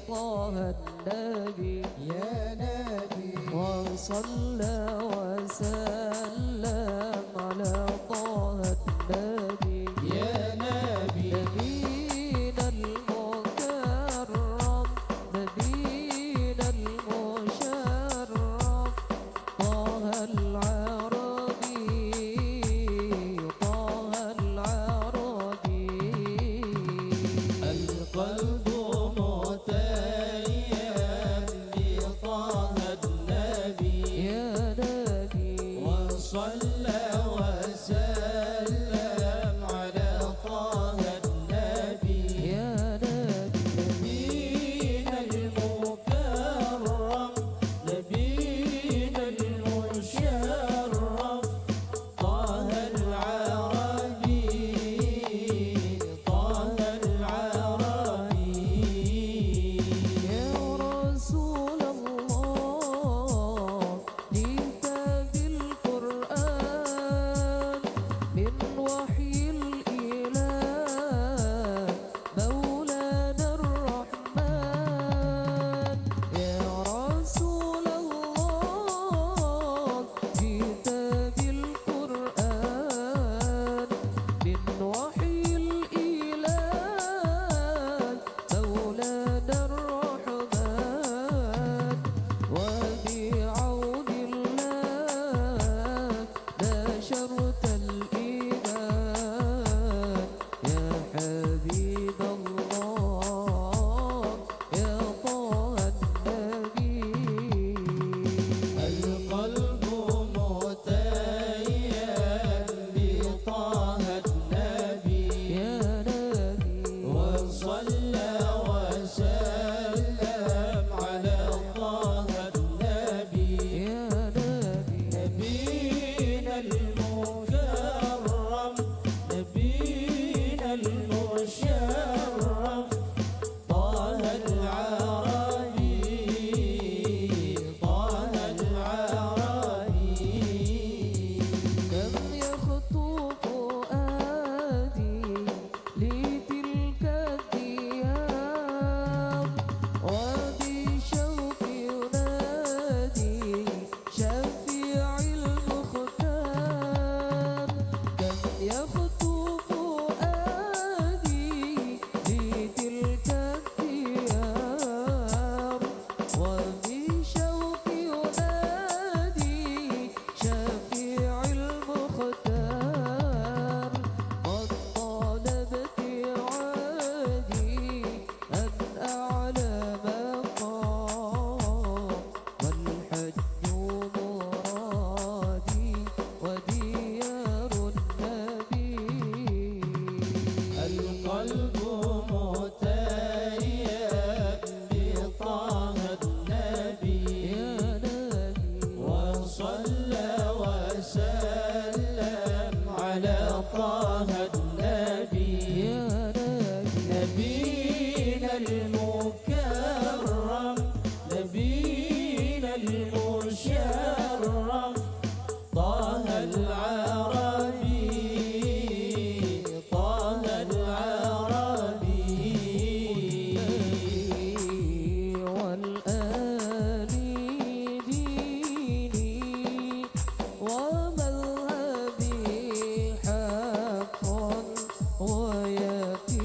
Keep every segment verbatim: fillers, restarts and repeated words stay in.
طه النبي. يا نبي. وصلى وسلم على طه النبي. يا نبي. نبينا المكرم، نبينا المشرف، طه العربي، طه العربي. القلب متيم بطه النبي. يا نبي. وصلى وسلم على طه النبي. يا نبي. نبينا المكرم، نبينا المشرف، طه العربي، طه العربي. يا رسول الله، جئت بالقرآن من وحي الإله مولانا الرحمن. يا رسول الله، جئت بالقرآن من وحي الإله مولانا الرحمن، وبعون الله نشرت الإيمان. يا حبيب الله، يا طه النبي. القلب متيم بطه النبي. يا نبي. وصلى وسلم على طه النبي. يا نبي. نبينا المكرم، نبينا المشرف، طه العربي، طه العربي. كم يخطو فؤادي لتلك الديار، وبشوق ينادي شفيع المختار. كم يخطو فؤادي لتلك الديار، وبشوق ينادي شفيع المختار. قد طال ابتعادي عن أعلى مقام، والحج مرادي وديار النبي. القلب متيم بطه النبي. يا نبي. وصلى وسلم على طه النبي. يا نبي. نبينا المكرم، نبينا المشرف، طه العربي، طه العربي. والآل ديني ومذهبي حقا ويقيني.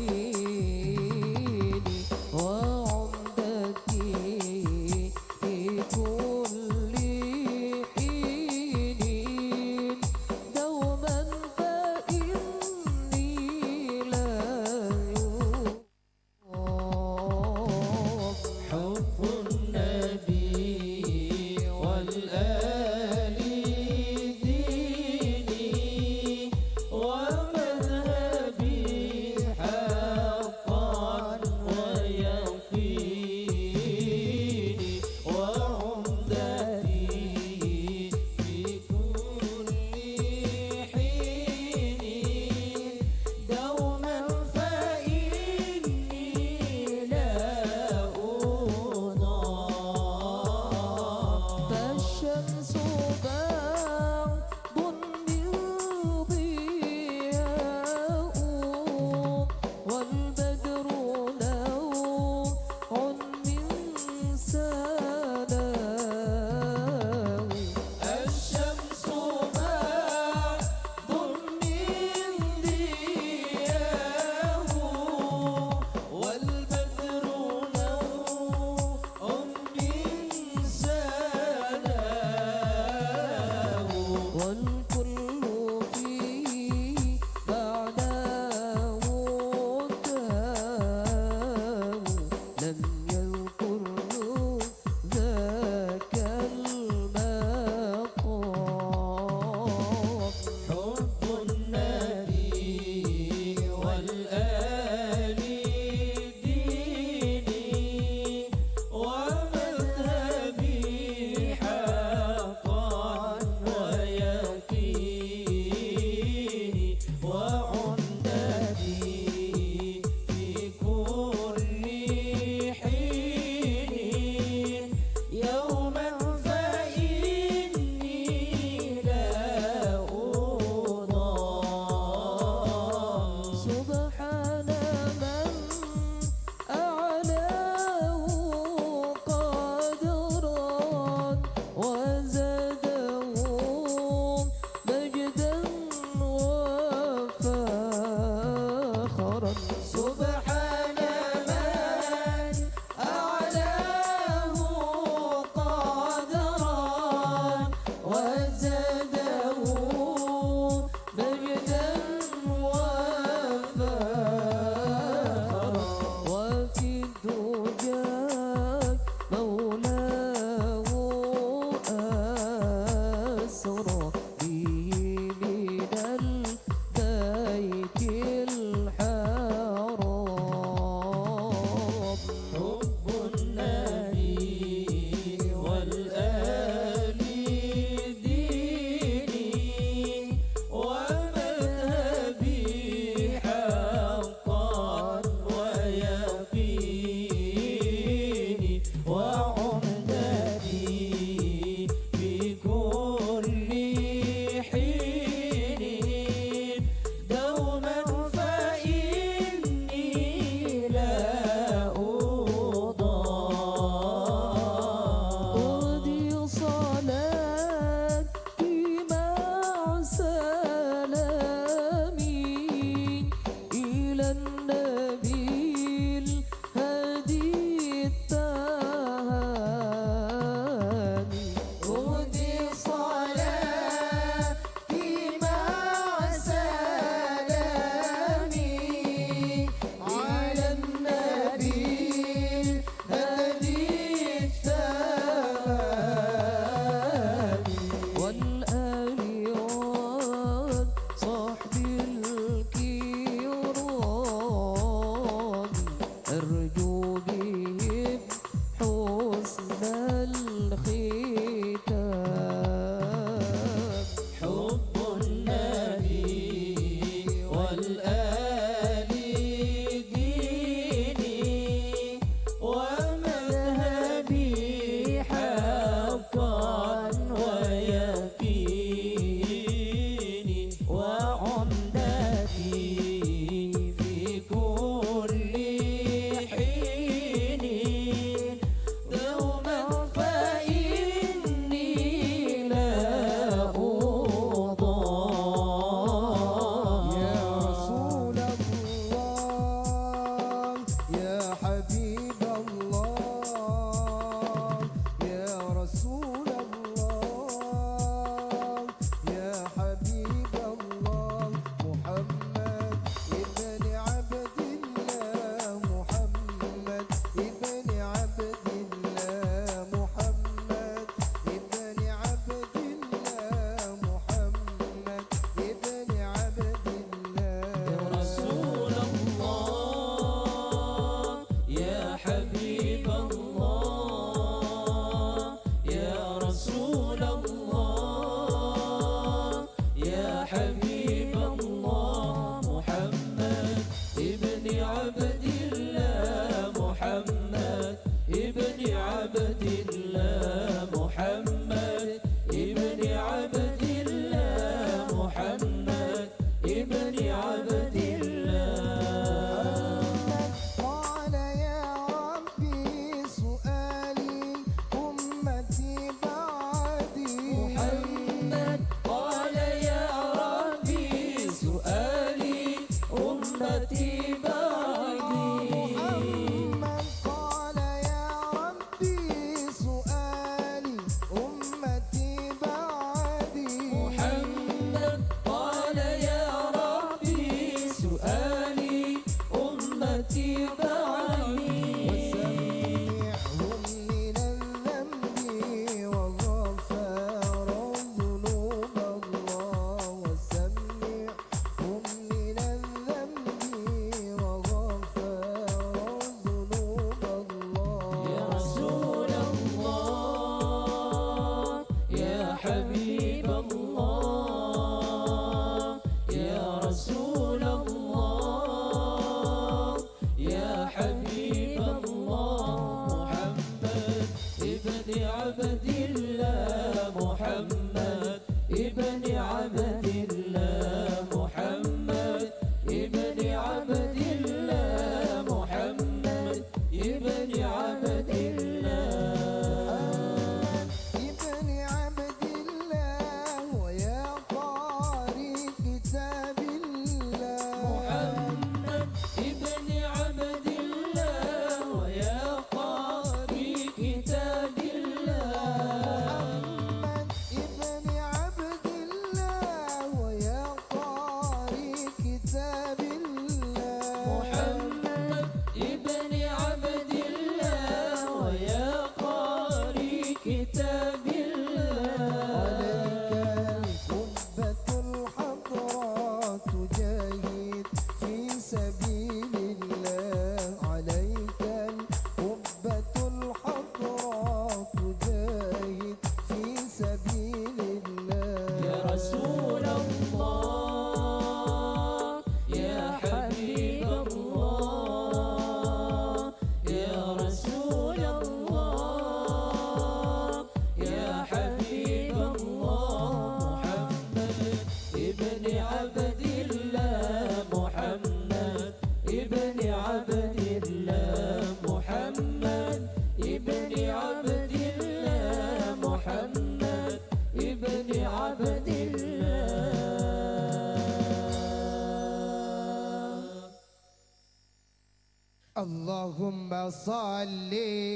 اللهم صل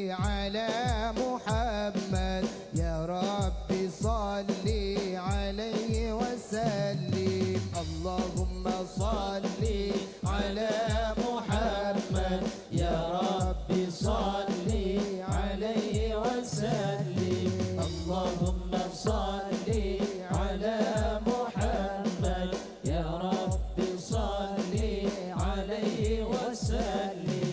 على محمد، يا رب صل عليه وسلم. اللهم صل على محمد، يا رب صل عليه وسلم. اللهم صل على محمد، يا رب صل عليه وسلم.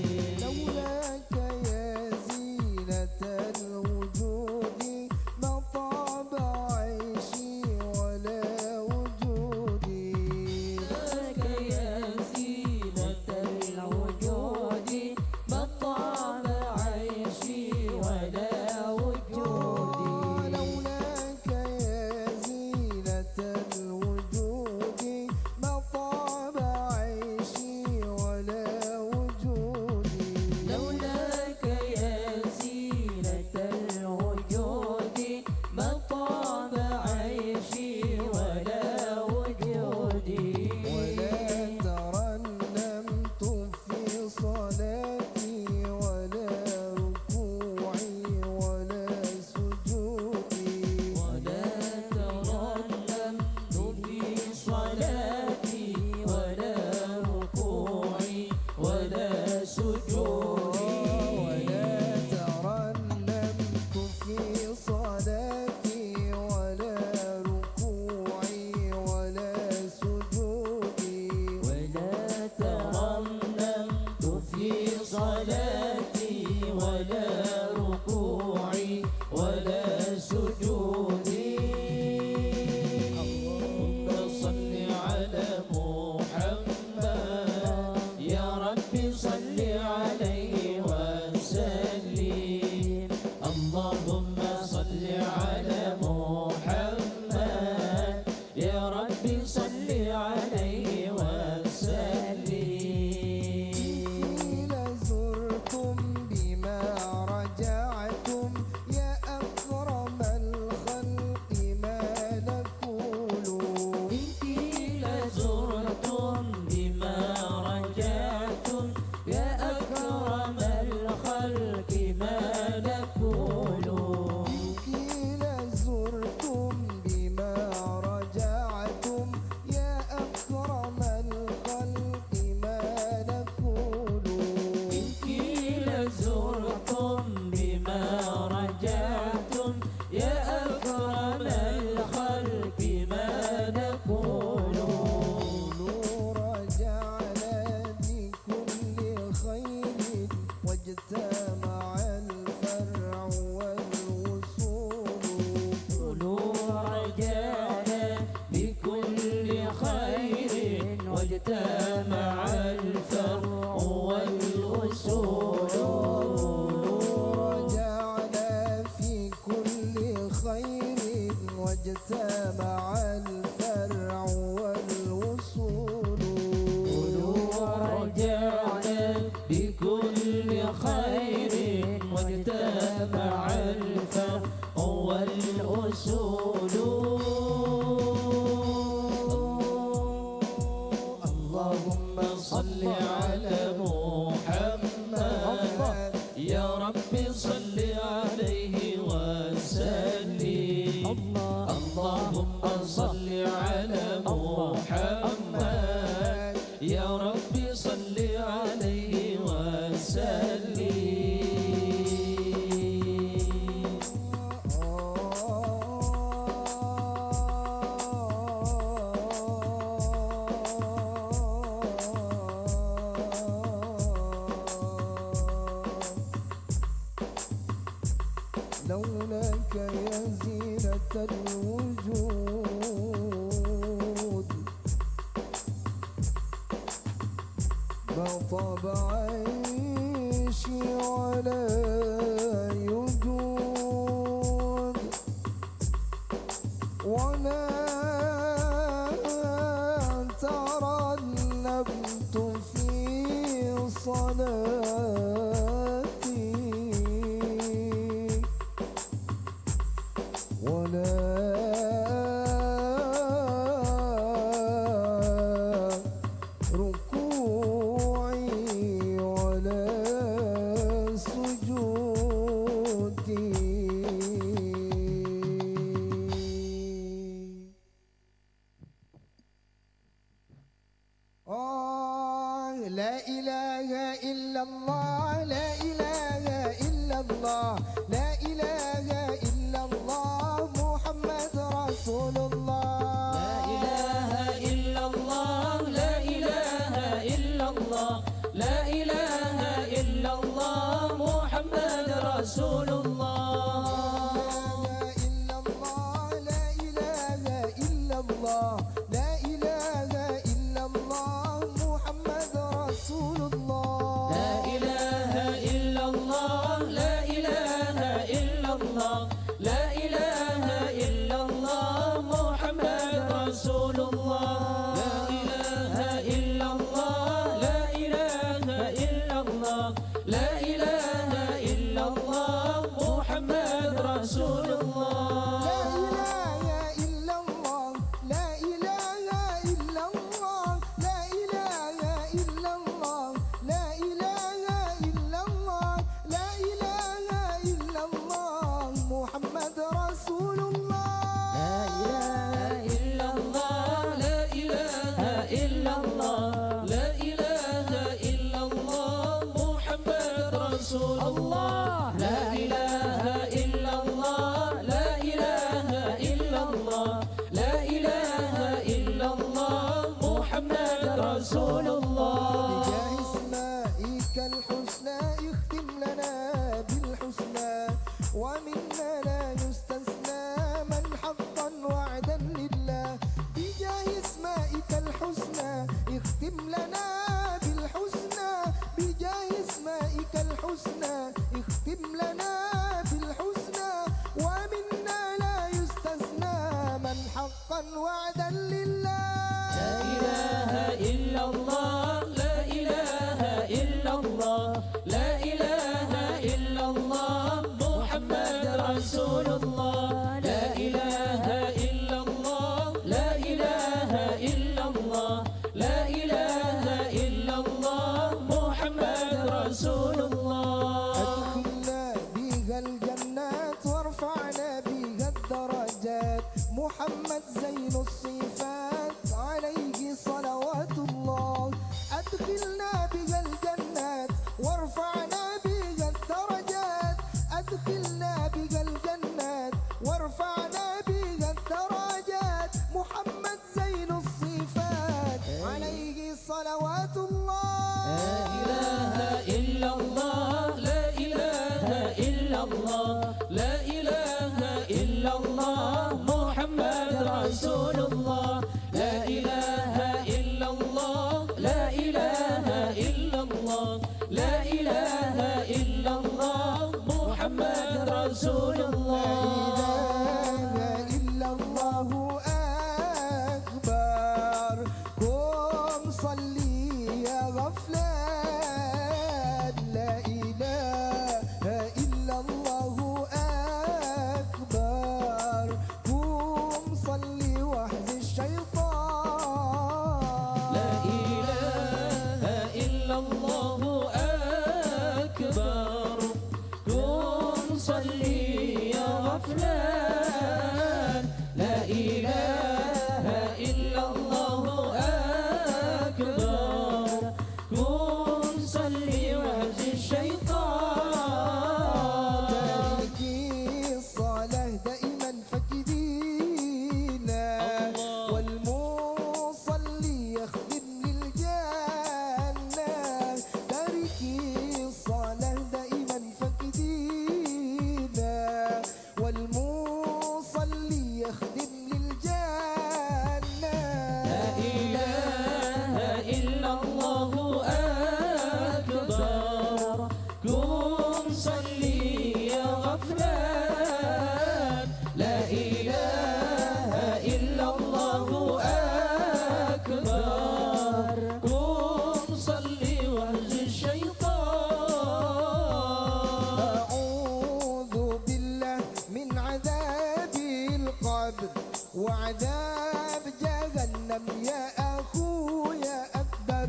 لولاك يا زينة الوجود ما طاب عيشي ولا وجودي. لولاك يا زينة الوجود ما طاب عيشي ولا وجودي. لولاك يا زينة الوجود ما طاب عيشي ولا وجودي. لولاك يا زينة الوجود ما طاب عيشي ولا وجودي. ولا ترنمت في صلاتي ولا ركوعي ولا سجودي. ولا ترنمت في صلاتي ولا ركوعي ولا سجودي. ولا ترنمت في صلاتي ولا ركوعي ولا سجودي. ولا ترنمت في صلاتي ولا ركوعي ولا سجودي. اللهم صل على محمد، يا رب صل عليه وسلم. اللهم صل على محمد، يا رب صل عليه وسلم. إن قيل زرتم بما رجعتم يا أكرم الخلق ما نقول. إن قيل زرتم بما رجعتم يا أكرم الخلق ما نقول. إن قيل زرتم بما رجعتم يا أكرم الخلق ما نقول. إن قيل زرتم بما رجعتم يا أكرم الخلق ما نقول. قولوا رجعنا بكل خير واجتمع الفرع والوصول. قولوا رجعنا بكل خير واجتمع الفرع والأصول. قولوا رجعنا في كل خير واجتمع الفرع والأصول. قولوا رجعنا بكل خير واجتمع الفرع والأصول. اللهم صل على محمد، يا رب صل عليه وسلم. اللهم صل على محمد، يا رب صل عليه وسلم. لولاك يا زينة الوجود ما طاب عيشي ولا يجود. ولا ترنمت في صلاتي ولا ركوعي ولا الله، لا إله إلا الله، لا إله إلا الله، محمد رسول الله. لا إله إلا الله، لا إله إلا الله، لا إله إلا الله، محمد رسول الله. لا إله إلا الله، لا إله إلا الله، لا إله إلا الله، محمد رسول الله. لا إله إلا الله، لا إله إلا الله، لا إله إلا الله، محمد رسول الله. لا إله إلا الله، لا إله إلا الله، لا إله إلا الله، محمد رسول الله. لا إله إلا الله، لا إله إلا الله، لا إله إلا الله، لا إله إلا الله، لا إله إلا الله، محمد رسول الله. لا إله إلا الله، لا إله إلا الله، لا إله إلا الله، محمد رسول الله. لا إله إلا الله، لا إله إلا الله، لا إله إلا الله، محمد رسول الله. بجاه أسمائك الحسنى اختم لنا بالحسنى، ومنا لا يستثنى من حقا وعدا لله. بجاه أسمائك الحسنى اختم لنا بالحسنى، بجاه أسمائك الحسنى اختم لنا بالحسنى، ومنا لا يستثنى من حقا وعدا لله. لا إله إلا الله، لا إله إلا الله، لا إله إلا الله، محمد رسول الله. لا إله إلا الله، لا إله إلا الله، لا إله إلا الله، محمد رسول الله. أدخلنا بها الجنات وارفعنا بها الدرجات، محمد زين الصفات عليه صلوات الله. أدخلنا بها الجنات وارفعنا بها الدرجات، أدخلنا بها الجنات وارفعنا بها الدرجات، محمد زين الصفات عليه صلوات الله. لا إله إلا الله، لا إله إلا الله، لا إله إلا الله، محمد رسول الله. لا إله إلا الله، لا إله إلا الله، لا إله إلا الله، محمد رسول الله. لا إله إلا الله أكبر. قم صلي يا غفلان، لا إله إلا الله أكبر. قم صلي واهز الشيطان. لا إله إلا الله أكبر. قم صلي يا غفلان، لا إله إلا الله أكبر. قم صلي واهز الشيطان. تاركي الصلاة دائما فقدينا، الله. والمصلي يخدم للجنة. تاركي الصلاة دائما فقدينا، والمصلي يخدم للجنة. لا إله إلا الله أكبر. قم صلي يا غفلان، لا إله إلا الله أكبر. قم صلي واهز الشيطان. أعوذ بالله من عذاب القبر وعذاب جهنم يا أخويا أكبر.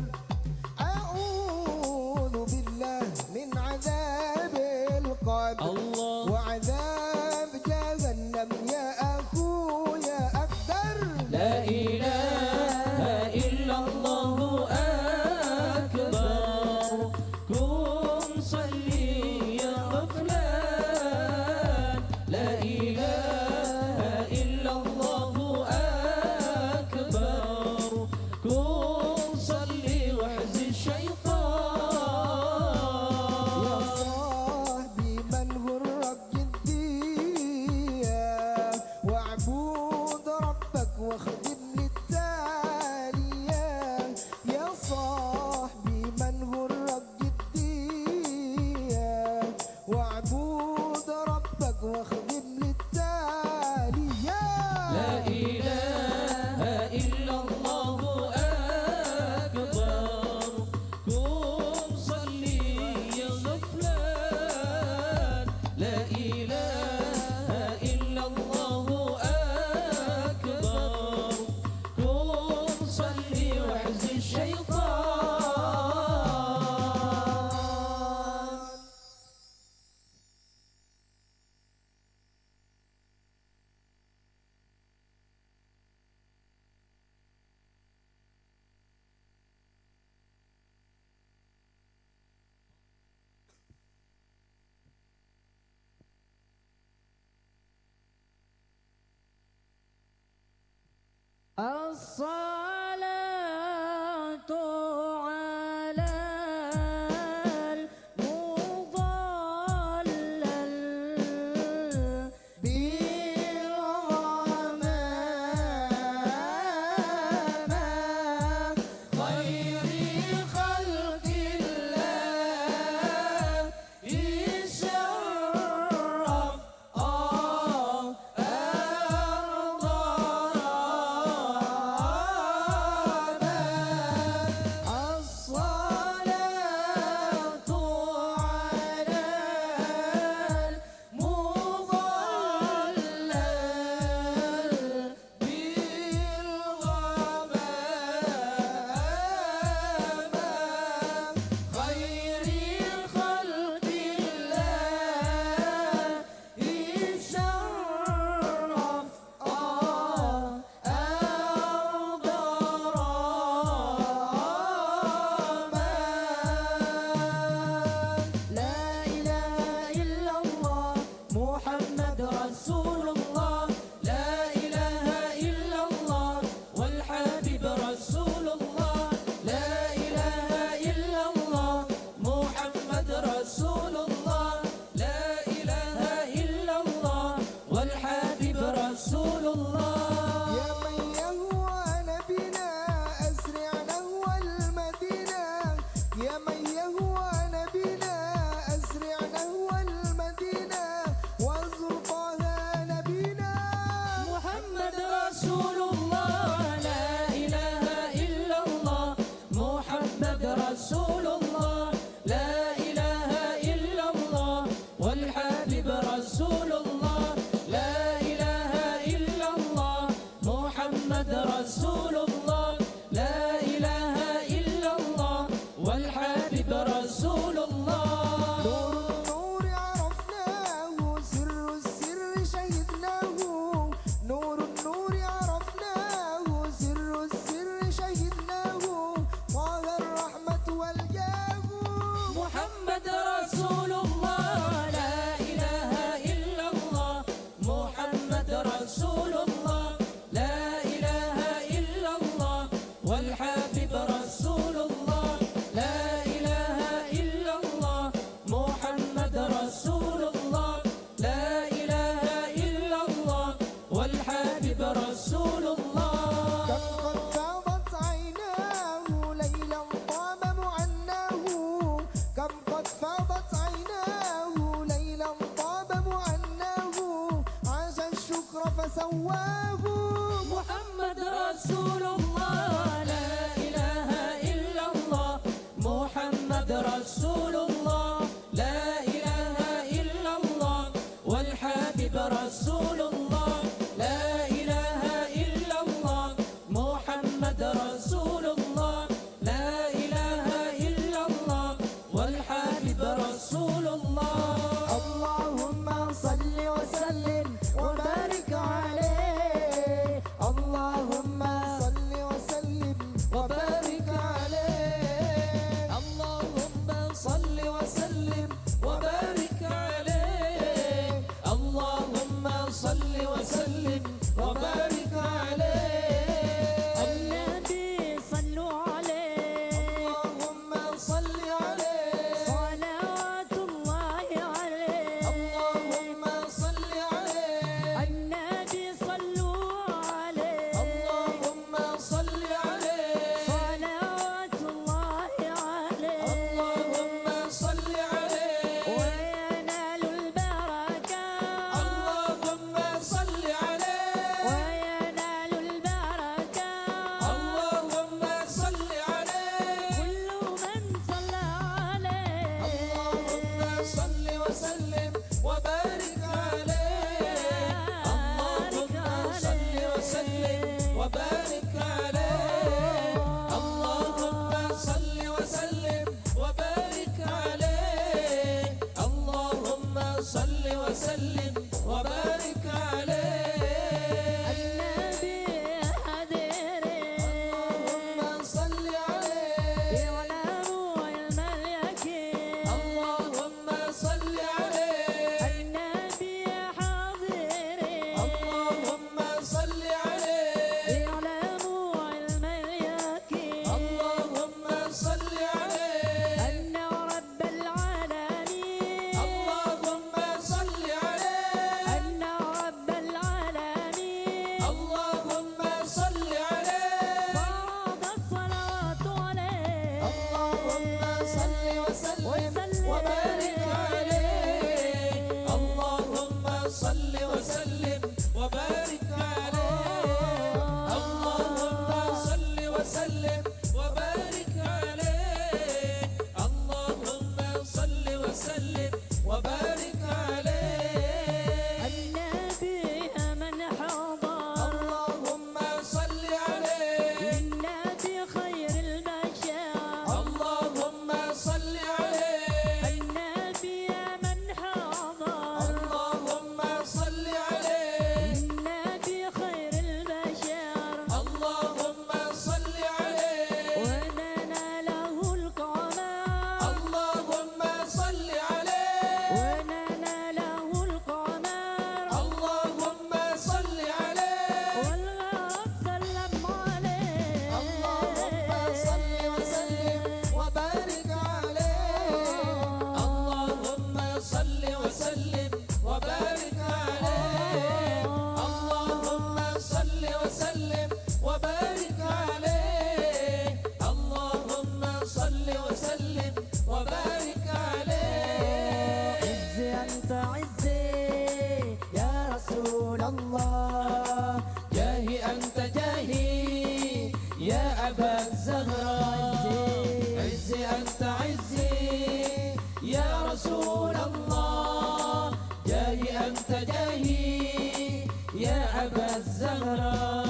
أعوذ بالله من عذاب القبر، الله. وعذاب جهنم يا أخويا أكبر. لا إله إلا الله أكبر. الصلاة على المضلل بالغمامة، خير خلق الله، شرف أرض رحمة. الصلاة على المضلل بالغمامة، خير خلق الله، شرف أرض رحمة. لا إله إلا الله محمد رسول الله، لا إله إلا الله والحبيب رسول الله، لا إله إلا الله محمد رسول الله، لا إله إلا الله والحبيب رسول الله. يا من يهوى نبينا أسرع نحو المدينة، يا من يهوى نبينا أسرع نحو المدينة، وزر طه نبينا. محمد رسول الله، لا إله إلا الله، محمد رسول الله، لا إله إلا الله والحبيب رسول الله، لا إله إلا الله محمد رسول الله، لا إله إلا الله والحبيب رسول الله. نور النور عرفناه، سر السر شهدناه، نور النور عرفناه، سر السر شهدناه، طه الرحمة والجاه. محمد رسول الله، لا إله إلا الله، محمد رسول الله، لا إله إلا الله والحبيب رسول الله، لا إله إلا الله محمد رسول الله، لا إله إلا الله والحبيب رسول الله. كم قد فاضت عيناه ليلا طاب معناه، كم قد فاضت عيناه ليلا طاب معناه، عاش الشكر فسواه. محمد رسول الله، لا إله إلا الله، محمد رسول الله، لا إله إلا الله والحبيب رسول الله، لا إله إلا الله محمد رسول الله، لا إله إلا الله والحبيب رسول الله. اللهم صل وسلم وبارك عليه، اللهم صل وسلم وبارك عليه، اللهم صل وسلم وبارك عليه، اللهم صل وسلم وبارك عليه. النبي صلوا عليه. اللهم صل عليه. صلوات الله عليه. اللهم صل عليه. النبي صلوا عليه. اللهم صل عليه. صلوات الله عليه. اللهم صل عليه. وينال البركة. اللهم صل عليه. وينال البركة. اللهم صل عليه. كل من صلى عليه. اللهم صل وسلم وبارك عليه. اللهم صل وسلم وبارك عليه. اللهم صل وسلم وبارك عليه. اللهم صل وسلم وبارك عليه. النبي حضري. اللهم صل عليه. إعلام علم اليقين. اللهم صل عليه. النبي حضري. اللهم صل عليه. إعلام صل وسلم وبارك عليه. اللهم صل وسلم وبارك عليه. اللهم صل وسلم وبارك عليه. النبي من حضر. اللهم صل عليه. النبي خير البشر. اللهم صل عليه. النبي من حضر. اللهم صل عليه. النبي خير البشر. اللهم صل عليه. ونال له القمر. اللهم صل عليه. ونال له القمر. اللهم صل عليه. والغرب سلم عليه. اللهم صل وسلم وبارك عليه. اللهم صل وسلم وبارك عليه. اللهم صل وسلم وبارك عليه. اللهم صل وسلم وبارك عليه. عزي أنت عزي يا رسول الله، جاهي أنت جاهي يا أبا الزهراء. عزي أنت عزي يا رسول الله، جاهي أنت جاهي يا أبا الزهراء.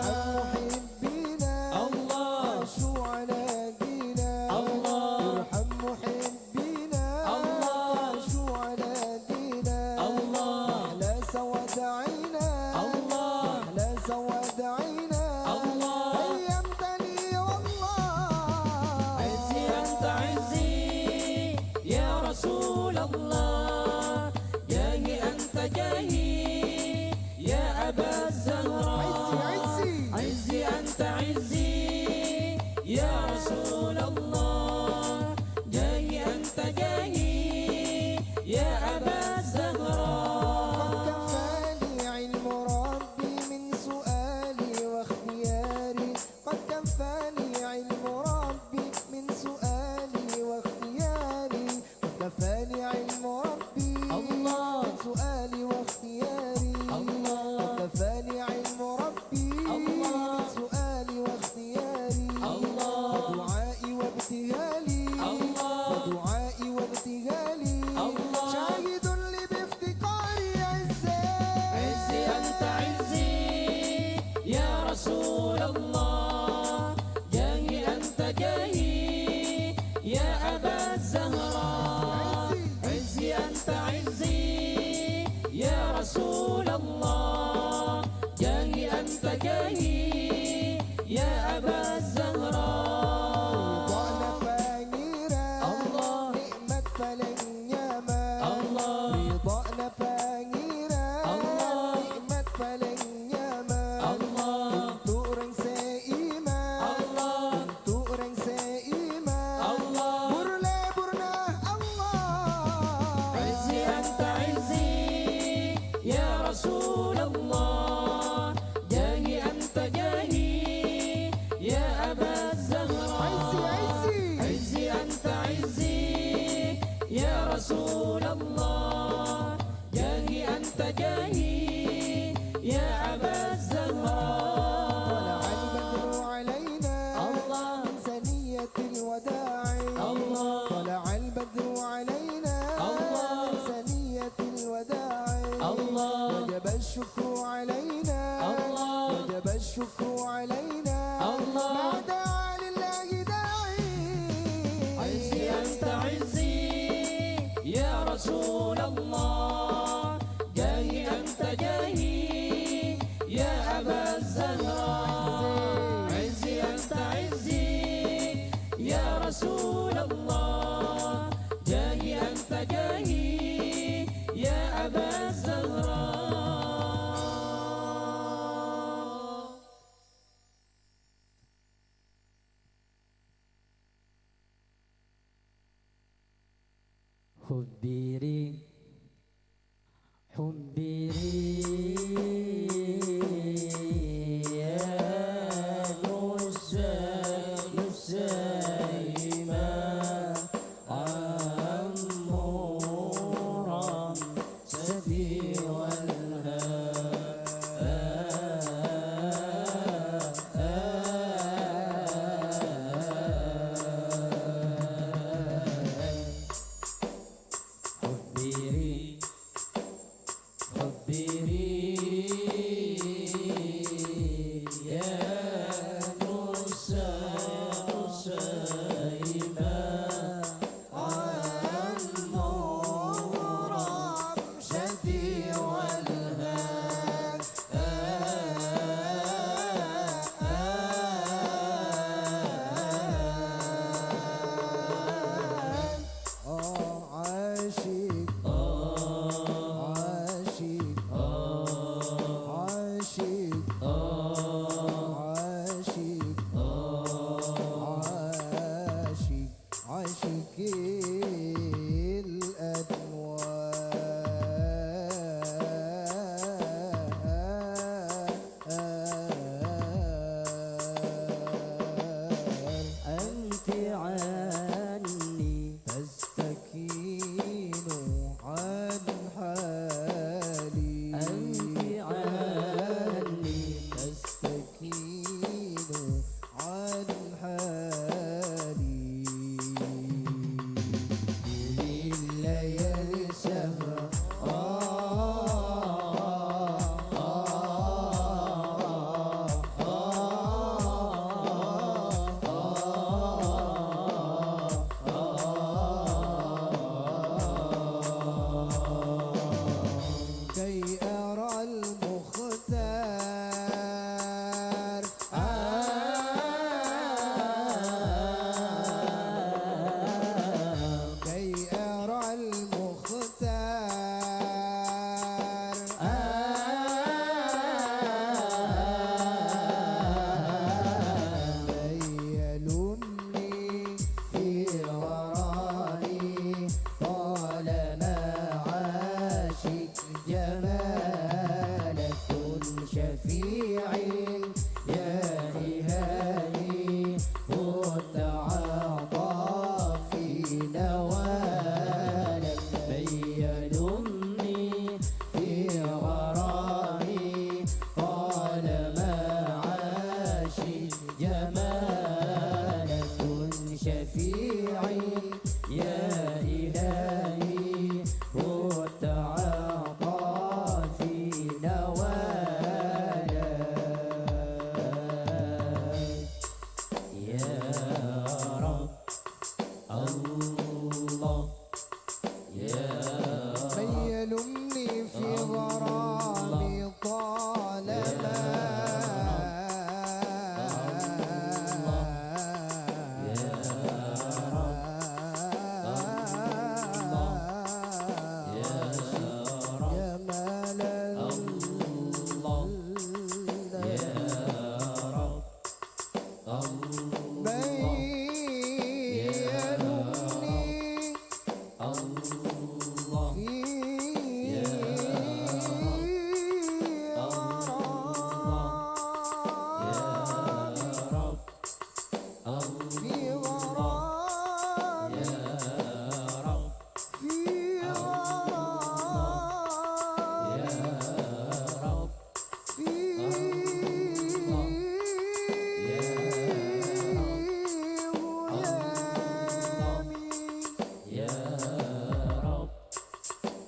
ارحم محبينا، الله. عاشوا على دينا، الله. ارحم محبينا، الله. عاشوا على دينا، الله. أحلى سواد عينا، الله. أحلى سواد عينا، الله. أيمتني والله. عزي أنت عزي يا رسول الله، جاهي أنت جاهي يا أبا الزهراء. عزي، عزي. عزي أنت عزي يا رسول الله، جاهي أنت جاهي يا أبا الزهراء. قد كفاني علم ربي من سؤالي واختياري، قد كفاني علم ربي من سؤالي واختياري، قد كفاني علم ربي، الله. من سؤالي واختياري، الله. قد كفاني علم ربي، الله. من سؤالي واختياري، الله. فدعائي وابتهالي، الله. فدعائي وابتهالي، الله. شاهد لي بافتقاري. عزي، عزي أنت عزي يا رسول الله، جاهي أنت جاهي يا أبا الزهراء. عزي أنت عزي يا رسول الله، جاهي أنت جاهي يا أبا الزهراء. Ridha'na Pangèran, Allah. Nikmat palèng nyaman. Allah. Ridha'na Pangèran, Allah. Nikmat palèng nyaman. Allah. Untuk rèng sè iman. Allah. Untuk rèng sè iman. Allah. Bur lèburna Allah. Izzi anta izzi, ya Rasulullah. Jahi anta jahi, ya Aba Zahra. Izzi, izzi. Izzi anta izzi, ya Rasulullah. Jahi anta jahi, ya Aba Zahra. Tala'al badru alaina, Allah, min saniyatil wada'i. Allah. Tala'al badru alaina, Allah, min saniyatil wada'i. Allah. Wajaba syukru alaina, Allah, wajaba syukru alaina, Allah, ma da'a lillahi da'i. Izzi anta izzi, ya Rasulullah. Jahi anta jahi, ya Aba Zahra. Izzi anta izzi, ya Rasulullah. Jahi anta jahi, ya Aba Zahra. Hubbiri, hubbiri, ya Nusa-, Nusaima, ammuran. Sabi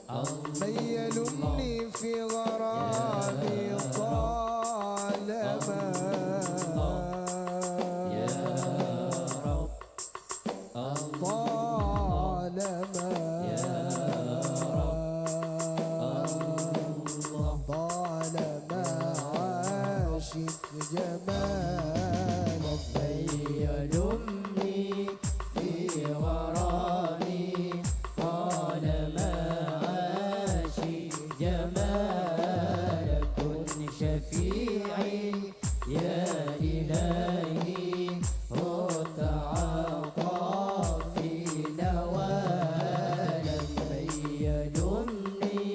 من يلمني في غرامي طالما، طالما، طالما عاشق جمالك. من يلمني في غرامي طالما عاشق جمالك، كن شفيعي يا إلهي، رد عطفي نوالك. من يلمني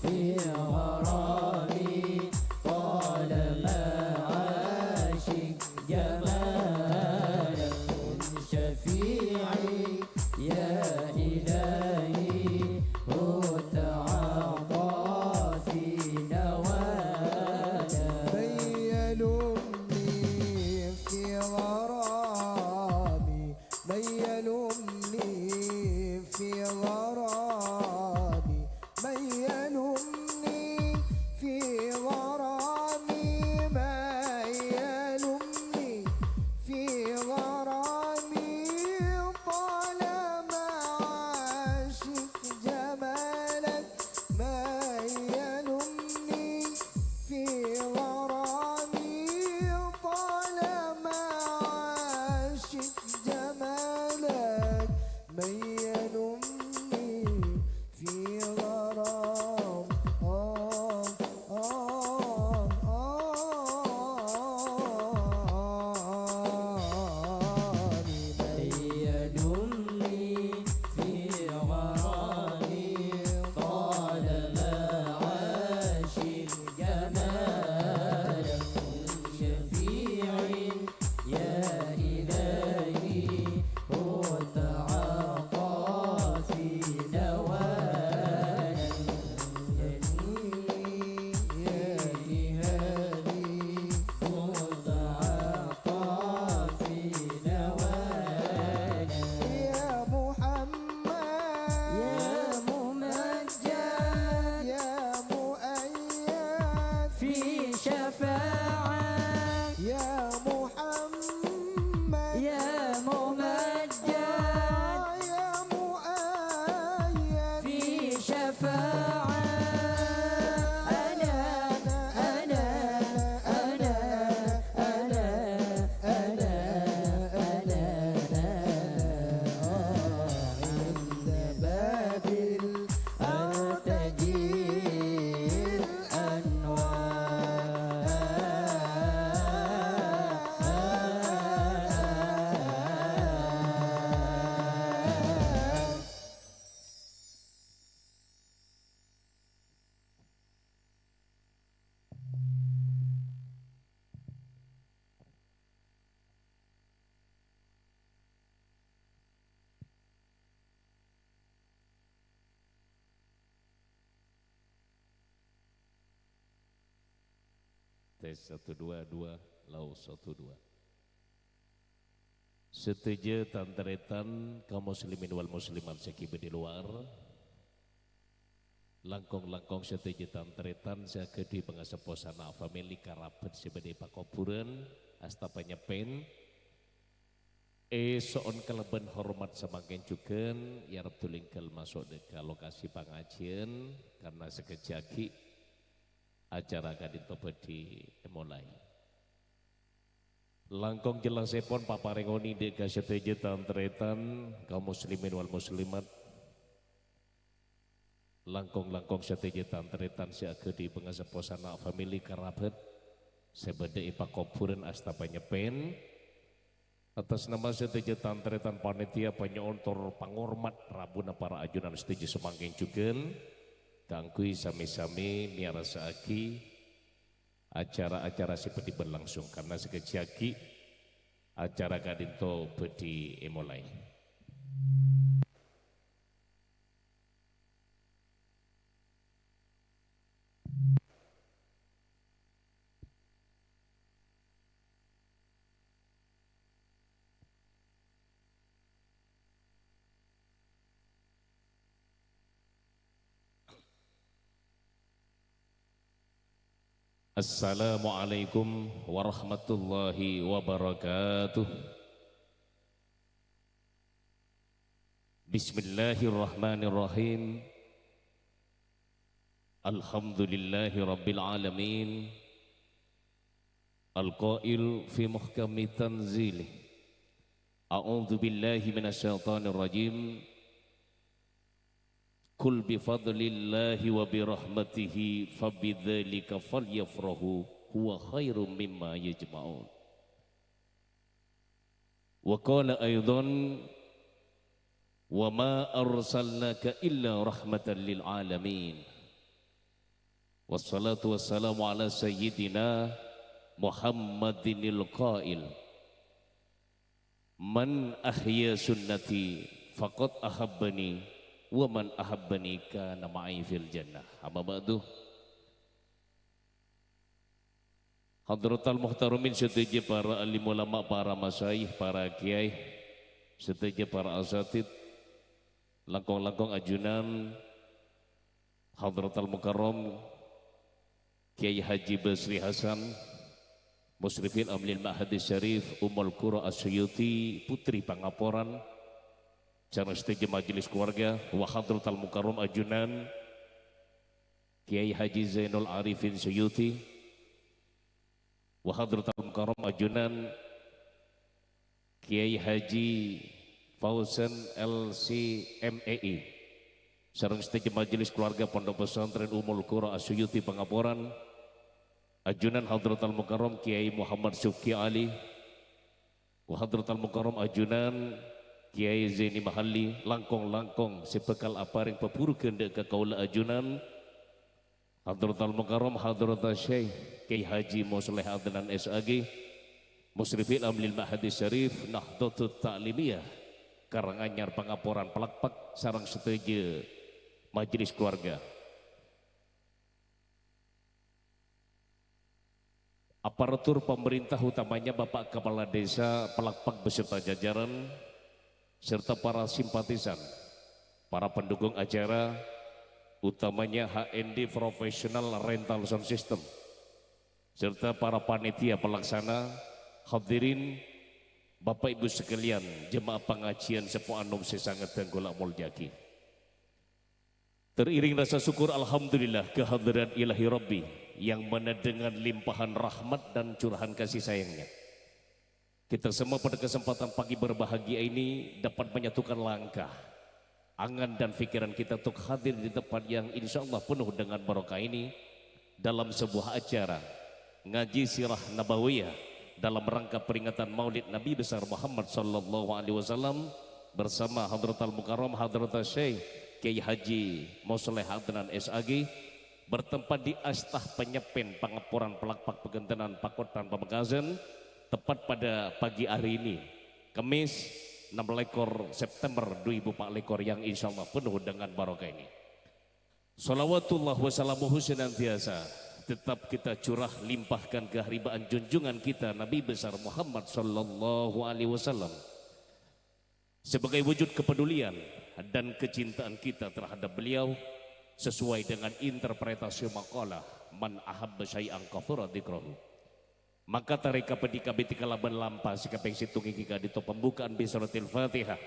في غرامي طالما عاشق جمالك، كن شفيعي يا إلهي، رد عطفي نوالك. من يلمني في غرامي، من يلمني في غرامي، من يلمني في غرامي، من يلمني في غرامي، طالما عاشق جمالك. من يلمني في غرامي، طالما عاشق جمالك. من يلمني في غرام، آه، آه، آه، من يلمني في غرامي، طالما عاشق جمالك، شفيعي يا إلهي، خذ عطفي نوالا. يا إلهي، خذ عطفي نوالا. يا محمد، يا ممجد، يا مؤيد في شفاعة. يا محمد، يا ممجد، يا مؤيد في شفاعة. أنا، أنا، أنا، أنا، أنا، أنا، أنا، أنا، عند باب أرتجي الأنوار. Tes satu dua dua, lau satu dua. Sadhâjâ tan-tarètan kaum muslimin wal muslimat sè ghi' bâdâ è lowar. Langkong-langkong sadhâjâ tan-tarètan sè aghâdhuwi pangaseppo sana' famili karabhât sè bâdâ è pakoburân, asta panyeppèn. Èso'on kalabân hormat samangkèn jhughân, èarep dhuli èngghâl maso' dâ' ka lokasi pangajiyân, karna sakejjhâ' aghi' acara ka'dinto bhâdhi èmolaè. Langkong jellasèpon paparèng onèng dâ' ka sadhâjâ tan-tarètan, kaum muslimin wal muslimat. Langkong-langkong sadhâjâ tan-tarètan sè aghâdhuwi pangaseppo sana' famili karabhât sè bâdâ è pakoburân asta panyeppèn. Atas nama sadhâjâ tan-tarètan panitia panyo'on tor pangormat rabuna para ajunan sadhâjâ samangkèn jhughân kaangghuy sami-sami mèyarsaaghi acara-acara sè bhâdhi berlangsung, karna sakejjhâ' aghi' acara ka'dinto bhâdhi èmolaè. Assalamualaikum warahmatullahi wabarakatuh. Bismillahirrahmanirrahim. Alhamdulillahi rabbil alamin. Al-qail fi muhkami tanzilih. A'udzu billahi minasyaitonir rajim. Qul bi fadlillahi wa bi rahmatihi fa bidzalika falyafrahu huwa khairum mimma yajma'un. Wa qala aidan, "Wa ma arsalnaka illa rahmatan lil alamin." Wassalatu wassalamu ala sayyidina Muhammadinil qail, "Man ahya sunnati faqad ahabbani, wa man ahabbani kana ma'i fil jannah." Amma ba'du. Hadratal muhtaramin sadhâjâ para alim ulama, para masyayikh, para kèyaè, sadhâjâ para asatidz, langkong-langkong ajunan Hadratal Mukarram Kèyaè Haji Basri Hasan, Musyrifil Amlil Ma'hadis Syarif Ummul Qura As-Suyuti, Putri Pangaporan, sareng sadhâjâ majelis keluarga, wa hadratal mukarram ajunan Kèyaè Haji Zainul Arifin Suyuti, wa hadratal mukarram ajunan Kèyaè Haji Fauzan L C M E I, sareng sadhâjâ majelis keluarga Pondok Pesantren Ummul Qura As-Suyuti Pangaporan, ajunan hadratal mukarram Kèyaè Muhammad Subki Ali, wa hadratal mukarram ajunan Kèyaè Zaini Mahalli, langkong-langkong sè bhâkal aparèng pabhurughân dâ' ka kaulâ ajunan, hadratal mukarram hadratas Syekh Kèyaè Haji Mosleh Adnan S A G, Musyrifil Amlil Ma'hadis Syarif Nahdlatul Ta'limiyah, Karanganyar Pangaporan Palakpak, sareng sadhâjâ majelis keluarga. Aparatur pamarènta, utamanya Bapak Kepala Desa Palakpak beserta jajaran, serta para simpatisan, para pendukung acara, utamanya H N D Professional Rental Sound System, serta para panitia pelaksana, hadirin, Bapak Ibu sekalian, jemaah pangajian sepo anom sè sanget kaulâ molja'aghi. Teriring rasa syukur, alhamdulillah, kehadiran Ilahi Rabbi yang mana dengan limpahan rahmat dan curahan kasih sayang-Nya, kita semua pada kesempatan pagi berbahagia ini dapat menyatukan langkah, angan, dan pikiran kita untuk hadir di tempat yang insya Allah penuh dengan barokah ini, dalam sebuah acara ngaji sirah nabawiyah dalam rangka peringatan Maulid Nabi besar Muhammad sallallahu alaihi wasallam bersama Hadratal Mukarram Hadratas Syekh Kiai Haji Mosleh Adnan S A G, bertempat di Astah Penyepen Pangaporan Palakpak Paghentenan Pakotan Pamekasan, tepat pada pagi hari ini, Kamis, enam belas September dua ribu empat belas, yang insya Allah penuh dengan barokah ini. Shalawatullah wa salamuhu senantiasa tetap kita curah limpahkan ke haribaan junjungan kita Nabi besar Muhammad sallallahu alaihi wasallam, sebagai wujud kepedulian dan kecintaan kita terhadap beliau, sesuai dengan interpretasi makalah, "Man ahabba syai'an kathura dzikrahu." Maka tarèka bâdhi kabidhi kalabân lampa sè kapèng sèttong èngghi ka'dinto pembukaan bi suratil Fatihah.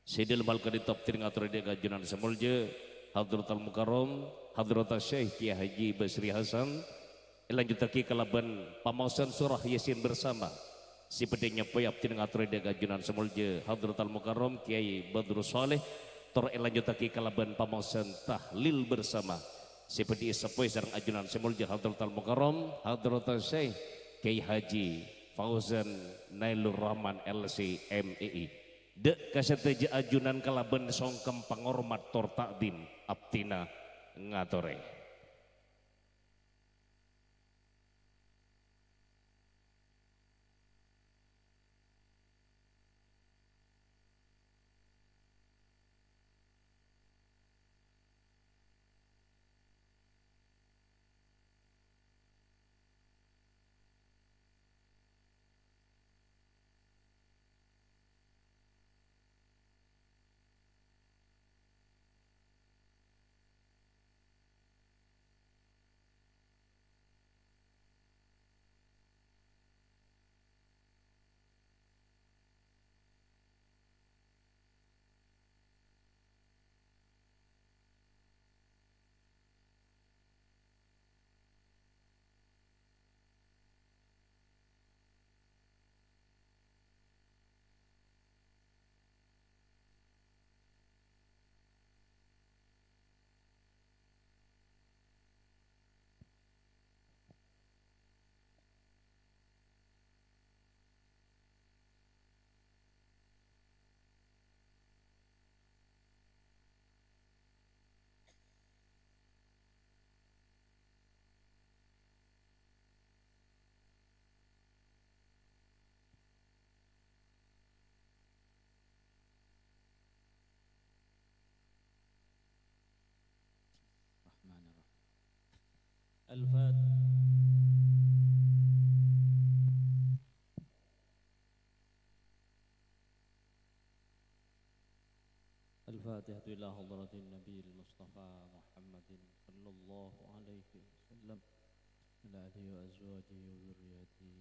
Sè dhâlem hal ka'dinto abdhina ngatorè dâ' ka ajunan sè molja, Hadratal Mukarram, Hadratas Syekh Kiai Haji Basri Hasan, èlanjuttaghi kalabân pamaosan surah Yasin bersama. Sè bâdhi nyappoè abdhina ngatorè dâ' ka ajunan sè molja, Hadratal Mukarram Kiai Badrus Shaleh, tor èlanjuttaghi kalabân pamaosan tahlil bersama. Sè bâdhi èsappoè sareng ajunan sè molja Hadratal Mukarram, Hadratas Syekh Kiai Haji Fauzan Nailur Rahman L C M E I. Dâ' ka sadhâjâ ajunan kalabân songkem pangormat tor ta'dhim abdhina ngatorè. الفات-، الفاتحة إلى حضرة النبي المصطفى محمد صلى الله عليه وسلم، وعلى آله وأزواجه وذرياته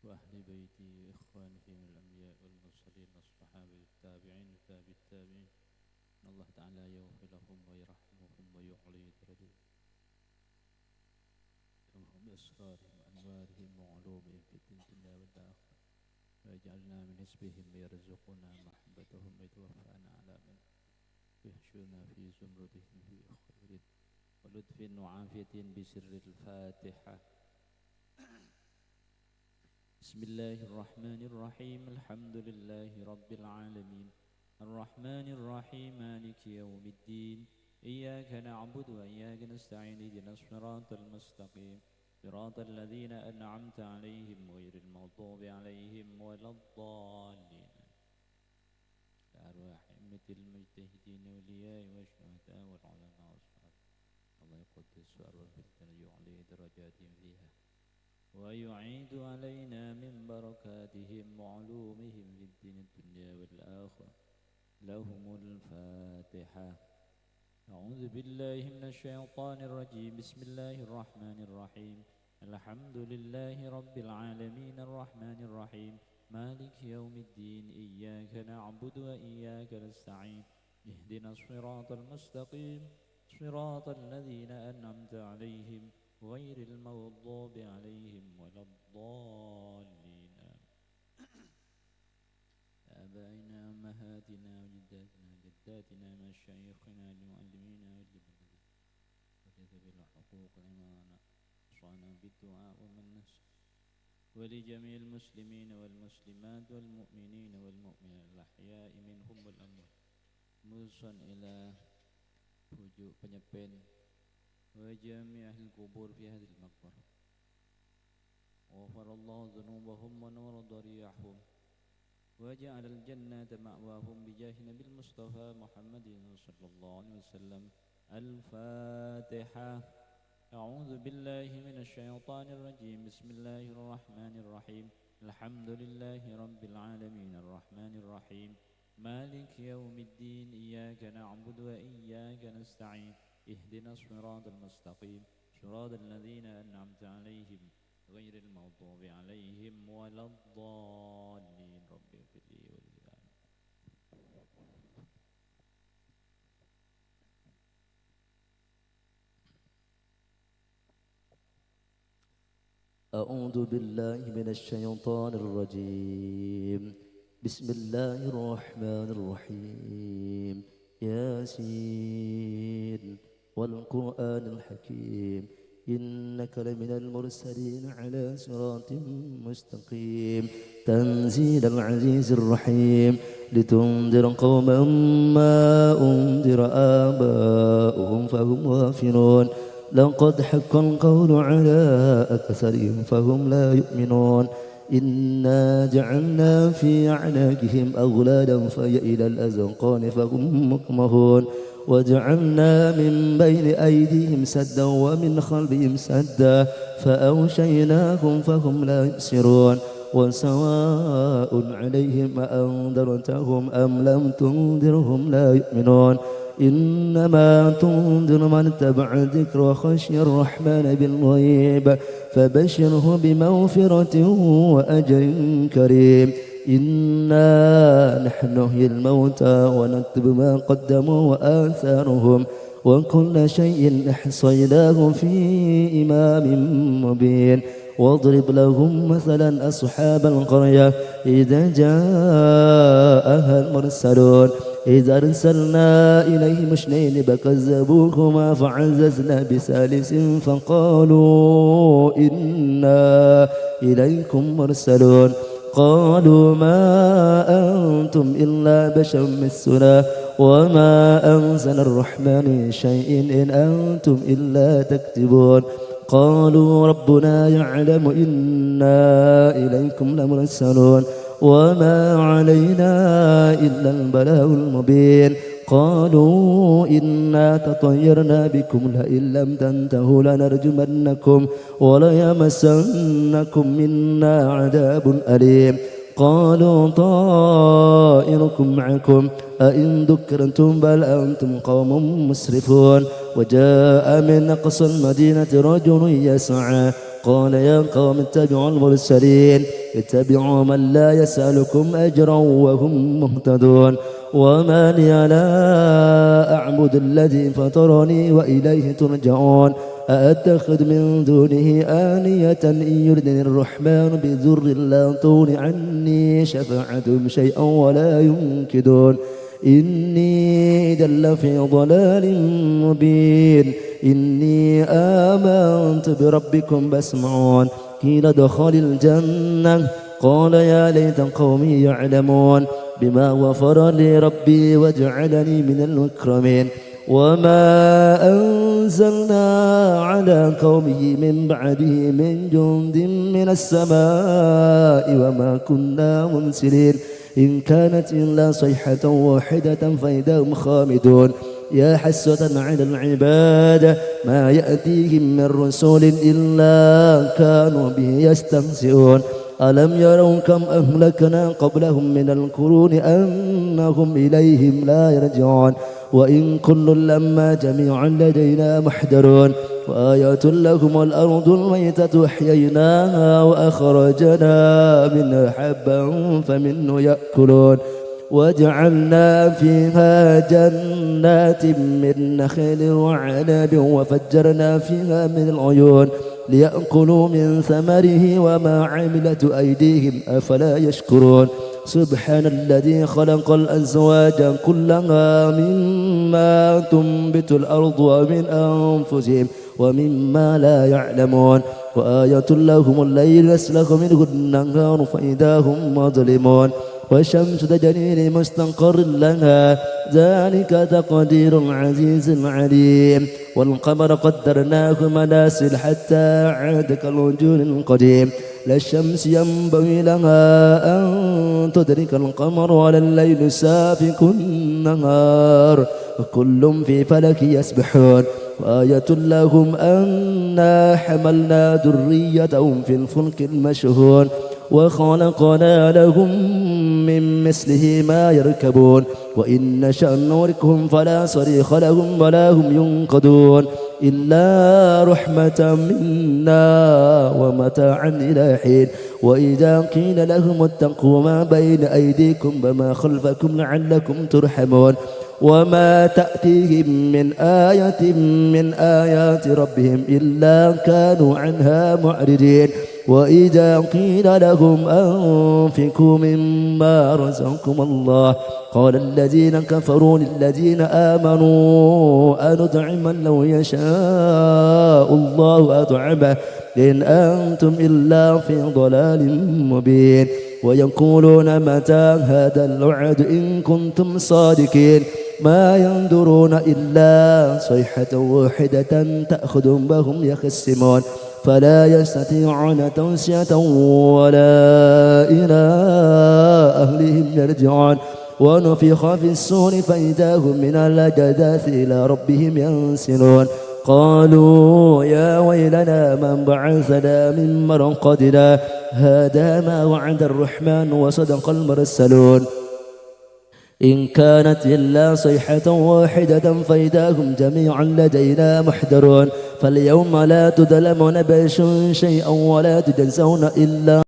وأهل بيته وإخوانه من الأنبياء والمرسلين والصحابة والتابعين وتابع التابعين. إن الله تعالى يغفر لهم ويرحمهم ويعلي درجاتهم. ينفع بأسرارهم وأنوارهم وعلومهم في الدنيا والآخرة، ويجعلنا من حزبهم ويرزقنا محبتهم ويتوفانا على من ويحشرنا في زمرتهم في خير ولطف وعافية بسر الفاتحة. بسم الله الرحمن الرحيم. الحمد لله رب العالمين. الرحمن الرحيم. مالك يوم الدين. إياك نعبد وإياك نستعين. اهدنا الصراط المستقيم. صراط الذين أنعمت عليهم غير المغضوب عليهم ولا الضالين. لأرواح أئمة المجتهدين والأولياء والشهداء والعلماء والصالحين. الله يقدس أرواحهم ويعلي درجاتهم فيها. ويعيد علينا من بركاتهم وعلومهم في الدين الدنيا والآخرة. لهم الفاتحة. أعوذ بالله من الشيطان الرجيم. بسم الله الرحمن الرحيم. الحمد لله رب العالمين. الرحمن الرحيم. مالك يوم الدين. إياك نعبد وإياك نستعين. اهدنا الصراط المستقيم. صراط الذين أنعمت عليهم غير المغضوب عليهم ولا الضالين. آمين. لآبائنا وأمهاتنا وجداتنا وجداتنا ومشايخنا المعلمين والعلماء وذوي الحقوق لمن أوصانا بالدعاء ومن نصح، ولجميع المسلمين والمسلمات والمؤمنين والمؤمنات الأحياء منهم والأموات، خصوصا إلى فجوء penyepen وجميع أهل القبور في هذه المقبرة. غفر الله ذنوبهم ونور ضريحهم وجعل الجنة مأواهم بجاه النبي المصطفى محمد صلى الله عليه وسلم. الفاتحة. أعوذ بالله من الشيطان الرجيم. بسم الله الرحمن الرحيم. الحمد لله رب العالمين. الرحمن الرحيم. مالك يوم الدين. إياك نعبد وإياك نستعين. اهدنا الصراط المستقيم. صراط الذين أنعمت عليهم غير المغضوب عليهم ولا الضالين. رب اغفر لي ولوالدي. آمين. أعوذ بالله من الشيطان الرجيم. بسم الله الرحمن الرحيم. ياسين. والقرآن الحكيم. إنك لمن المرسلين على صراط مستقيم. تنزيل العزيز الرحيم. لتنذر قوما ما أنذر آباؤهم فهم غافلون. لقد حق القول على أكثرهم فهم لا يؤمنون. إنا جعلنا في أعناقهم أغلالا فهي إلى الأذقان فهم مقمحون. وجعلنا من بين أيديهم سدا ومن خلفهم سدا فأغشيناهم فهم لا يبصرون. وسواء عليهم أأنذرتهم أم لم تنذرهم لا يؤمنون. إنما تنذر من اتبع الذكر وخشي الرحمن بالغيب فبشره بمغفرة وأجر كريم. إنا نحن نحيي الموتى ونكتب ما قدموا وآثارهم وكل شيء أحصيناه في إمام مبين. واضرب لهم مثلا أصحاب القرية إذ جاءها المرسلون. إذ أرسلنا إليهم اثنين فكذبوهما فعززنا بثالث فقالوا إنا إليكم مرسلون. قالوا ما أنتم إلا بشر مثلنا وما أنزل الرحمن من شيء إن أنتم إلا تكذبون. قالوا ربنا يعلم إنا إليكم لمرسلون وما علينا إلا البلاغ المبين. قالوا إنا تطيرنا بكم لئن لم تنتهوا لنرجمنكم وليمسنكم منا عذاب أليم. قالوا طائركم معكم أئن ذكرتم بل أنتم قوم مسرفون. وجاء من أقصى المدينة رجل يسعى قال يا قوم اتبعوا المرسلين اتبعوا من لا يسألكم أجرا وهم مهتدون. وما لي لا أعبد الذي فطرني وإليه ترجعون. أأتخذ من دونه آلهة إن يردني الرحمن بضر لا تغن عني شفاعتهم شيئا ولا ينقذون. إني إذا لفي ضلال مبين. إني آمنت بربكم فاسمعون. قيل ادخل الجنة. قال يا ليت قومي يعلمون بما غفر لي ربي وجعلني من المكرمين. وما أنزلنا على قومه من بعده من جند من السماء وما كنا منزلين. إن كانت إلا صيحة واحدة فإذا هم خامدون. يا حسرة على العباد ما يأتيهم من رسول إلا كانوا به يستهزئون. ألم يروا كم أهلكنا قبلهم من القرون أنهم إليهم لا يرجعون. وإن كل لما جميع لدينا محضرون. وآية لهم الأرض الميتة أحييناها وأخرجنا منها حبا فمنه يأكلون. وجعلنا فيها جنات من نخيل وعنب وفجرنا فيها من العيون ليأكلوا من ثمره وما عملته أيديهم أفلا يشكرون. سبحان الذي خلق الأزواج كلها مما تنبت الأرض ومن أنفسهم ومما لا يعلمون. وآية لهم الليل نسلخ منه النهار فإذا هم مظلمون. والشمس تجري لمستقر لها ذلك تقدير العزيز العليم. والقمر قدرناه منازل حتى عاد كالعرجون القديم. لا الشمس ينبغي لها أن تدرك القمر ولا الليل سابق النهار وكل في فلك يسبحون. وآية لهم أنا حملنا ذريتهم في الفلك المشحون وخلقنا لهم من مثله ما يركبون وإن نشأ نغرقهم فلا صريخ لهم ولا هم ينقذون إلا رحمة منا ومتاعا إلى حين. وإذا قيل لهم اتقوا ما بين أيديكم وما خلفكم لعلكم ترحمون. وما تأتيهم من آية من آيات ربهم إلا كانوا عنها معرضين. وإذا قيل لهم أنفقوا مما رزقكم الله قال الذين كفروا للذين آمنوا أنطعم من لو يشاء الله أطعمه إن أنتم إلا في ضلال مبين. ويقولون متى هذا الوعد إن كنتم صادقين. ما ينظرون إلا صيحة واحدة تأخذهم وهم يخصمون. فلا يستطيعون توصية ولا إلى أهلهم يرجعون. ونفخ في الصور فإذا هم من الأجداث إلى ربهم ينسلون. قالوا يا ويلنا من بعثنا من مرقدنا هذا ما وعد الرحمن وصدق المرسلون. إن كانت إلا صيحة واحدة فإذا هم جميع لدينا محضرون. فاليوم لا تظلم نفس شيئا ولا تجزون إلا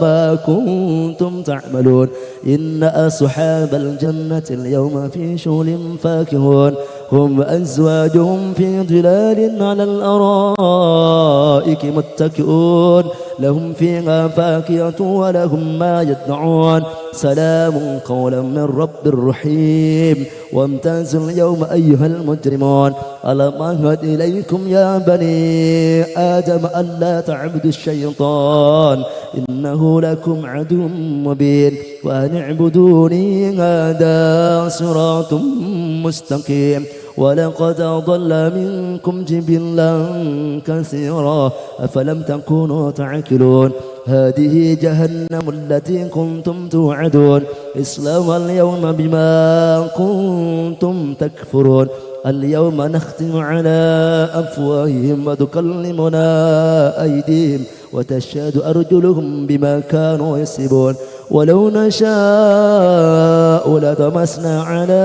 ما كنتم تعملون. إن أصحاب الجنة اليوم في شغل فاكهون. هم وأزواجهم في ظلال على الأرائك متكئون. لهم فيها فاكهة ولهم ما يدعون. سلام قولا من رب رحيم. وامتازوا اليوم أيها المجرمون. ألم أعهد إليكم يا بني آدم ألا تعبدوا الشيطان إنه لكم عدو مبين. وأن اعبدوني هذا صراط مستقيم. ولقد أضل منكم جبلا كثيرا أفلم تكونوا تعقلون. هذه جهنم التي كنتم توعدون اصلوها اليوم بما كنتم تكفرون. اليوم نختم على أفواههم وتكلمنا أيديهم وتشهد أرجلهم بما كانوا يكسبون. ولو نشاء لطمسنا على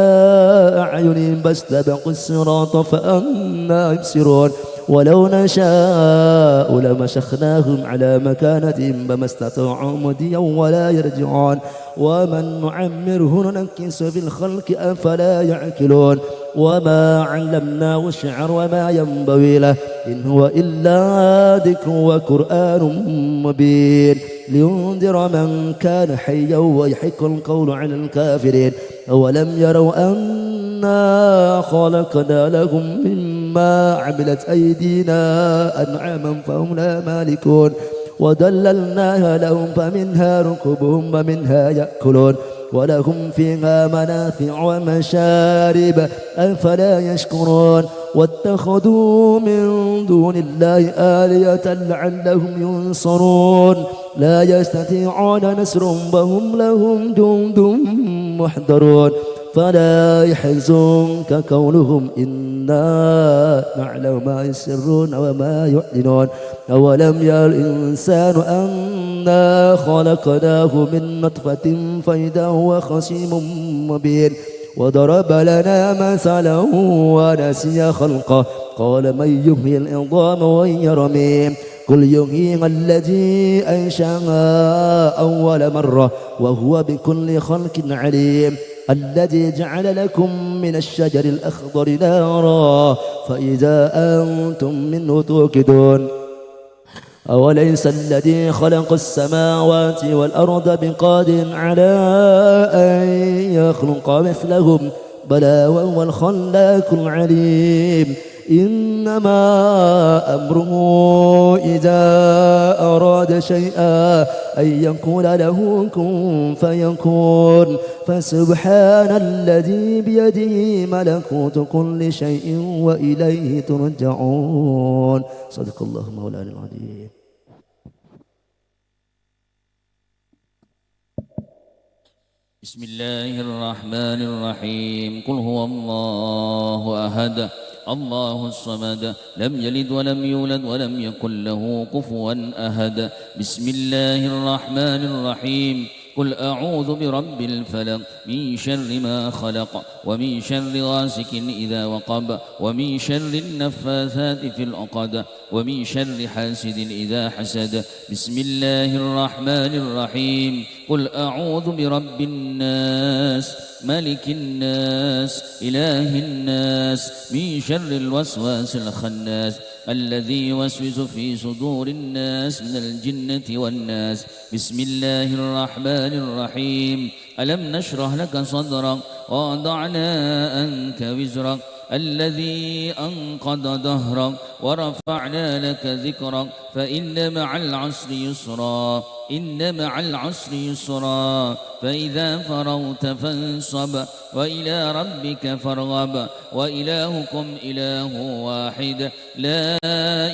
أعينهم فاستبقوا الصراط فأنى يبصرون. ولو نشاء لمسخناهم على مكانتهم فما استطاعوا مضيا ولا يرجعون. ومن نعمره ننكسه في الخلق أفلا يعقلون. وما علمناه الشعر وما ينبغي له إن هو إلا ذكر وقرآن مبين لينذر من كان حيا ويحق القول على الكافرين. أولم يروا أنا خلقنا لهم مما عملت أيدينا أنعاما فهم لها مالكون. وذللناها لهم فمنها ركوبهم ومنها يأكلون ولهم فيها منافع ومشارب أفلا يشكرون. واتخذوا من دون الله آلهة لعلهم ينصرون. لا يستطيعون نصرهم وهم لهم جند محضرون. فلا يحزنك قولهم إنا نعلم ما يسرون وما يعلنون. أولم ير الإنسان أنا خلقناه من نطفة فإذا هو خصيم مبين. وضرب لنا مثلا ونسي خلقه قال من يحيي العظام وهي رميم. قل يحييها الذي أنشأها أول مرة وهو بكل خلق عليم. الذي جعل لكم من الشجر الأخضر نارا فإذا أنتم منه توقدون. أوليس الذي خلق السماوات والأرض بقادر على أن يخلق مثلهم؟ بلى وهو الخلاق العليم. إنما أمره إذا أراد شيئا أن يقول له كن فيكون. فسبحان الذي بيده ملكوت كل شيء وإليه ترجعون. صدق الله مولانا العظيم. بسم الله الرحمن الرحيم. قل هو الله أحد، الله الصمد، لم يلد ولم يولد ولم يكن له كفوا أحد. بسم الله الرحمن الرحيم. قل أعوذ برب الفلق، من شر ما خلق، ومن شر غاسق إذا وقب، ومن شر النفاثات في العقد، ومن شر حاسد إذا حسد. بسم الله الرحمن الرحيم. قل أعوذ برب الناس، ملك الناس، إله الناس، من شر الوسواس الخناس، الذي يوسوس في صدور الناس من الجنة والناس. بسم الله الرحمن الرحيم. ألم نشرح لك صدرك ووضعنا عنك وزرك الذي أنقض ظهرك ورفعنا لك ذكرك فإن مع العسر يسرا، إن مع العسر يسرا، فإذا فرغت فانصب وإلى ربك فارغب، وإلهكم إله واحد، لا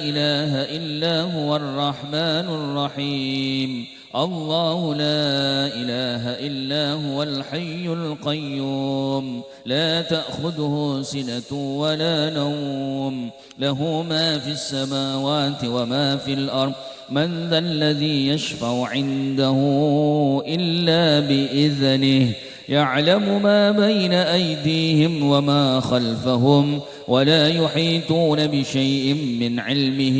إله إلا هو الرحمن الرحيم. الله لا إله إلا هو الحي القيوم، لا تأخذه سنة ولا نوم، له ما في السماوات وما في الأرض، من ذا الذي يشفع عنده إلا بإذنه، يعلم ما بين أيديهم وما خلفهم، ولا يحيطون بشيء من علمه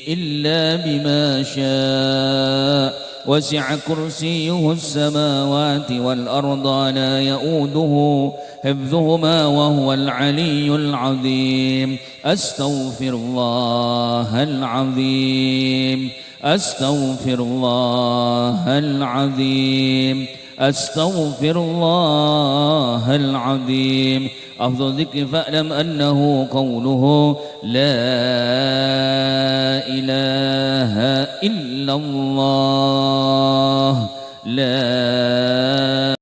إلا بما شاء، وسع كرسيه السماوات والأرض، لا يؤوده حفظهما وهو العلي العظيم. أستغفر الله العظيم. أستغفر الله العظيم. أستغفر الله العظيم. أفضل الذكر فاعلم أنه قوله لا إله إلا الله. لا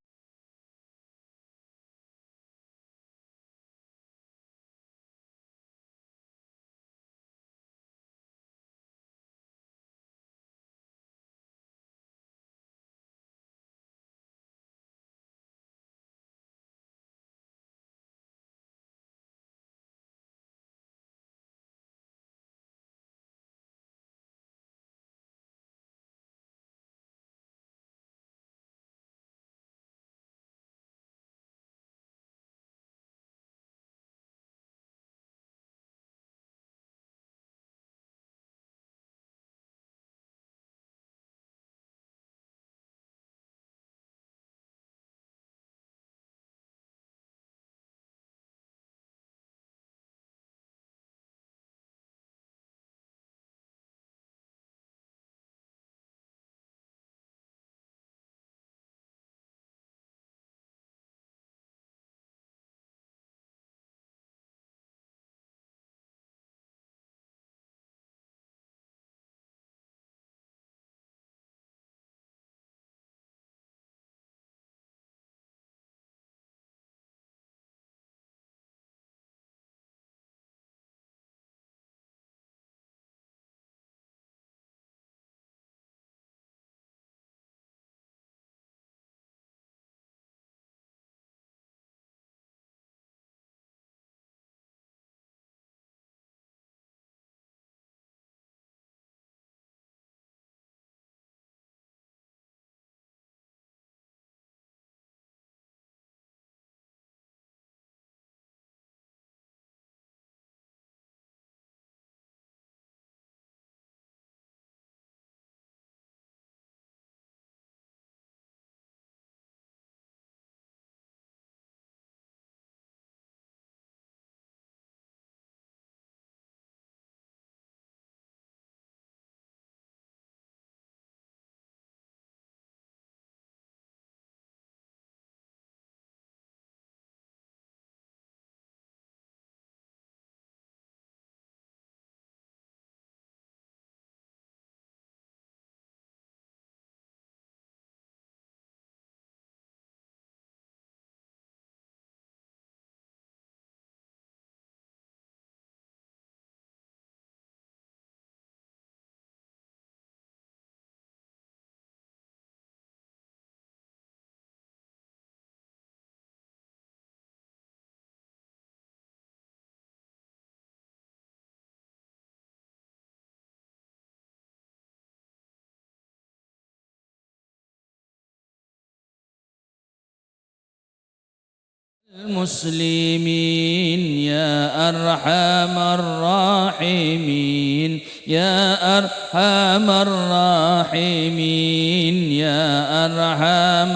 المسلمين يا أرحم الراحمين، يا أرحم الراحمين، يا أرحم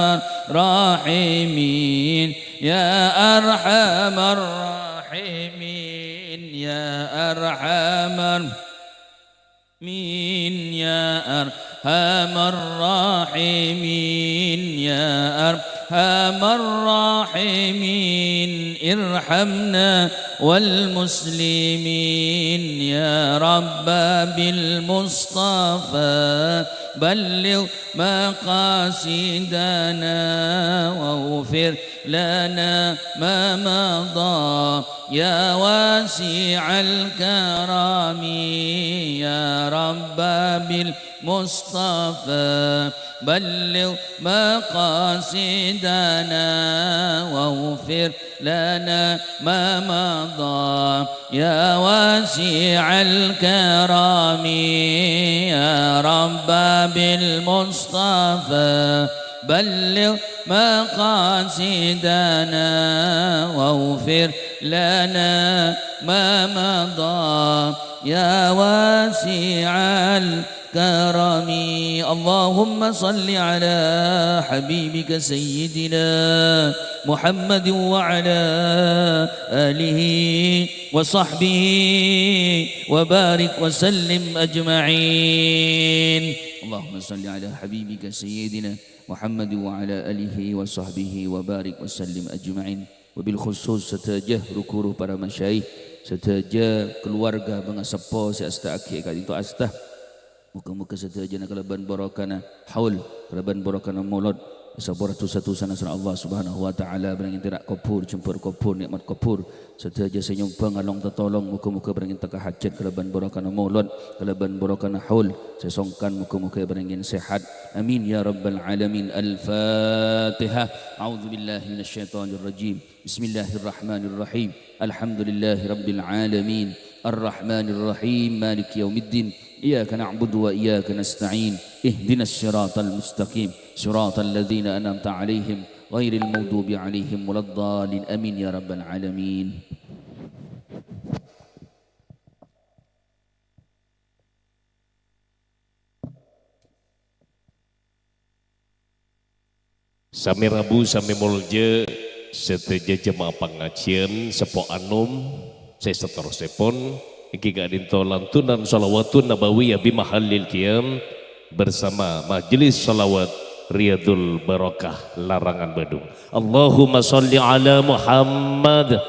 الراحمين، يا أرحم الراحمين، يا أرحم الراحمين، يا أرحم الراحمين، يا أرحم الراحمين، ارحمنا والمسلمين، يا رب بالمصطفى بلغ مقاصدنا واغفر لنا ما مضى، يا واسع الكرم، يا رب بالمصطفى بلغ مقاصدنا واغفر لنا ما مضى، يا واسع الكرم، يا رب بالمصطفى بلغ مقاصدنا واغفر لنا ما مضى، يا واسع الكرم. اللهم صل على حبيبك سيدنا محمد وعلى آله وصحبه وبارك وسلم أجمعين. اللهم صل على حبيبك سيدنا Muhammad wa ala alihi wa sahbihi wa barik wa sallim ajma'in. Wabil khusus sadhâjâ ru-ghuru para masyayikh, sadhâjâ kaluwarga bângaseppo sè asta'aghi è ka'dinto asta. Moghâ-moghâ sadhâjâna kalabân barokana haul, kalabân barokana molod, èsapora dhusa-dhusana sareng Allah Subhanahu wa Ta'ala, èbârângè tèra' kobhur, jembhâr kobhur, nè'mat kobhur, Sadhâjâ sè nyombhâng along tatolong, moghâ-moghâ èparèngè tekka hajhât kalabân barokana molod, kalabân barokana haul sè songkan, moghâ-moghâ èparèngè sehat. Amin ya rabbal alamin. Al-Fatihah. A'udzubillahi minasyaitonirrajim. Bismillahirrahmanirrahim. Alhamdulillahirabbil alamin. Arrahmanirrahim. Maliki yaumiddin. Iyyaka na'budu wa iyyaka nasta'in. Ihdinas siratal mustaqim. Siratal ladzina an'amta 'alaihim ghairil maghdubi 'alaihim waladdallin. Amin ya rabbal alamin. Sami rabu, sami molja, sadhâjâ jemaah pangajiân, seppo anom, sè saterrossèpon, èngghi ka'dinto lantunan shalawatun nabawiyah bi mahallil qiyam bersama Majelis Shalawat Riyadul Barokah Larangan Badung. Allahumma shalli ala Muhammad.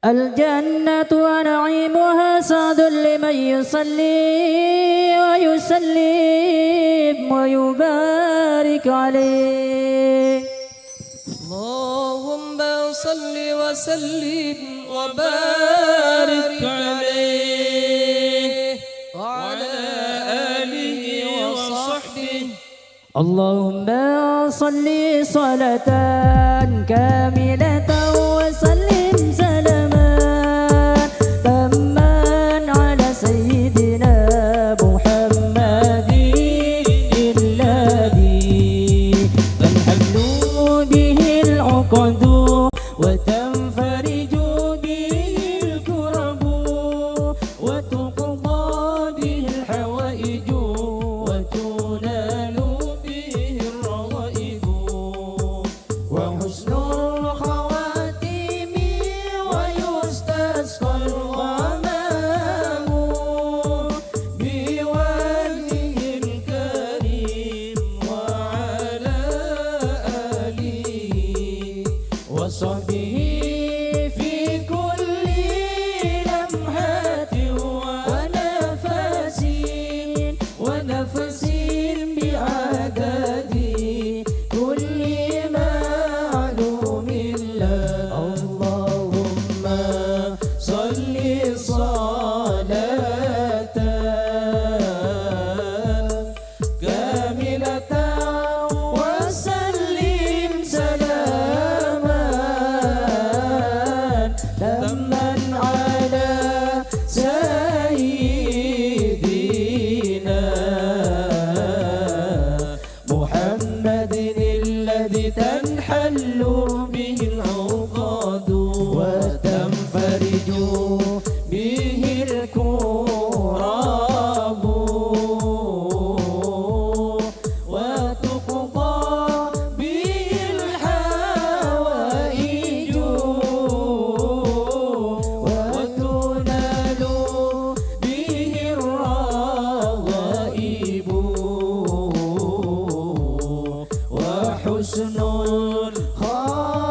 الجنة ونعيمها سعد لمن يصلي ويسلم ويبارك عليه. اللهم صل وسلم وبارك عليه وعلى آله وصحبه. اللهم صل صلاة كاملة وسلم سلاما تاما على سيدنا محمد الذي تنحل به العقد وتنفرج به الكرب وتقضى به الحوائج وتنال به الرغائب وحسن الخواتم ويستسقى الغمام بوجهه الكريم وعلى آله وصحبه في كل لمحة ونفس، ونفس بعدد كل معلوم لك. اللهم صل صلاة تنحل به العقد وتنفرج به الكرب وتقضى به الحوائج وتنال به الرغائب وحسن الخواتيم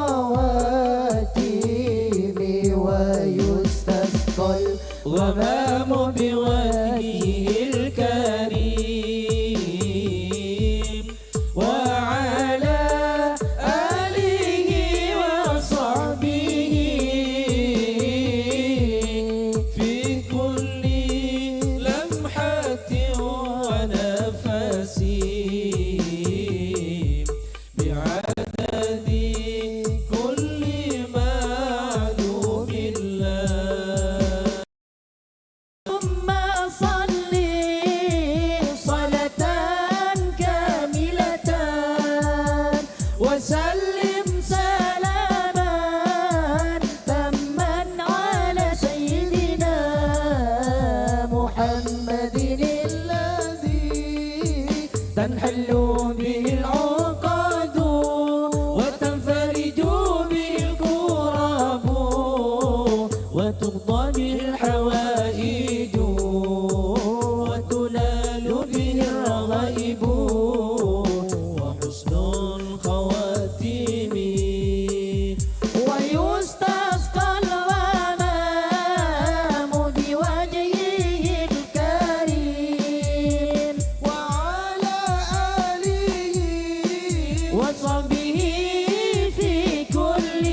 ويستسقى الغمام بوجهه الكريم وعلى آله وصحبه في كل لمحة ونفس بعدد كل معلوم لك. اللهم صل صلاة كاملة وسلم سلاما تاما على سيدنا محمد الذي تنحل به العقد وتنفرج به الكرب وتقضى به الحوائج وتنال به الرغائب وحسن الخواتيم ويستسقى الغمام بوجهه الكريم وعلى آله وصحبه في كل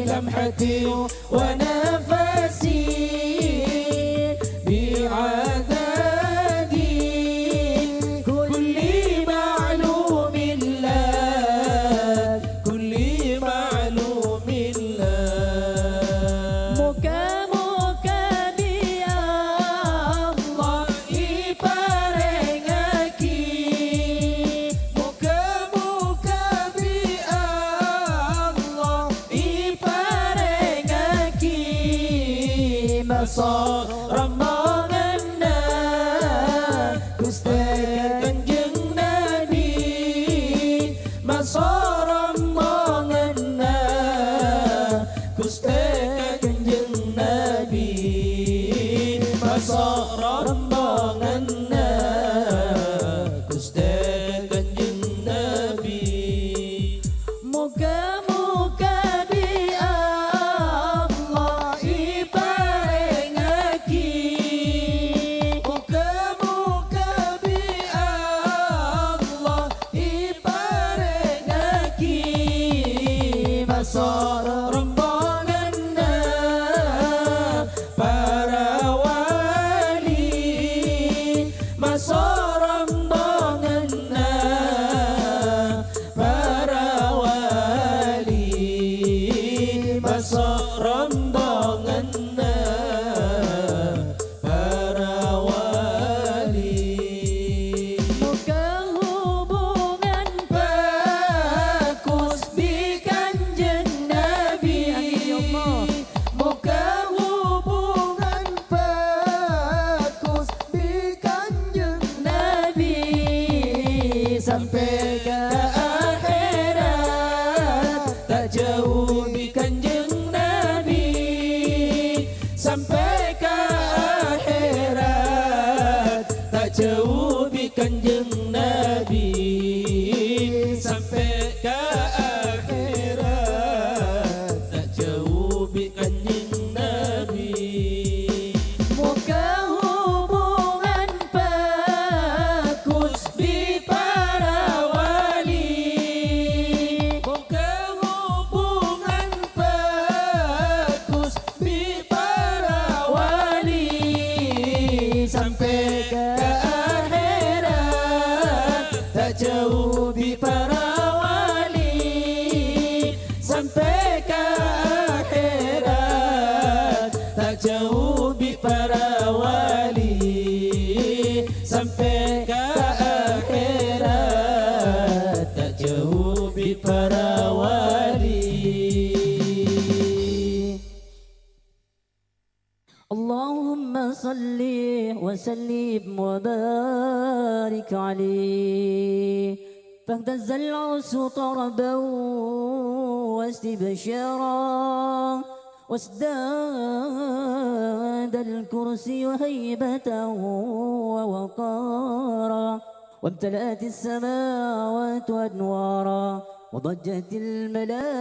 لمحة ونفس بعدد كل معلوم لك. كل معلوم لك. Moga-moga bi' Allah èparèngaghi. Moga-moga bi' Allah èparèngaghi. Masa rombonganna Ghustè Kanjeng Nabi. Masa rombonganna Ghustè Kanjeng Nabi. Masa rombonganna Ghustè Kanjeng Nabi. Moga-moga bi' Allah èparèngaghi. Moga-moga bi' Allah èparèngaghi. Masa rombonganna para wali. Masa rombonganna para wali, masa rombonganna para wali. Moga hubungan bagus bi' Kanjeng Nabi. Amin, ya Allah. Moga hubungan bagus bi' Kanjeng Nabi sampè' ka akhèrat, ta' jhâu bi' Kanjeng Nabi sampè' ka akhèrat, ta' jhâu bi' Kanjeng Nabi sampè' ka akhèrat, ta' jhâu bi' Kanjeng Nabi. Moga hubungan bagus bi' para wali. Moga hubungan para wali. اللهم صل وسلم وبارك عليه. فاهتز العرش طربا واستبشارا، وازداد الكرسي هيبة ووقارا، وامتلأت السماوات أنوارا، وضجت الملائكة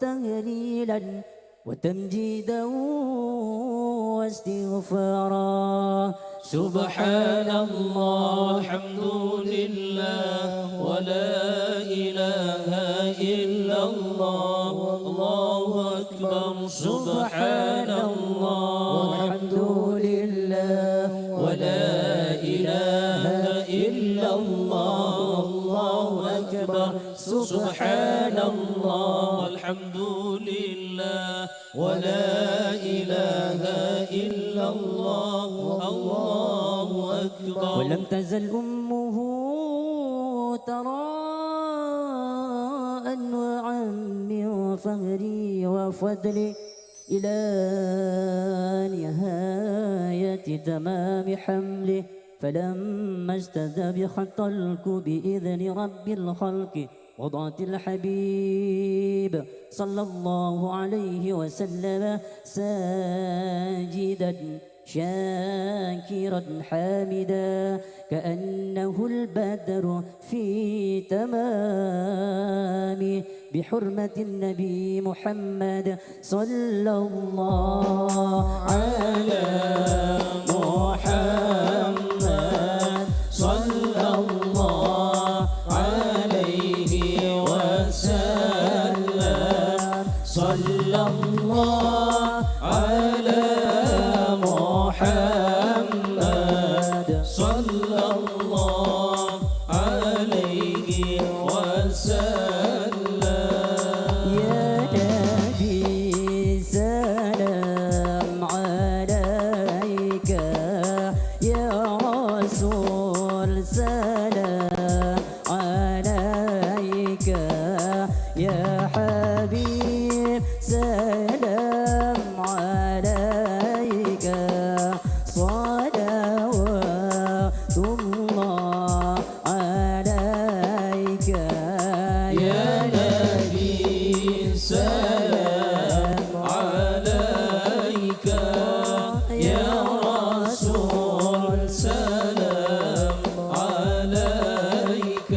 تهليلا وتمجيدا واستغفارا. سبحان الله والحمد لله ولا إله إلا الله والله أكبر. سبحان الله والحمد لله ولا إله إلا الله والله أكبر. سبحان الله والحمد لله ولا إله إلا الله والله أكبر. ولم تزل أمه ترى أنواعا من فخري وفضلي إلى نهاية تمام حمله، فلما اشتد بخط الكوب بإذن رب الخلق، وضعت الحبيب صلى الله عليه وسلم ساجدا شاكرا حامدا، كأنه البدر في تمامه، بحرمة النبي محمد صلى الله على محمد، صلى الله عليه وسلم، صلى الله على محمد، صلى الله عليه وسلم. يا نبي سلام عليك، يا رسول سلام عليك، يا حبيب سلام عليك، صلوات الله عليك يا نبي، سلام عليك يا رسول، سلام عليك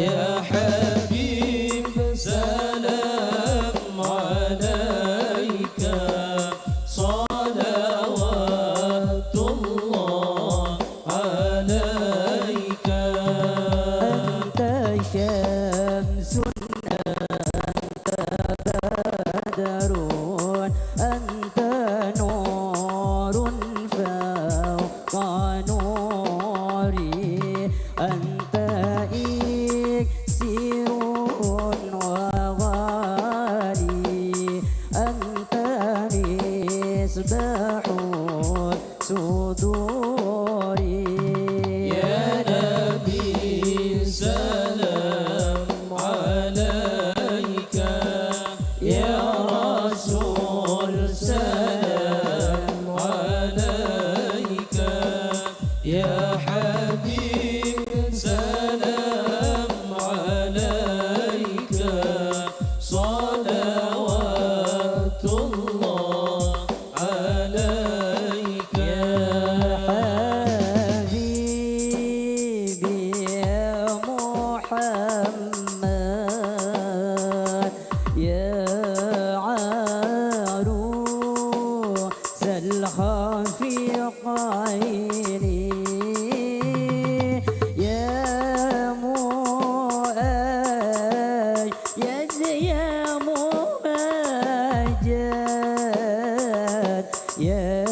يا حبيب، سلام عليك، صلوات الله عليك. أنت شمس، أنت بدر، أنت نور فوق نوري، أنت إكسير وغالي، أنت مصباح صدوري. يا نبي سلام عليك، يا رسول سلام عليك، يا حبيب سلام عليك، صلوات الله عليك. يا حبيبي يا محمد، يا عروس الخفيقين، يا مؤيد، يا ممجد، يا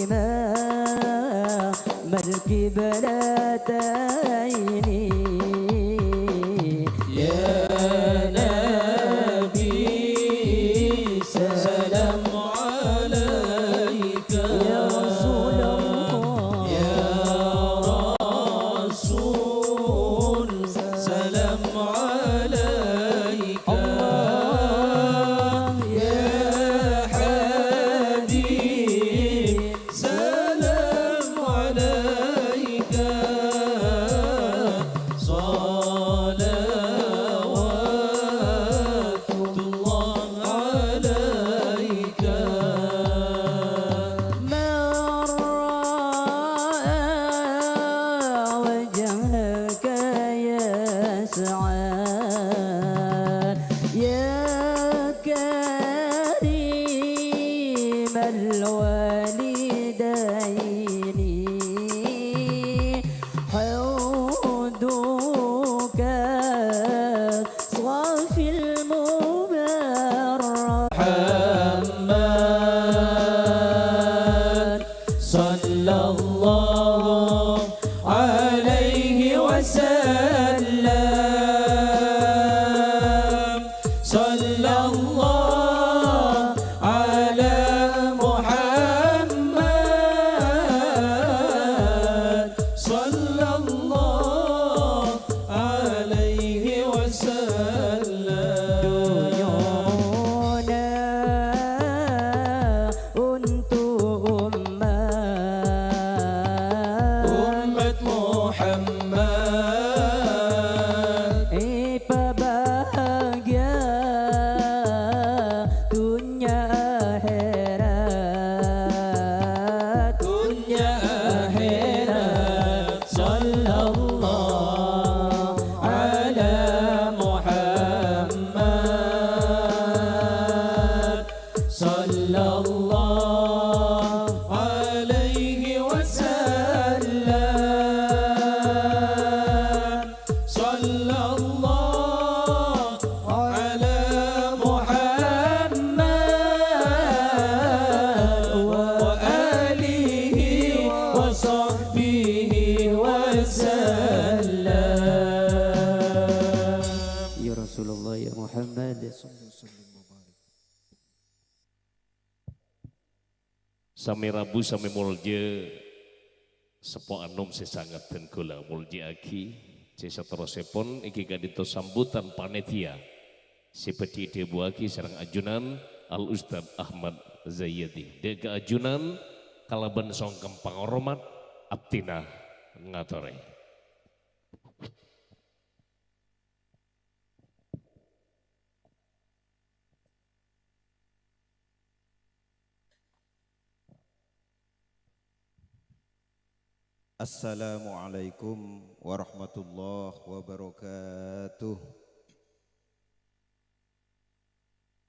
إمام القبلتين. يا نبي سلام عليك، يا رسول الله، يا رسول وسلم. صلى الله على محمد. صلى الله عليه وسلم. Dunyana untuk umat. Umat Muhammad. Èpabahagya dunnya akhèrat. Dunnya akhèrat. Sallallahu ala Muhammad. Sallallahu alaihi wasallam. Sallallahu ala Muhammad wa alihi wa sahbihi wa sallam. Ya Rasulullah, ya Muhammad. Sami rabu, sami molja, seppo anom sè sanget dhân kaulâ molja'aghi. Sè saterrossèpon èngghi ka'dinto sambutan panitia sè bhâdhi èdhâbuwâghi sareng ajunan Al Ustadz Ahmad Zayyadi. Dâ' ka ajunan kalabân songkem pangoromat abdhina ngatorè. Assalamualaikum warahmatullahi wabarakatuh.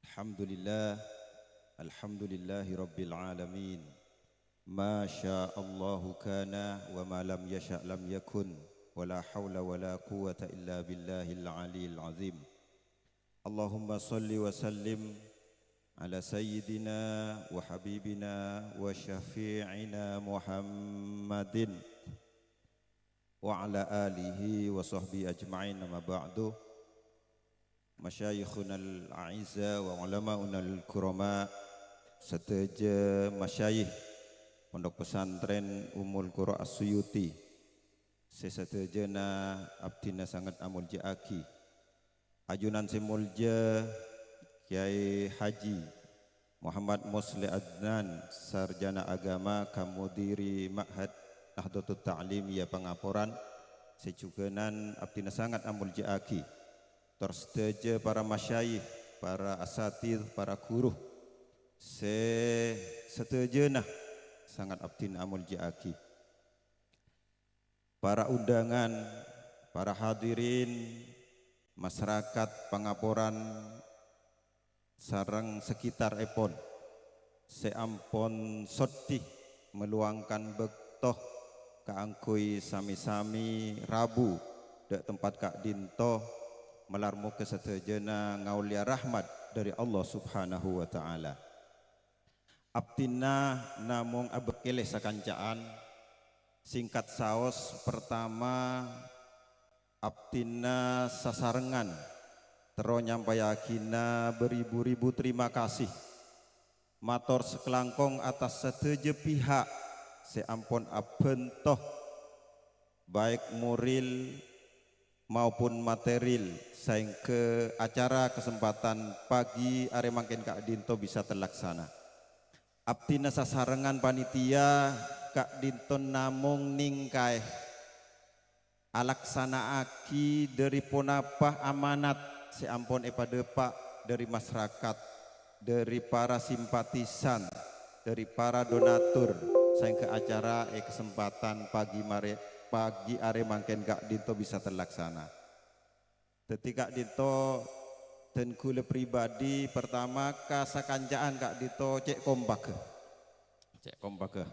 Alhamdulillah, alhamdulillahi rabbil alamin. Ma syaa Allahu kana, wa ma lam yasya' lam yakun, wa la haula wa la quwwata illa billahil aliyil azim. Allahumma shalli wa sallim ala sayyidina wa habibina wa syafi'ina Muhammadin wa ala alihi wa sahbihi ajma'in, amma ba'du. Masyayikhunal a'izza wa ulama'unal kurama, sadhâjâ masyayikh Pondok Pesantren Ummul Qura As-Suyuti, sè sadhâjâna abdhina sanget amolja'aghi. Ajunan sè molja Kyai Haji Muhammad Musleh Adnan, Sarjana Agama, Kamudiri Ma'had Nahdlatul Ta'lim, ya, Pangaporan, sè jhughânan abdhina sanget amolja'aghi. Tor sadhâjâ para masyayikh, para asatidz, para ghuru, sè sadhâjâna sanget abdhina amolja'aghi. Para undangan, para hadirin, masarakat Pangaporan sareng sakitarèpon sè ampon soddhi meluangkan bâkto kaangghuy sami-sami rabu dâ' tempat ka'dinto, malar moghâ sadhâjâna ngaollèya rahmat dâri Allah Subhanahu wa Ta'ala. Abdhina namong abâkkèlè sakanca'an. Singkat saos, pertama, abdhina sasarengngan terro nyampayaghinâ beribu-ribu terima kasih mator sakalangkong atas sadhâjâ pihak sè ampon abhânto, baik moral maupun material, saèngghâ acara kasempatan pagi arè mangkèn ka'dinto bisa terlaksana. Abdhina sasarengngan panitia ka'dinto namong nèngkaè alaksana'aghi dâri ponapa amanat sè ampon èpadâpa' dâri masarakat, dâri para simpatisan, dâri para donatur, saèngghâ acara è kasempatan pagi marè, pagi arè mangkèn ka'dinto bisa terlaksana. Dhâddhi ka'dinto dân kaulâ pribadi, pertama ka sakanca'an ka'dinto cè' kompakghâ. Cè' kompakghâ.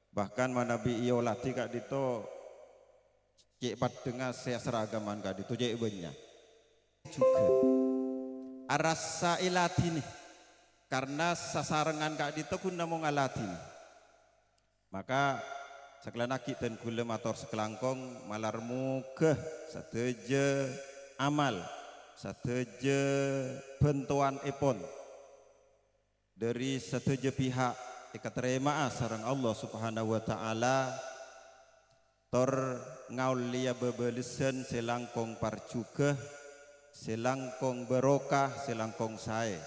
Bahkan manabi èoladhi ka'dinto cè' paddhângnga sè asaragaman ka'dinto cè' bânnya'. Jhughân. Arassa èladhinè, karna sasarengngan ka'dinto ghun namong aladhinè. Maka Sakalangkong aghi' dhân kaulâ mator sakalangkong, malar moghâ sadhâjâ amal, sadhâjâ bhântowanèpon dhâri sadhâjâ pihak èkatarèma'a sareng Allah Subhanahu wa Ta'ala, tor ngaollèya bâbâlessan sè langkong parjhughâ, sè langkong barokah, sè langkong saè,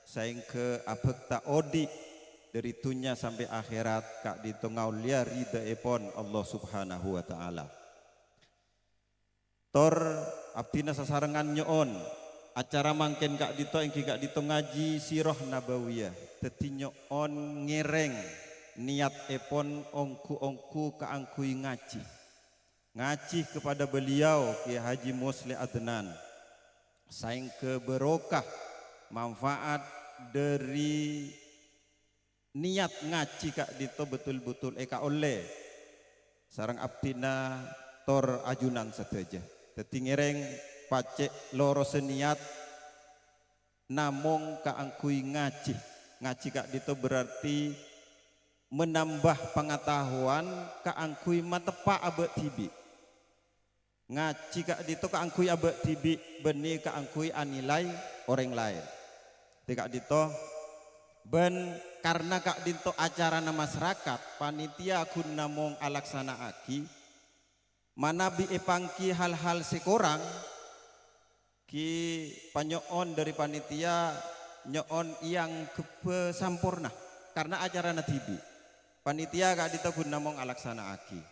saèngghâ abhâkta odi' dhâri dhunnya sampè' akhèrat ka'dinto ngaollèya ridhâèpon Allah Subhanahu wa Ta'ala. Tor abdhina sasarengngan nyo'on, acara mangkèn ka'dinto èngghi ka'dinto ngajhi Sirah Nabawiyah, dhâddhi nyo'on ngèrèng niyatèpon ongghu-ongghu kaangghuy ngajhi. Ngajhi kepada beliau, Kiai Haji Musleh Adnan, saèngghâ barokah manfaat dhâri niyat ngajhi ka'dinto betul-betul èkaollè sareng abdhina tor ajunan sadhâjâ. Dhâddhi ngèrèng pacè' lorosa niyat namong kaangghuy ngajhi. Ngajhi ka'dinto berarti menambah pengetahuan kaangghuy mateppa' abâ' dhibi'. Ngajhi ka'dinto kaangghuy abâ' dhibi', bânnè kaangghuy anilai orèng laèn. Dhâddhi ka'dinto, bân karna ka'dinto acarana masarakat, panitia ghun namong alaksana'aghi, manabi èpangghi hal-hal sè korang, ghi panyo'on dhâri panitia nyo'on èangghep samporna, karna acarana dhibi'. Panitia ka'dinto ghun namong alaksana'aghi.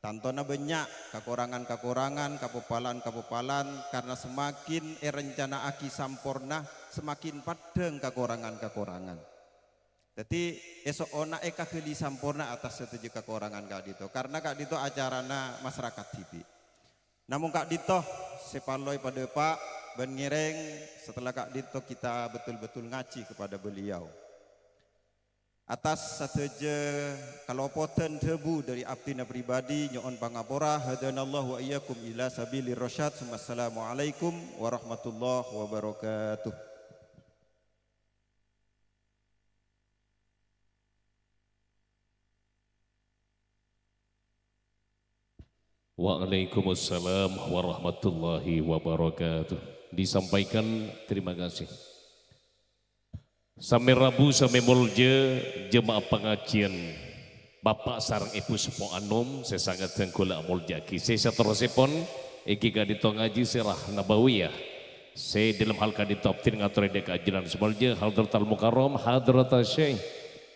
Tantona bânnya' kakorangan-kakorangan, kapoppalan-kapoppalan, karna semakin èrencana'aghi samporna, semakin paddhâng kakorangan-kakorangan. Dhâddhi, èso'ona èkaghâli samporna atas sadhâjâ kakorangan ka'dinto, karna ka'dinto acarana masarakat dhibi'. Namong ka'dinto sè parlo èpadâpa' bân ngèrèng setelah ka'dinto kita betul-betul ngajhi kepada beliau. Atas sadhâjâ kalopodhân dhâbu dhâri abdhina pribadi, nyo'on pangapora, hadanallahu wa iyyakum ila sabilir rasyad, summa assalamualaikum warahmatullahi wabarakatuh. Waalaikumsalam warahmatullahi wabarakatuh. Disampaikan terima kasih. Samè rabu, samè molja, jemaah pangajian, Bapak sareng Ibu Sepuh Anom sè sanget dhân kaulâ amolja'aghi. Sè saterrossèpon, èngghi ka'dinto ngajhi Sirah Nabawiyah. Sè dhâlem hal ka'dinto abdhina ngatorè dhâ' ka ajunan sè molja, Hadratal Mukarram, Hadratal Syekh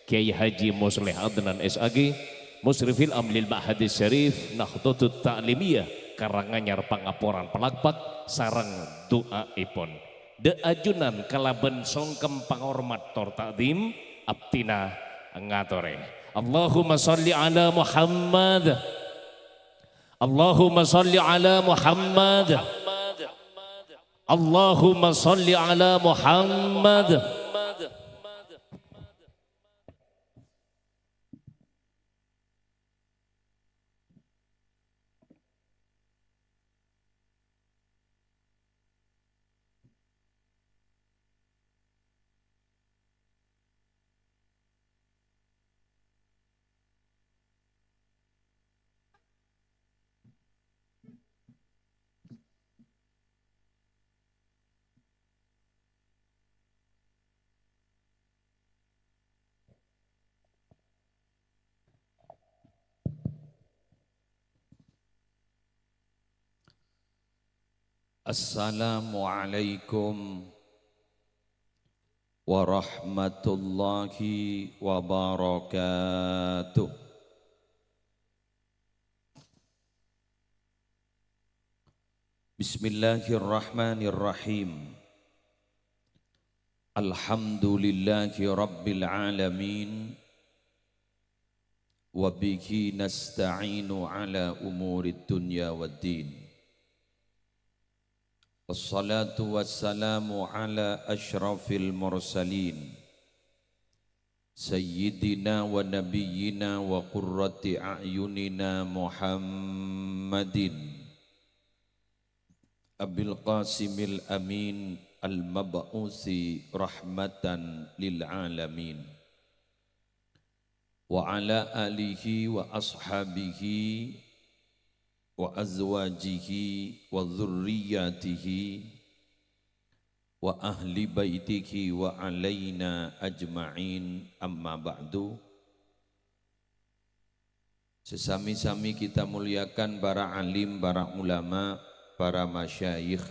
Kiai Haji Musleh Adnan, S A G, Musyrifil Am lil Ma'hadis Syarif, Nahdhatut Ta'limiyah, Karanganyar, pangaporan palakpak sareng du'aèpon. Dhâ' ajunan kalabân songkem pangormat tor ta'dhim, abdhina ngatorè. Allahumma shalli ala Muhammad. Allahumma shalli ala Muhammad. Allahumma shalli ala Muhammad. Assalamualaikum warahmatullahi wabarakatuh. Bismillahirrahmanirrahim. Alhamdulillahi rabbil alamin. Wa bihi nasta'inu ala umurid dunya waddin. Wassalatu wassalamu ala asyrafil mursalin, sayyidina wa nabiyyina wa qurrati a'yunina Muhammadin, Abil Qasimil Amin, al-mab'usi rahmatan lil alamin. wa ala alihi wa ashabihi wa azwajihi wa dzurriyyatihi wa ahli baitihi wa alaina ajma'in, amma ba'du. Sè sami-sami kita muliakan para alim, para ulama, para masyayikh,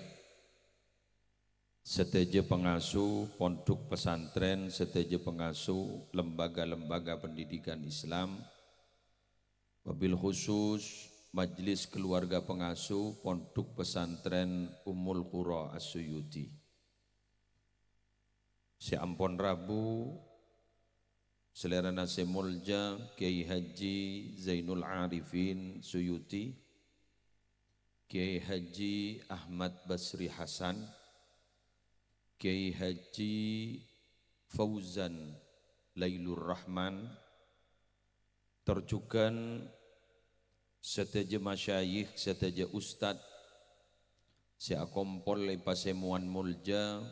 sadhâjâ pangasuh pondhuk pesantren, sadhâjâ pangasuh lembaga-lembaga pendidikan Islam, wabil khusus majelis keluarga pangasuh Pondhuk Pesantren Ummul Qura As-Suyuti. Sè ampon rabu, salèrana sè molja Kyai Haji Zainul Arifin Suyuti, Kyai Haji Ahmad Basri Hasan, Kyai Haji Fauzan Lailur Rahman, tor jhughân sadhâjâ masyayikh, sadhâjâ ustad sè akompol è pasemowan molja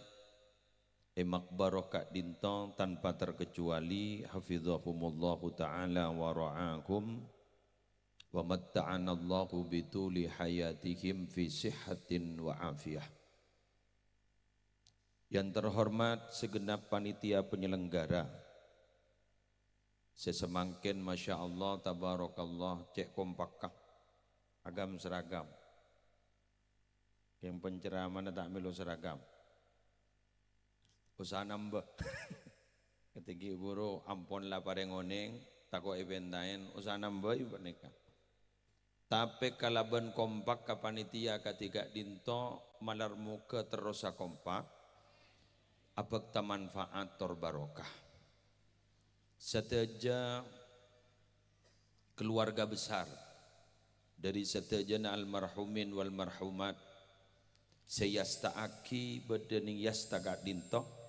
è maqbarah ka'dinto tanpa terkecuali, hafizahumullahu ta'ala wa ra'ahum, wa matta'anallahu bituli hayatihim fi sihhatin wa afiyah. Yang terhormat segenap panitia penyelenggara, sè samangkèn, masya Allah, tabarakallah, cè' kompakka, agam seragam. Kèng penceramana ta' mèlo seragam. Usaha nambâ. Katènggi buru ampon la parèng onèng, tako' èpèntaèn, usaha nambâi panèka. Tapè kalabân kompak ka panitia kadhi ka'dinto, malar moghâ terrosa kompak, abhâkta manfaat tor barokah. Sadhâjâ keluarga besar dhâri sadhâjâna almarhumin wal marhumat sè èasta'aghi bâdâ nèng èasta ka'dinto,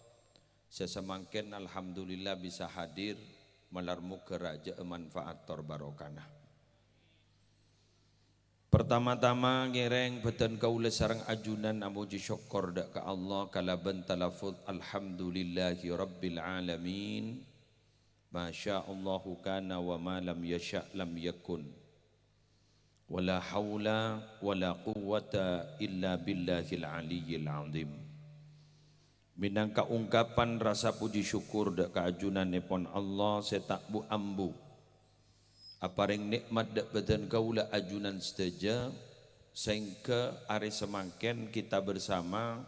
sè samangkèn alhamdulillah bisa hadir, malar moghâ rajâ'â manfaat tor barokana. Pertama-tama ngèrèng bhâdhân kaulâ sareng ajunan amojhi sokkor dhâ' ka Allah kalabân talafuz, "Alhamdulillahirabbil alamin. Masyaallahu kana wa ma lam yasya' lam yakun. Wala haula wala quwwata illa billahil aliyyil azim." Mènangka ongkapan rasa pojhi sokkor dhâ' ka ajunanèpon Allah sè ta' bu-ambu aparèng nè'mat dhâ' bhâdhân kaulâ ajunan sadhâjâ, saèngghâ arè samangkèn kita bersama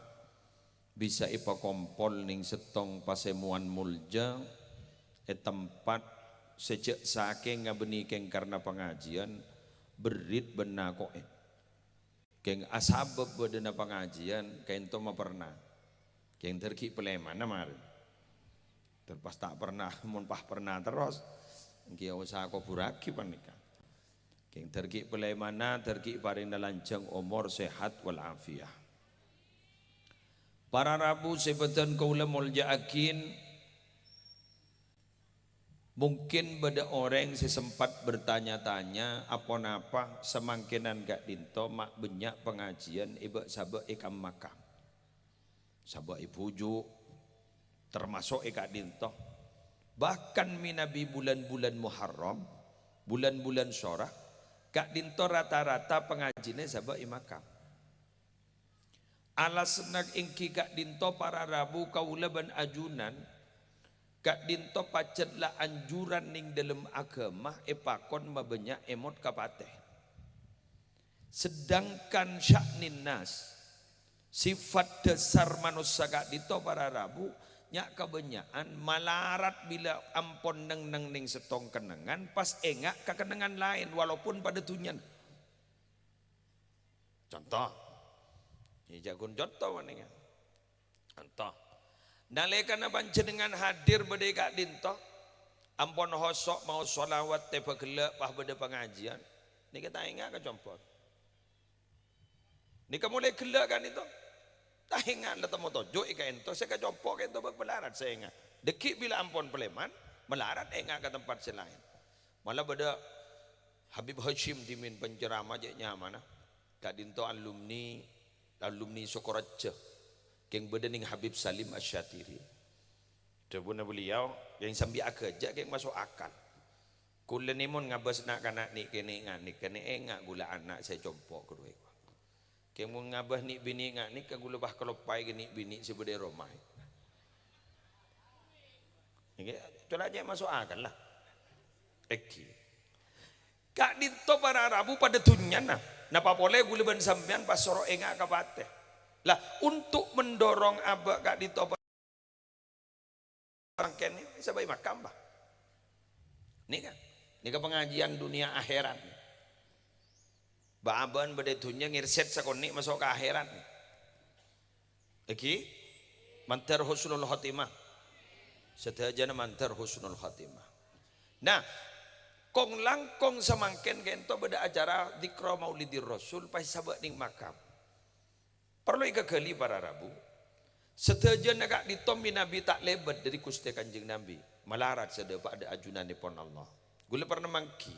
bisa èpakompol nèng sèttong pasemowan molja è tempat sè jhâ' sakènga bânnè kèng karna pangajiyân, berrit bân nako'è. Kèng asabâb bâdâna pangajiyân, kaènto ma' perna. Kèng dhâr ghi' palèmana marè. Dhâr pas ta' perna, mon pas perna terros, ènggi osa kobhurraghi panèka. Kèng dhâr ghi' palèmana, dhâr ghi' parèngna lanjhâng omor, sehat wal afiyah. Para rabu sè bhâdhân kaulâ molja'aghin, mungkin bâdâ orèng sè sempat bertanya-tanya, aponapa samangkènan ka'dinto ma' bânnya' pangajiyân è bâ'-sabâ' è kam-makam. Sabâ' è bhuju', termaso' è ka'dinto. Bahkan mènabi bulan-bulan Muharram, bulan-bulan sora, ka'dinto rata-rata pangajina sabâ' è makam. Alasanna ènggi ka'dinto para rabu kaulâ bân ajunan, ka'dinto pajhât la anjuran nèng dhâlem aghâma èpakon mabânnya' èmot ka patè. Sedangkan sya'nin nas, sifat dhâsar manossa ka'dinto para rabu, nya' kabânnya'an malarat bilâ ampon neng-neng nèng sèttong kennengngan, pas ènga' ka kennengngan laèn, walaupun padâ dhunnyana. Conto. Iyâ, jhâ' ghun conto panèka. Conto. Nalèkana panjhennengngan hadir bâdâ è ka'dinto, ampon hoso' maos shalawat tèbâ ghellâ' pas bâdâ pangajiyân. Nèka ta' ènga' ka compo'. Nèka molaè ghellâ' ka'dinto. Ta' ènga' la temmo toju' è ka'dinto, sè ka compo' ka'dinto bâ' malarat sè ènga'. Dhâggi' bilâ ampon palèman, malarat ènga' ka tempat sè laèn. Mala bâdâ Habib Hasyim dhimèn pancerama cè' nyamana. Ka'dinto alumni, alumni Sokoraja. Kèng bâdâ nèng Habib Salim Asy-Syatiri. Dhâbuna beliau, yang sambi aghâjâ' kèng maso' akal. Kaulâ nèmon ngabâs na'-kana' nè'-kènè' nga'-, nè'-kènè' enga' ghulâ ana' sè compo' ghâruwa. Kèng mon ngabâs nè'-binè' nga'-, nèka ghulâ pas kaloppaè ka nè'-binè' sè bâdâ è roma. Nèka, cola' cè' maso' akal la. Èngghi. Ka'dinto para rabu padâ dhunnyana. Napa polè ghulâ bân sampèyan pas soro enga' ka patè. Lah, untuk mendorong abâ' ka'dinto mangkèn nè, sabâi makam, Pak. Nèka, nèka pangajiân dhunnya akhèrat. Bâ'-abâ'ân bâdâ è dhunnya ngèrsèt sakonè' maso' ka akhèrat. Èngghi, mandhâr husnul khotimah. Sadhâjâna mandhâr husnul khotimah. Nah, kong-langkong samangkèn ka'dinto bâdâ acara Dzikra Maulidir Rasul, pas sabâ' nèng makam. Parlo èkaghâli para rabu. Sadhâjâna ka'dinto mènabi ta' lèbât dâri Ghustè Kanjeng Nabi, malarat sè dâpa' dâ' ajunanèpon Allah. Ghulâ pernah mangghi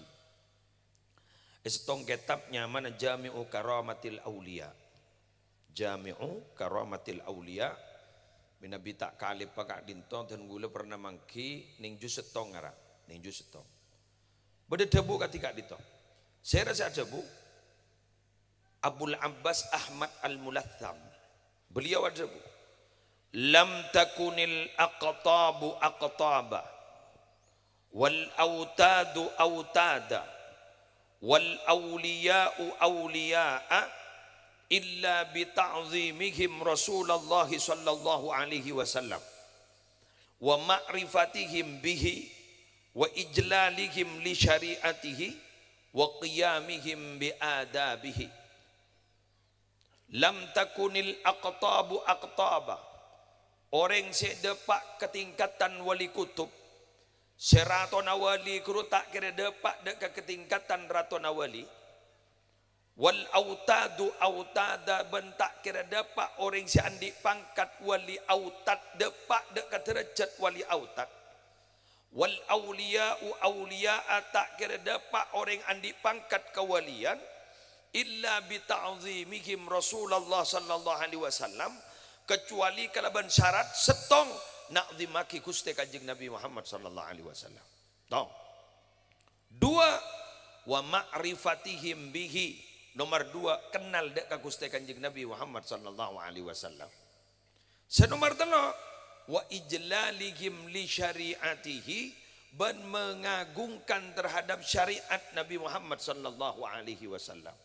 è sèttong kètab nyamana Jami'u Karamatil Auliya. Jami'u Karamatil Auliya. Mènabi ta' kalèbât ka'dinto, dân ghulâ pernah mangghi nèng juz sèttong ara, nèng juz sèttong. Bâdâ dhâbu kadhi ka'dinto. Sèra sè adhâbu? Abul Abbas Ahmad Al-Mulatham. Beliau adhâbu, "Lam takunil aqtabu aqtaba, wal autadu autada, wal auliya'u auliya'a, illa bi ta'zimihim Rasulullah sallallahu alaihi wasallam, wa ma'rifatihim bihi, wa ijlalihim li syari'atihi, wa qiyamihim bi adabihi." Lam takunil aqtabu aqtaba. Orèng sè dâpa' ka tingkatan wali kutub, sè ratona wali ghuru ta' kèra dâpa' dâ' ka katingkatan ratona wali. Wal autadu autada, bân ta' kèra dâpa' orèng sè andi' pangkat wali autad dâpa' dâ' ka dârâjhât wali autad. Wal auliya'u auliya'a, ta' kèra dâpa' orèng andi' pangkat kawaliyan, illa bi ta'zimihim Rasulullah sallallahu alaihi wasallam, kecuali kalabân syarat sèttong, na'zimaghi Ghustè Kanjeng Nabi Muhammad sallallahu alaihi wasallam. Tong. Dua, wa ma'rifatihim bihi. Nomor dua, kennal dâ' ka Ghustè Kanjeng Nabi Muhammad sallallahu alaihi wasallam. Sè nomor tello', wa ijlalihim li syari'atihi, bân mengagungkan terhadap syariat Nabi Muhammad sallallahu alaihi wasallam.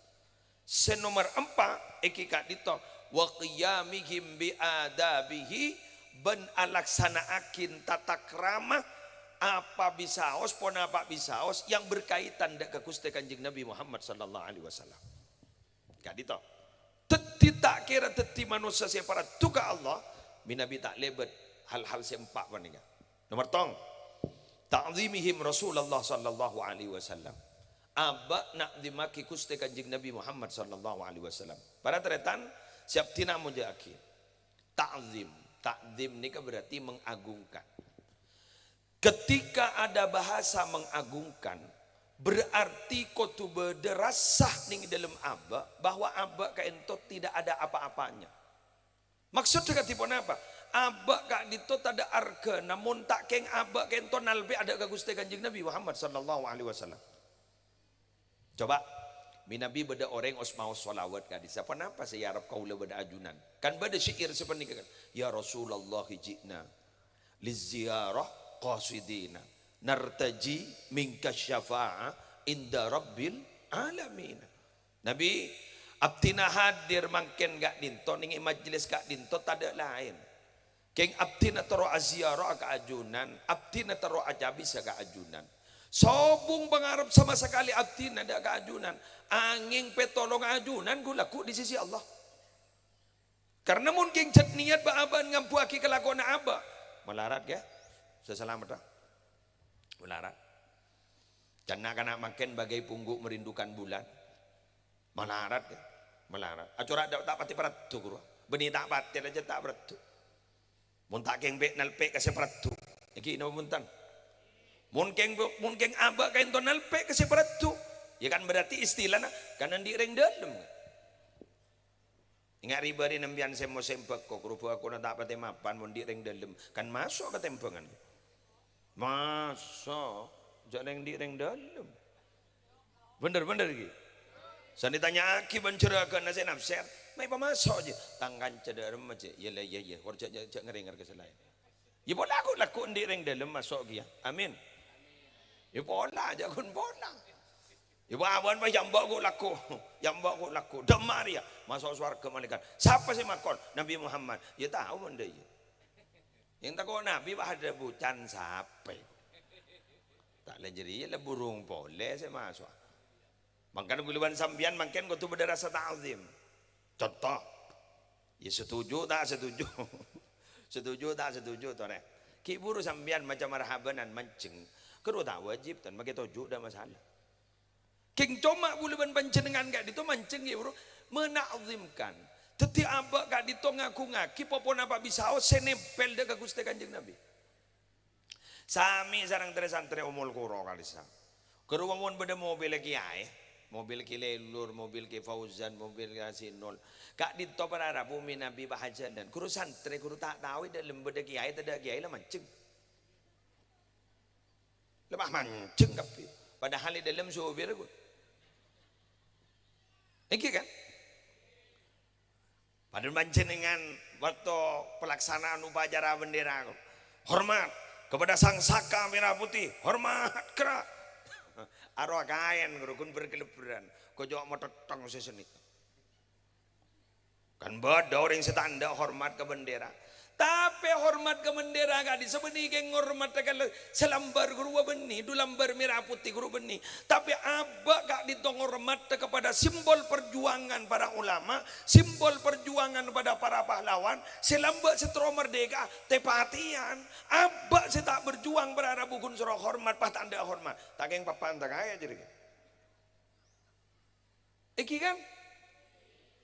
Sè nomor empa' èngghi ka'dinto, wa qiyamihim bi adabihi, bân alaksana'aghin tata krama apa bisaos, ponapa bisaos yang berkaitan dâ' ka Ghustè Kanjeng Nabi Muhammad sallallahu alaihi wasallam. Ka'dinto. Dhâddhi ta' kèra dhâddhi manossa sè paraddhu ka Allah, mènabi ta' lèbât hal-hal sè empa' panèka. Nomor tong, ta'zimihim Rasulullah sallallahu alaihi wasallam. Abâ' na'zimaghi Ghustè Kanjeng Nabi Muhammad sallallahu alaihi wasallam. Para tarètan, sè abdhina amojâ'aghi. Ta'zim. Ta'zim nèka berarti mengagungkan. Ketika ada bahasa mengagungkan, berarti kodhu bâdâ rassa nèng dâlem abâ' bahwa abâ' ka'dinto tidak ada apa-apanya. Maksoddhâ kadhi ponapa? Abâ' ka'dinto tadâ' arghâna mon ta' kèng abâ' ka'dinto nalpè adâ' ka Ghustè Kanjeng Nabi Muhammad sallallahu alaihi wasallam. Coba, mènabi bâdâ orèng os-maos sholawat ka'dissa', "Ponapa sè èarep kaulâ bân ajunan?" Kan bâdâ syair sapanèka kan, "Ya Rasulullah ji'na liziyarah qasidina, nartaji minka syafa'ah inda rabbil alamin." Nabi, abdhina hadir mangkèn ka'dinto, nèng è majlis ka'dinto tadâ' laèn. Kèng abdhina terro aziarah ka ajunan, abdhina terro acabisa ka ajunan. Sobung pangarep sama sakalè abdhina dâ' ka ajunan, angèng pètolong ajunan ghu-lagghu' dâri sisi Allah. Karna mon kèng jhât niyat bâ'-abâ'ân ngambuwâghi kalakowanna abâ', malarat, ghi? Sè salamet, ah. Malarat. Can na'-kana' mangkèn bagai pungghu' merindukan bulan. Malarat, ghi? Malarat. Acora' dâ' ta' patè paraddhu, ghuru. Bânnè ta' patè rajâ ta' paraddhu. Mon ta' kèng pè' nalpè' ka sè paraddhu. Èngghi napa bhunten? Mon kèng, mon kèng abâ' ka'dinto nalpè' ka sè paraddhu, ya kan berarti istilana kan andi' rèng dâlem. Ènga' ribâri' nèmpèyan sè mosèm bhâko, ghuru bhâkona ta' patè mapan mon andi' rèng dâlem, kan maso' ka tèmbhângan. Maso'. Jhâ' rèng andi' rèng dâlem. Bhender, bhender ghi. Sanè tanya'aghi bân jhurâghânna sè nafsèr, "Ma' èpamaso', Ji?" "Tang kanca dâ'remma, Ji." "Iyâ la, iyâ, iyâ. Kor jhâ', jhâ', jhâ' ngarèngar ka sè laèn." Iyâ pola ghu' lagghu' andi' rèng dâlem maso' ghi, yâ. Amin. Iyâ pola, jhâ' ghun pola. Iyâ bâ'ân, bâ'ân, yâ mbok ghu' lagghu'. Yâ mbok ghu' lagghu'. Dâ'emma rèya maso' sowarghâ malaèkat. Sapa sè makon? Nabbhi Muhammad. Iyâ tao mon dâ' iyâ. Sè tako' Nabbhi pas adhâbu, "Can sapè?" Ta' la jârèya la burung polè sè maso'a. Mangkana ghulâ bân sampèyan mangkèn kodhu bâdâ rasa ta'zim. Conto, iyâ setuju ta' setuju? Setuju ta' setuju, torè? Ghi' buru sampèyan maca marhabanan manjheng. Ghâruwa ta' wajib, tan makè toju' ta' masalah. Kèng coma ghulâ bân panjhennengngan ka'dinto manjheng, ghi' buru, mena'zimkan. Dhâddhi abâ' ka'dinto ngaghungaghi po-ponapa bisaos sè nèmpèl dâ' ka Ghustè Kanjeng Nabbhi. Samè sareng trè-santrè omol koro ka'dissa'. Ghâruwa mon bâdâ mobil kèyaè, mobil Kè Lelur, mobil Kè Fauzan, mobil Kè Asinul. Ka'dinto para rabu mè' Nabbhi pahajhânan. Ghuru santrè, ghuru ta' tao è dâlem bâdâ kèyaè tadâ' kèyaè la manjheng. La pas manjheng kabbhi. Padahal è dâlem sopir, ghu. Èngghi, kan? Padahal panjhennengngan waktu pelaksanaan upacara bendera, hormat kepada Sang Saka Merah Putih, hormat, kera. Arowa kaèn, ghuru, ghun bher-kelebbherran. Kocok motettong sè sennèng. Kan bâdâ orèng sè ta' endâ' hormat ka bendera. Tapè hormat ka bendera ka'dissa' bânnè kèng ngormat ka le-, sè lambâr ghuru bânnè, du lambâr merah putih ghuru bânnè. Tapè abâ' ka'dinto ngormat kepada simbol perjuangan para ulama, simbol perjuangan pada para pahlawan, sè lambâ' sè terro merdeka, tè-patèyan. Abâ' sè ta' berjuang para rabu ghun soro hormat, pas ta' endâ' hormat. Ta' kèng papan ta' kaè jârèya. Èngghi kan?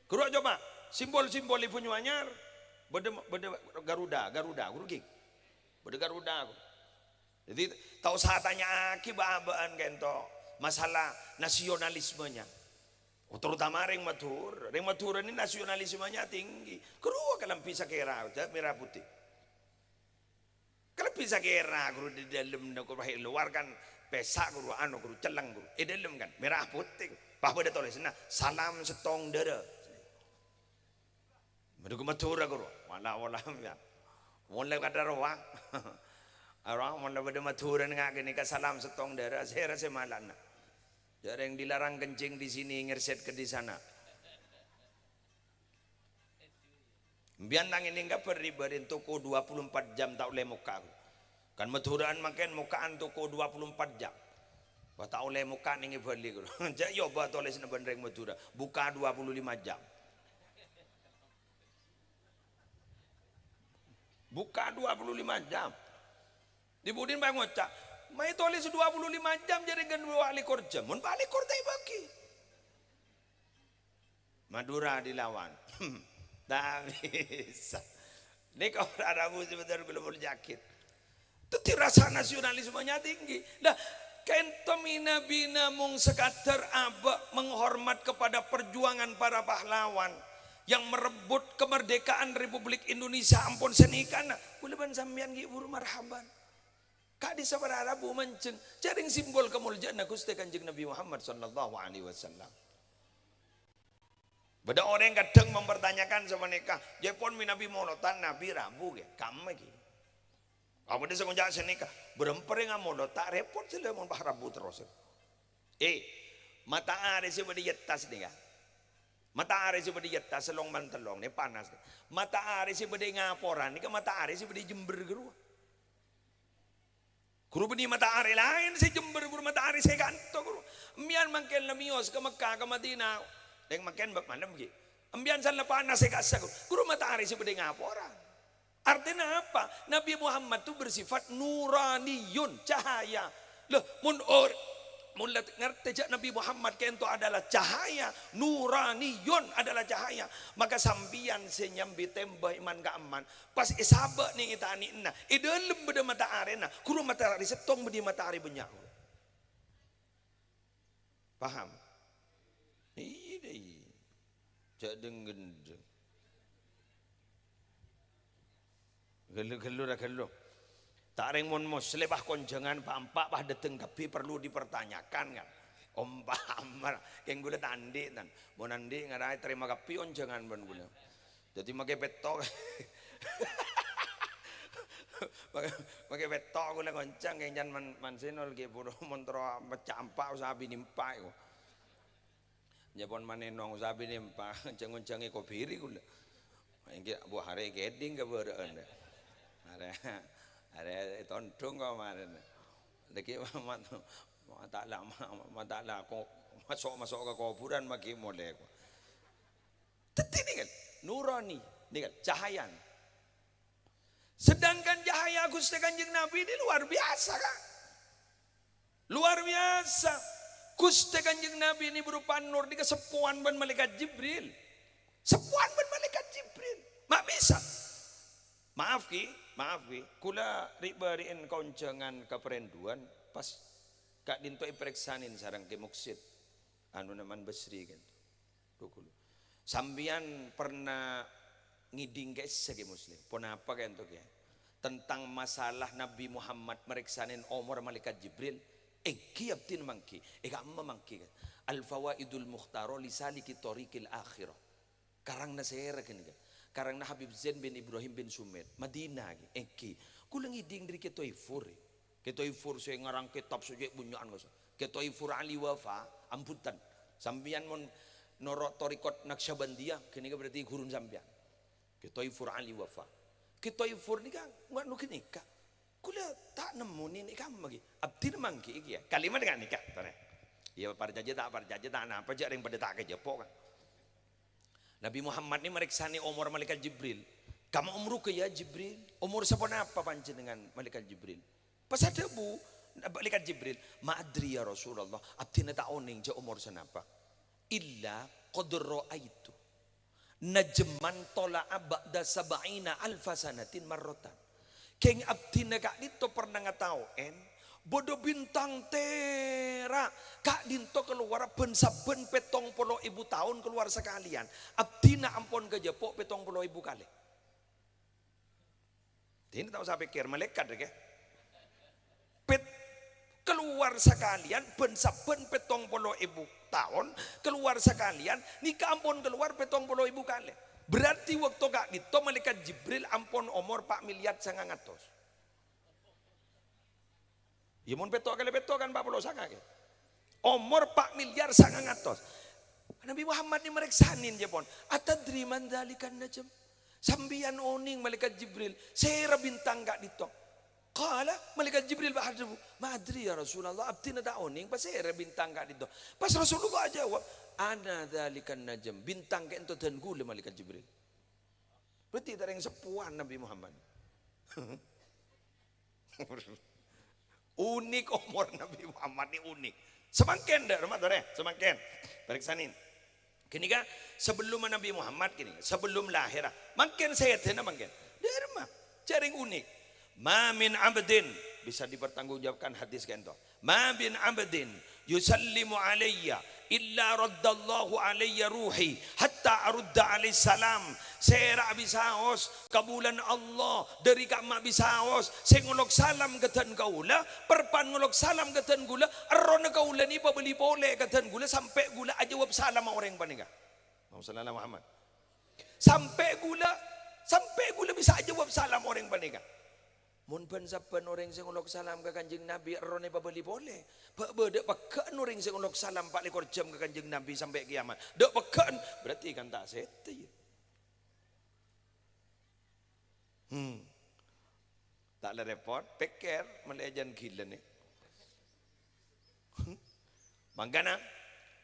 Ghuru coba, simbol-simbol è Banyuanyar, bâdâ, bâdâ Garuda, Garuda, ghuru ghi. Bâdâ Garuda, ghuru. Jadi, ta' osa tanya'aghi bâ'-abâ'ân ka'dinto masalah nasionalismenya. Oh, terutama rèng Madhurâ. Rèng Madhurâ nè nasionalismenya tinggi. Ghuru kalambhi sakèra, merah putih. Kalambhi sakèra, ghuru, di dalemma, ghuru, è lowar kan pèsa', ghuru, anu, ghuru, celleng, ghuru. È dalem kan merah putih. Pas bâdâ tolèsanna, "Salam sèttong dârâ." Bâdâ ghun Madhurâ, ghuru. Wala, wala, ya. Mon la kadâ' rowa. Arowa, mon la bâdâ Madhurâ nèng ka'dinto ka salam sèttong dârâ, sèra sè mala'ana. Jhâ' rèng dilarang kencing di sini, ngerset ke di sana. Sampèyan tang ngèdhing kabhâr, rè-bâri' toko dua puluh empat jam ta' ollè mokka'. Kan Madhurâ'ân mangkèn mokka'an toko dua puluh empat jam. Wah, ta' ollè mokka' nèng è Bali, ghuru. Jhâ' èobâ tolèsanna bân rèng Madhurâ, "Buka dua puluh lima jam." Buka dua puluh lima jam. Di-budina bân ngoca', "Ma' ètolès dua puluh lima jam, jârèya ghun dua lèkor jam." Mon pa' lèkor ta' èbâghi. Madura dilawan. Ta' bisa. Nèka para rabu sè bhender kaulâ molja'aghi. Dhâddhi rasa nasionalismenya tinggi. Nah, ka'dinto mè' Nabbhi namong sekadar abâ' menghormat kepada perjuangan para pahlawan yang merebut kemerdekaan Republik Indonesia ampon sanèkana. Kaulâ bân sampèyan ghi' buru marhaban. Ka'dissa' para rabu manjheng, jârèya simbol kamoljâ'ânna Ghustè Kanjeng Nabbhi Muhammad sallallahu alaihi wasallam. Bâdâ orèng kadhâng mempertanyakan sapanèka, "Jâ' pon mè' Nabbhi molodhân, Nabbhi rabu, ghi? Kamma, ghi?" Apa dâ' sè ngoca' sanèka, "Bârâmpa rèng amolod, ta' rèpot sè la mon pas rabu terros." Eh, mata'arè sè bâdâ è attas nèka. Mata'arè sè bâdâ è attas, sellong man tellong nè, panas nè. Mata'arè sè bâdâ è ngaporan nèka mata'arè sè bâdâ è Jember ghâruwa. Ghuru bânnè mata'arè laèn sè è Jember, ghuru, mata'arè sè è ka'dinto, ghuru. Empèyan mangkèn la mèyos ka Mekkah, ka Madinah. Dâ' mangkèn bâk malem, ghi. Empèyan san la panas sè è ka'issa', ghuru. Ghuru, mata'arè sè bâdâ è ngaporan. Artèna apa? Nabbhi Muhammad tu bersifat nuraniyun, cahaya. Lah, mon or-, mon la ngartè jâ' Nabbhi Muhammad ka'dinto adalah cahaya, nuraniyun adalah cahaya, maka sampèyan sè nyambi tèmbhâ è man-ka'emman, pas èsabâ' nè è tanè'na, è dâlem bâdâ mata'arèna, ghuru, mata'arè sèttong bânnè mata'arè bânnya', ghuru. Paham? Iyâ, iyâ. Jhâ' dhâng-ghândhâng. Ghâllu-ghâllu ra ghâllu. Orèng mon Muslim, pas konjhângan pa'-empa', pas dâteng kabbhi parlo dipertanyakan, kan? Ompama, kèng ghulâ ta' andi', tan. Mon andi', ngara ètarèma kabbhi onjhângan bân ghulâ. Dhâddhi makè pètto'. Makè, makè pètto' ghulâ ngonjhâng, kèng can man-, mansenol ghi' buru mon terro mecca' empa' usaha binè empa' èko. Nyapon manenong sabi nempa, jang-onjang èkobhiri ghulâ. Èngghi, bu, arè kèdhing kabârâ'ân. Arè, arè ètondhung kok marèn. Lagi ma-, ma-, ma-, ta' la-, ma-, ma-, ta' lako, maso'-maso' ka kobhurân maghi molè kok. Dhâddhi nèka, nurani, nèka, cahayana. Sedangkan cahaya Ghustè Kanjeng Nabi ini luar biasa, Kak. Luar biasa. Ghustè Kanjeng Nabi ini berupa nur, nèka seppowan bân Malaikat Jibril. Seppowan bân Malaikat Jibril. Ma' bisa. Maaf, Ki, maaf, Ki. Kaulâ ri'-bâri'en kaonjhângan kaparèndhuwân, pas ka'dinto èparèksanè sareng Ki Muksid, anu, Noman Basri, kan. Dhu ghulâ. Sampèyan pernah ngèdhing ka'issa, Kè Muslim? Ponapa ka'ento, Kè? Tentang masalah Nabi Muhammad marèksanè omor Malaikat Jibril? Èngghi, abdhina mangghi. È, ka'emma mangghi, kan? Al-Fawaidul Mukhtarah li Saliki Thariqil Akhirah. Karangnga sèra ghânèka? Karangnga Habib Zain bin Ibrahim bin Sumed, Madinah, Kè? Èngghi. Kaulâ ngèdhing dâri Kè Toifur, è. Kè Toifur sè ngarang kètab sè cè' bânnya'an, kos. Kè Toifur Ali Wafa, ampon. Sampèyan mon noro' thariqat Naqsyabandiyah, ghânèka berarti ghuruna sampèyan. Kè Toifur Ali Wafa. Kè Toifur nèka nganu ghânèka. Kaulâ ta' nemmo nè-, nè' ka'emma, Kè. Abdhina mangghi, Kè, ya. Kalimat ka'nèka, torè. Ya, parcajâ ta' parcajâ, ta' napa, jhâ' rèng padâ ta' kajhâpo', kan. Nabi Muhammad nè marèksanè omor Malaikat Jibril. "Kam umruka ya Jibril?" Omor saponapa panjhennengngan, Malaikat Jibril? Pas adhâbu Malaikat Jibril, "Ma adri ya Rasulullah, abdhina ta' onèng jhâ' omor sanapa. Illa qad ra'aitu najman tala'a ba'da sab'ina alfa sanatin marratan." Ghing abdhina ka'dinto pernah ngataowen, bâdâ bintang tèra' ka'dinto kalowar bân-sabbhân pèttong polo èbu taon kalowar sakalèyan. Abdhina ampon kajhâpo' pèttong polo èbu kalè. Dina ta' osa pèkkèr, malaèkat rèya. Pèt-, kalowar sakalèyan, bân-sabbhân pèttong polo èbu taon, kalowar sakalèyan, nèka ampon kalowar pèttong polo èbu kalè. Berarti bâkto ka'dinto Malaèkat Jibril ampon omor pa' milyar sangang atos. Iyâ, mon pètto' kalè pètto' kan pa' polo sanga, Kè. Omor pa' milyar sangang atos. Nabi Muhammad nè marèksanè, jhâ' pon, "Atadri man dzalikan najm?" Sampèyan onèng, Malaèkat Jibril, sèra bintang ka'dinto? Qala, Malaèkat Jibril pas adhâbu, "Ma adri ya Rasulullah, abdhina ta' onèng pasèra bintang ka'dinto." Pas Rasulullah ajâwâb, "Ana dzalikan najm, bintang ka'dinto dân ghulâ, Malaèkat Jibril." Berarti ta' rèng seppowan Nabi Muhammad. Unik omor Nabi Muhammad nè, unik. Samangkèn, dâ' remma torè, samangkèn. Parèksanè. Ghânèka, sabellumma Nabi Muhammad ghânèka, sabellum lahèra. Mangkèn sèdhâna mangkèn. Dâ' remma, jhâ' rèng unik. "Ma min abdin," bisa dipertanggungjawabkan hadis ka'dinto. "Ma min abdin yusallimu alayya illa raddallahu alayya ruhi hatta arudda alaihi salam." Sèra bisaos kabulâna Allah, dâri ka'emma bisaos sè ngolok salam ka dân kaulâ, parpan ngolok salam ka dân ghulâ, errohna kaulâ nè pabâli polè ka dân ghulâ sampè' ghulâ ajâwâb salamma orèng panèka. Allahumma shalli ala Muhammad. Sampè' ghulâ, sampè' ghulâ bisa ajâwâb salam orèng panèka. Mon bân-sabbhân orèng sè ngolok salam ka Kanjeng Nabi errohna pabâli polè, bâ-, bâdâ peggâ'ân orèng sè ngolok salam pa' lèkor jam ka Kanjeng Nabi sampè' kèyamat. Dâ' peggâ'ân, berarti kan ta' sèdhâ, iyâ. Hmm. Ta' la rèpot, pèkkèr, mèlè jhân ghilâ nè. Mangkana,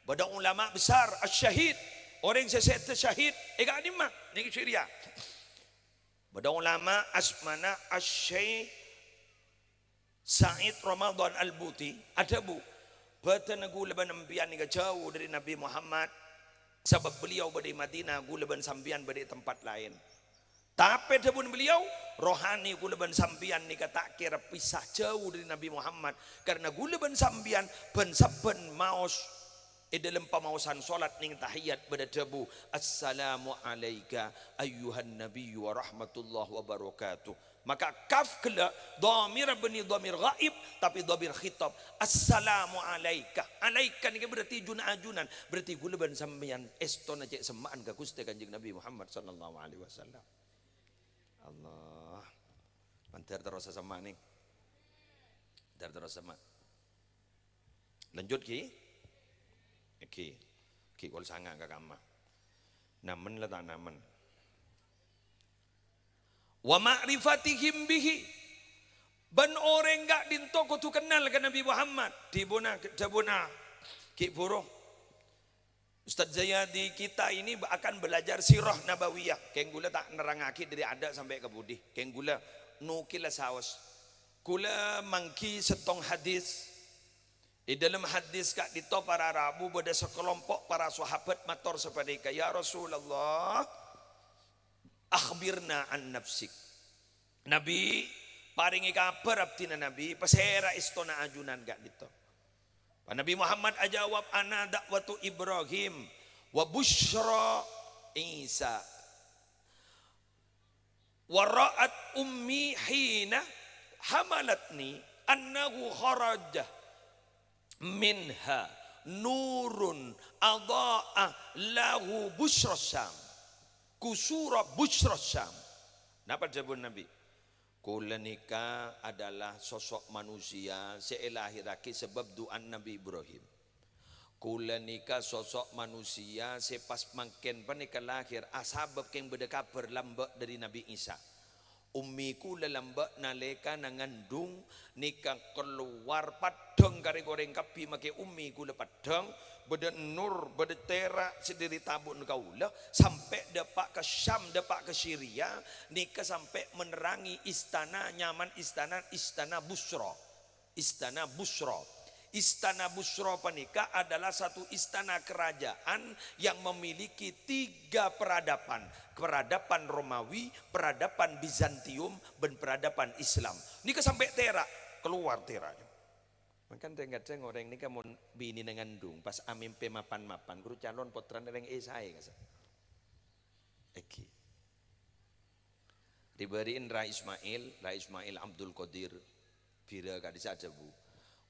bâdâ ulama besar, asy-syahid, orèng sè sèdhâ syahid, è ka'dimma, nèng Syria. Bâdâ ulama asmana Asy-Syaikh Said Ramadan Al-Buti adhâbu, "Bâdâna ghulâ bân empèyan nèka jhâu dâri Nabi Muhammad, sabâb beliau bâdâ è Madinah, ghulâ bân sampèyan bâdâ è tempat laèn. Tapè," dhâbuna beliau, "rohani ghulâ bân sampèyan nèka ta' kèra pèsa jhâu dâri Nabi Muhammad, karna ghulâ bân sampèyan bân-sabbhân maos è dâlem pamaosan solat nèng tahiyat bâdâ dhâbu, 'Assalamu alaika ayyuhan nabiyyu wa rahmatullahi wa barakatuh.'" Maka kaf ghellâ' dhamir bânnè dhamir ghaib, tapè dhamir khitab. "Assalamu alaika." Alaika nèka berarti jun-ajunan. Berarti ghulâ bân sampèyan èstona cè' semma'an ka Ghustè Kanjeng Nabi Muhammad sallallahu alaihi wasallam. Allah. Mandhâr terros semma' nèng. Mandhâr terros semma'. Lanjut, Ki. Ki. Ki, kol sanga' ka kamma. Namen la ta' namen? "Wa ma'rifatihim bihi." Bân orèng ka'dinto kodhu kennal ka Nabi Muhammad. Dhâbuna, dhâbuna Ki Buru. Ustadz Zayadi, kita ini akan belajar sirah nabawiyah. Kèng ghulâ ta' nerrangngaghi dâri adâ' sampè' ka budi. Kèng ghulâ nukila saos. Ghulâ mangghi sèttong hadis. È dâlem hadis ka'dinto para rabu bâdâ sakalompo' para sahabat mator sapanèka, "Ya Rasulullah, akhbirna an nafsik." Nabi, parèngè kabhâr abdhina Nabi, pasèra èstona ajunan ka'dinto. Nabi Muhammad ajâwâb, "Ana da'watu Ibrahim wa busyra Isa." "Wa ra'at ummi hina hamalatni annahu kharaja minha nurun adha'a lahu busyra Syam, qusura busyra Syam." Napa dhâbuna Nabi? "Kaulâ nèka adalah sosok manusia sè èlahèrraghi sabâb du'ana Nabi Ibrahim. Kaulâ nèka sosok manusia sè pas mangkèn panèka lahèr asabâb kèng bâdâ kabhâr lambâ' dâri Nabi Isa. Ummi kaulâ lambâ' nalèkana ngandung nèka kalowar paddhâng ka rèng-orèng kabbhi makè ummi kaulâ paddhâng, bâdâ nur, bâdâ tèra' sè dâri tabu'na kaulâ, sampè' dâpa' ka Syam, dâpa' ka Siria, nèka sampè' menerangi istana, nyaman istana, istana Busra." Istana Busra. Istana Busra panèka adalah satu istana kerajaan yang memiliki tiga peradaban. Peradaban Romawi, peradaban Bizantium, bân peradaban Islam. Nèka sampè' tèra', kalowar tèra'na. Mangkana dhâng-kadhâng orèng nèka mon binèna ngandung, pas amèmpè mapan-mapan, ghuru calon pottrana rèng èsaè, kasa. Èghi. Ribâri'in Ra Ismail, Ra Ismail Abdul Qadir, bira ka'dissa' adhâbu,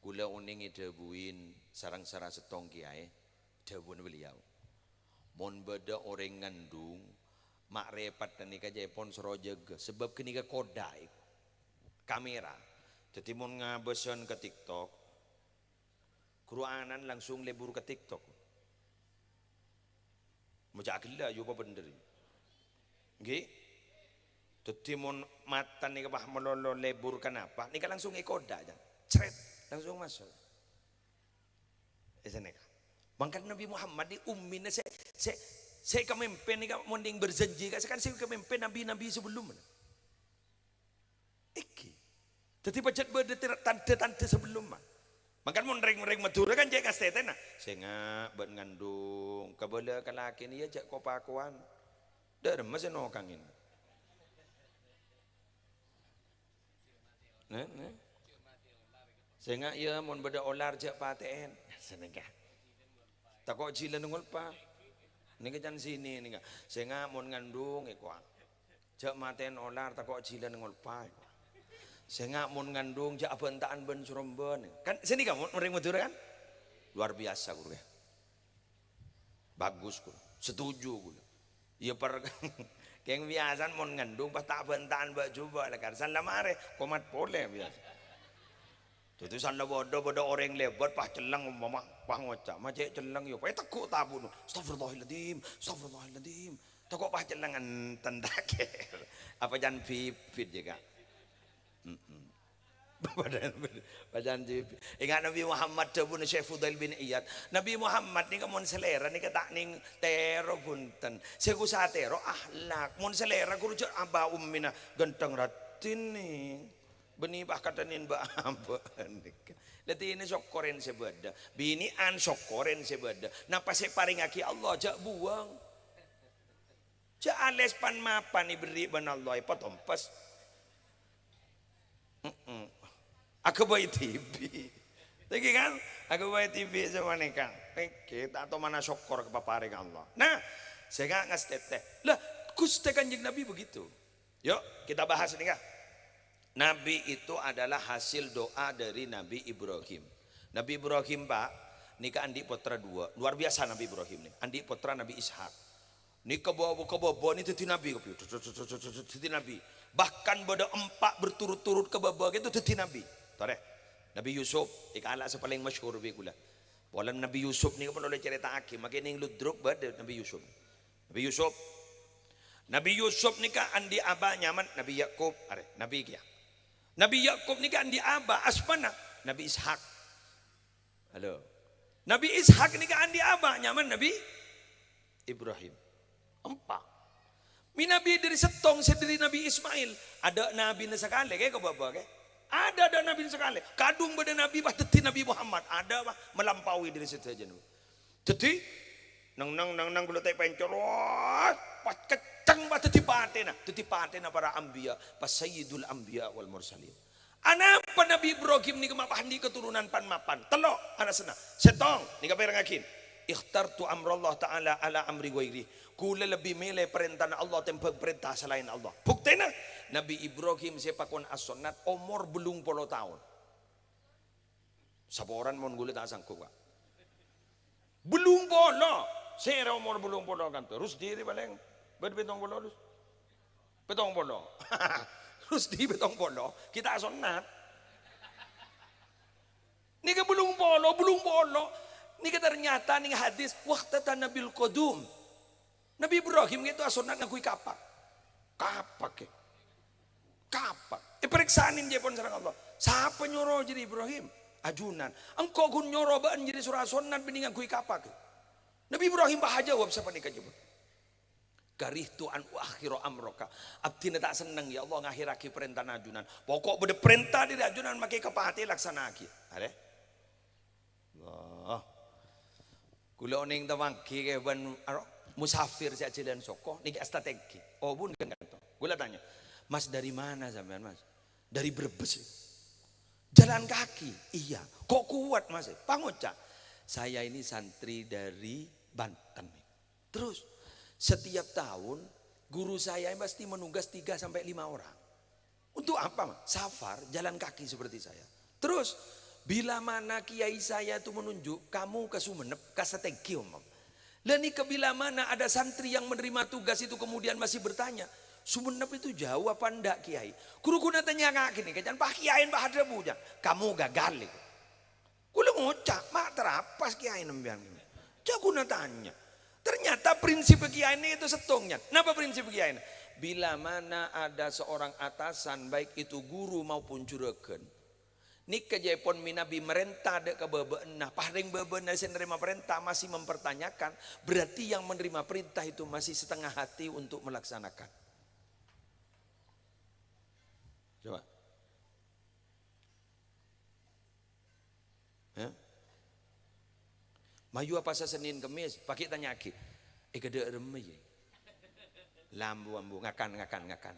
"Kaulâ onèng èdhâbuin sareng sara sèttong kèyaè, dhâbuna beliau, 'Mon bâdâ orèng ngandung, ma' rèpot nèka ca'èpon soro jâgâ, sabâb ghânèka kodâ, kamera. Dhâddhi mon ngabâsân ka TikTok, ghuru ana'na langsung lebur ka TikTok.'" Maca ghellâ' yu pabhendher. Ngghi? Dhâddhi mon mata nèka pas malolo lebur ka napa, nèka langsung èkodâ', jân. Crèt, langsung maso'. Èsanèka. Mangkana Nabi Muhammad nè ummina sè, sè, sè èkamèmpè nèka mon dhing berjanji ka, kan sè èkamèmpè nabi-nabi sebelumna. Èghi. Dhâddhi pajhât bâdâ tèra-, tandhâ-tandhâ sabellumma. Mangkana mon rèng-orèng Madhurâ kan cè' kastètèna, "Sènga' bâ'na ngandung, kabâlâ ka lakèna, iyâ jhâ' ko-pakowan." Dâ'remma sè nokangè? Nè, nè. "Sènga', iyâ, mon bâdâ olar jhâ' patè'èn." Sanèka. Tako' jhilâna ngolpa. Nèka can sènè nèka. "Sènga' mon ngandung, èkowa. Jhâ' matè'èn olar, tako' jhilâna ngolpa. Sènga' mon ngandung, jhâ' abhânta'an bân sarombân." Kan sanèka mon orèng Madhurâ kan? Luar biasa, ghuru, ya. Bagus, ghuru. Setuju, ghuru. Iyâ, per-, kèng biyasana mon ngandung pas ta' abhânta'an bâ' jhubâ' la kan. San la marè, komat polè biyasa. Dhâddhi san la bâdâ, bâdâ orèng lèbât pas celleng, umpama, pas ngoca', ma' cè' celleng, iyâ, pas ètegghu' tabu'na. "Astagfirullahaladzim, astagfirullahaladzim." Tako' pas celleng enten ta' kèr. Apa can bibit jâ, Ka'? Mm-mm. Bacaan, bacaan bibit. Enga' Nabi Muhammad dhâbuna Syekh Fudail bin Iyad. Nabi Muhammad nèka mon salèra nèka ta' nèng tèro bhunten. Sè èkosa tèro akhlak. Mon salèra ghuru jhâ' aba ummina ghântheng raddhin nèng. Bânnè pas katennèn bâ'-abâ' nèka. Latèna sokkorèn sè bâdâ. Binè'an sokkorèn sè bâdâ. Napa sè èparèngaghi Allah jhâ' buwâng. Jhâ' alès pan-mapan èberri' bân Allah, èpatompes. Mm-mm. Aghâbây dhibi'. Èngghi kan? Aghâbây dhibi' sapanèka. Èngghi, ta' tomana sokkor ka paparèngnga Allah. Nah, sènga' ngastètè. Lah, Ghustè Kanjeng Nabi begitu. Yuk, kita bahas nèka. Nabi itu adalah hasil doa dari Nabi Ibrahim. Nabi Ibrahim, Pak, nèka andi' pottra duwâ'. Luar biasa Nabi Ibrahim nè. Andi' pottra Nabi Ishak. Nèka bâ-, ka bâbâ nè dhâddhi nabi, dhâddhi nabi. Bahkan bâdâ empa' berturut-turut ka bâbâ ghâpanèka dhâddhi nabi. Torè. Nabi Yusuf, nèka ala' sè palèng masyhur bi' kaulâ. Polana Nabi Yusuf nèka pon ollè ècarèta'aghi, makè neng Ludruk bâdâ Nabi Yusuf. Nabi Yusuf. Nabi Yusuf nèka andi' abâ' nyamana Nabi Yakub, arè, nabi kèya. Nabi Yakub nèka andi' abâ', asmana Nabi Ishak. Halo. Nabi Ishak nèka andi' abâ', nyamana Nabi Ibrahim. Empa'. Mè' nabi dâri sèttong sè dâri Nabi Ismail. Adâ' nabina sakalè, kè, ka bâbâ, kè? Adâ', adâ' nabina sakalè. Kadhung bâdâ nabi, pas dhâddhi Nabi Muhammad. Adâ', pas melampaui dâri sadhâjâna. Dhâddhi, neng, neng, neng, neng, bulu ta' pèncor, wah, pas kenceng, pas dhâddhi patèna. Dhâddhi patèna para anbiya, pas sayyidul anbiya wal mursalin. Anapa Nabi Ibrahim nèka ma' pas andi' keturunan pan-mapan? Tello' alasanna. Sèttong, nèka pèrengngaghi. "Ikhtartu amrallah ta'ala ala amri ghairi." Kaulâ lebbi mèlè parèntana Allah tèmbhâng parènta salaèn Allah. Buktèna, Nabi Ibrahim sè èpakon asonnat omor bâllung polo taon. Saporana mon kaulâ ta' sanggup, Ka'. Bâllung polo. Sèra omor bâllung polo kanto. Rusdi rè palèng bâdâ pèttong polo, Rus. Pèttong polo. Rusdi pèttong polo. Ghi' ta' sonnat. Nèka bâllung polo, bâllung polo. Nèka ternyata neng hadis, "Waqtatana bil qudum." Nabi Ibrahim ghâpanèka asonnat ngangghuy kapak. Kapak, kè. Kapak. Èparèksanè jârèya pon sareng Allah. "Sapa nyoro jârèya Ibrahim?" "Ajunan." "Engko' ghun nyoro bâ'na jârèya soro asonnat bânnè ngangghuy kapak, kè." Nabi Ibrahim pas ajâwâb sapanèka jâwâb. "Karihtu an uakhkhira amraka." Abdhina ta' senneng, ya Allah, ngakhèrraghi parèntana ajunan. Pokok bâdâ parènta dâri ajunan makè kapatè laksana'aghi. Arè. Allah. Kaulâ onèng tamangghi kè bân, aro, musafir sè ajhâlân soko, nèka asta tèngghi. Oh, bun kan kanto. Kaulâ tanya, "Mas, dari mana sampean, Mas?" "Dari Brebes." "Jalan kaki?" "Iya." "Kok kuat, Mas?" Pangoca', "Saya ini santri dari Banten." Terus, setiap tahun, guru saya pasti menugas tiga sampai lima orang. Untuk apa, Mas? Safar, jalan kaki seperti saya. Terus, bila mana kiai saya itu menunjuk, "Kamu ke Sumenep, ka Setegi," umpama. Lah nèka, bila mana ada santri yang menerima tugas itu kemudian masih bertanya, "Sumenep itu jauh apa enggak, Kiai?" Guru ghun tanya ka'dinto, "Pak Kiai, Pak Hadrabu, kamu gagal itu." Kaulâ ngoca', "Ma' tarapas kiyaèna sampèyan." Jhâ' ghun tanya. Ternyata prinsip kiyaèna itu sèttong, Nyan. Napa prinsip kiyaèna? Bila mana ada seorang atasan, baik itu guru maupun juragan, nèka jhâ' pon mènabi marènta dâ' ka bâbâ'na, pas rèng bâbâ'na sè narèma parènta masih mempertanyakan, berarti yang menerima perintah itu masih setengah hati untuk melaksanakan. Coba. Hah? Mayu apasa Senin Kemis, paghi' tanya'aghi. "Èkadâ' remma, yâ?" "Lambu-ambu, ngakan, ngakan, ngakan.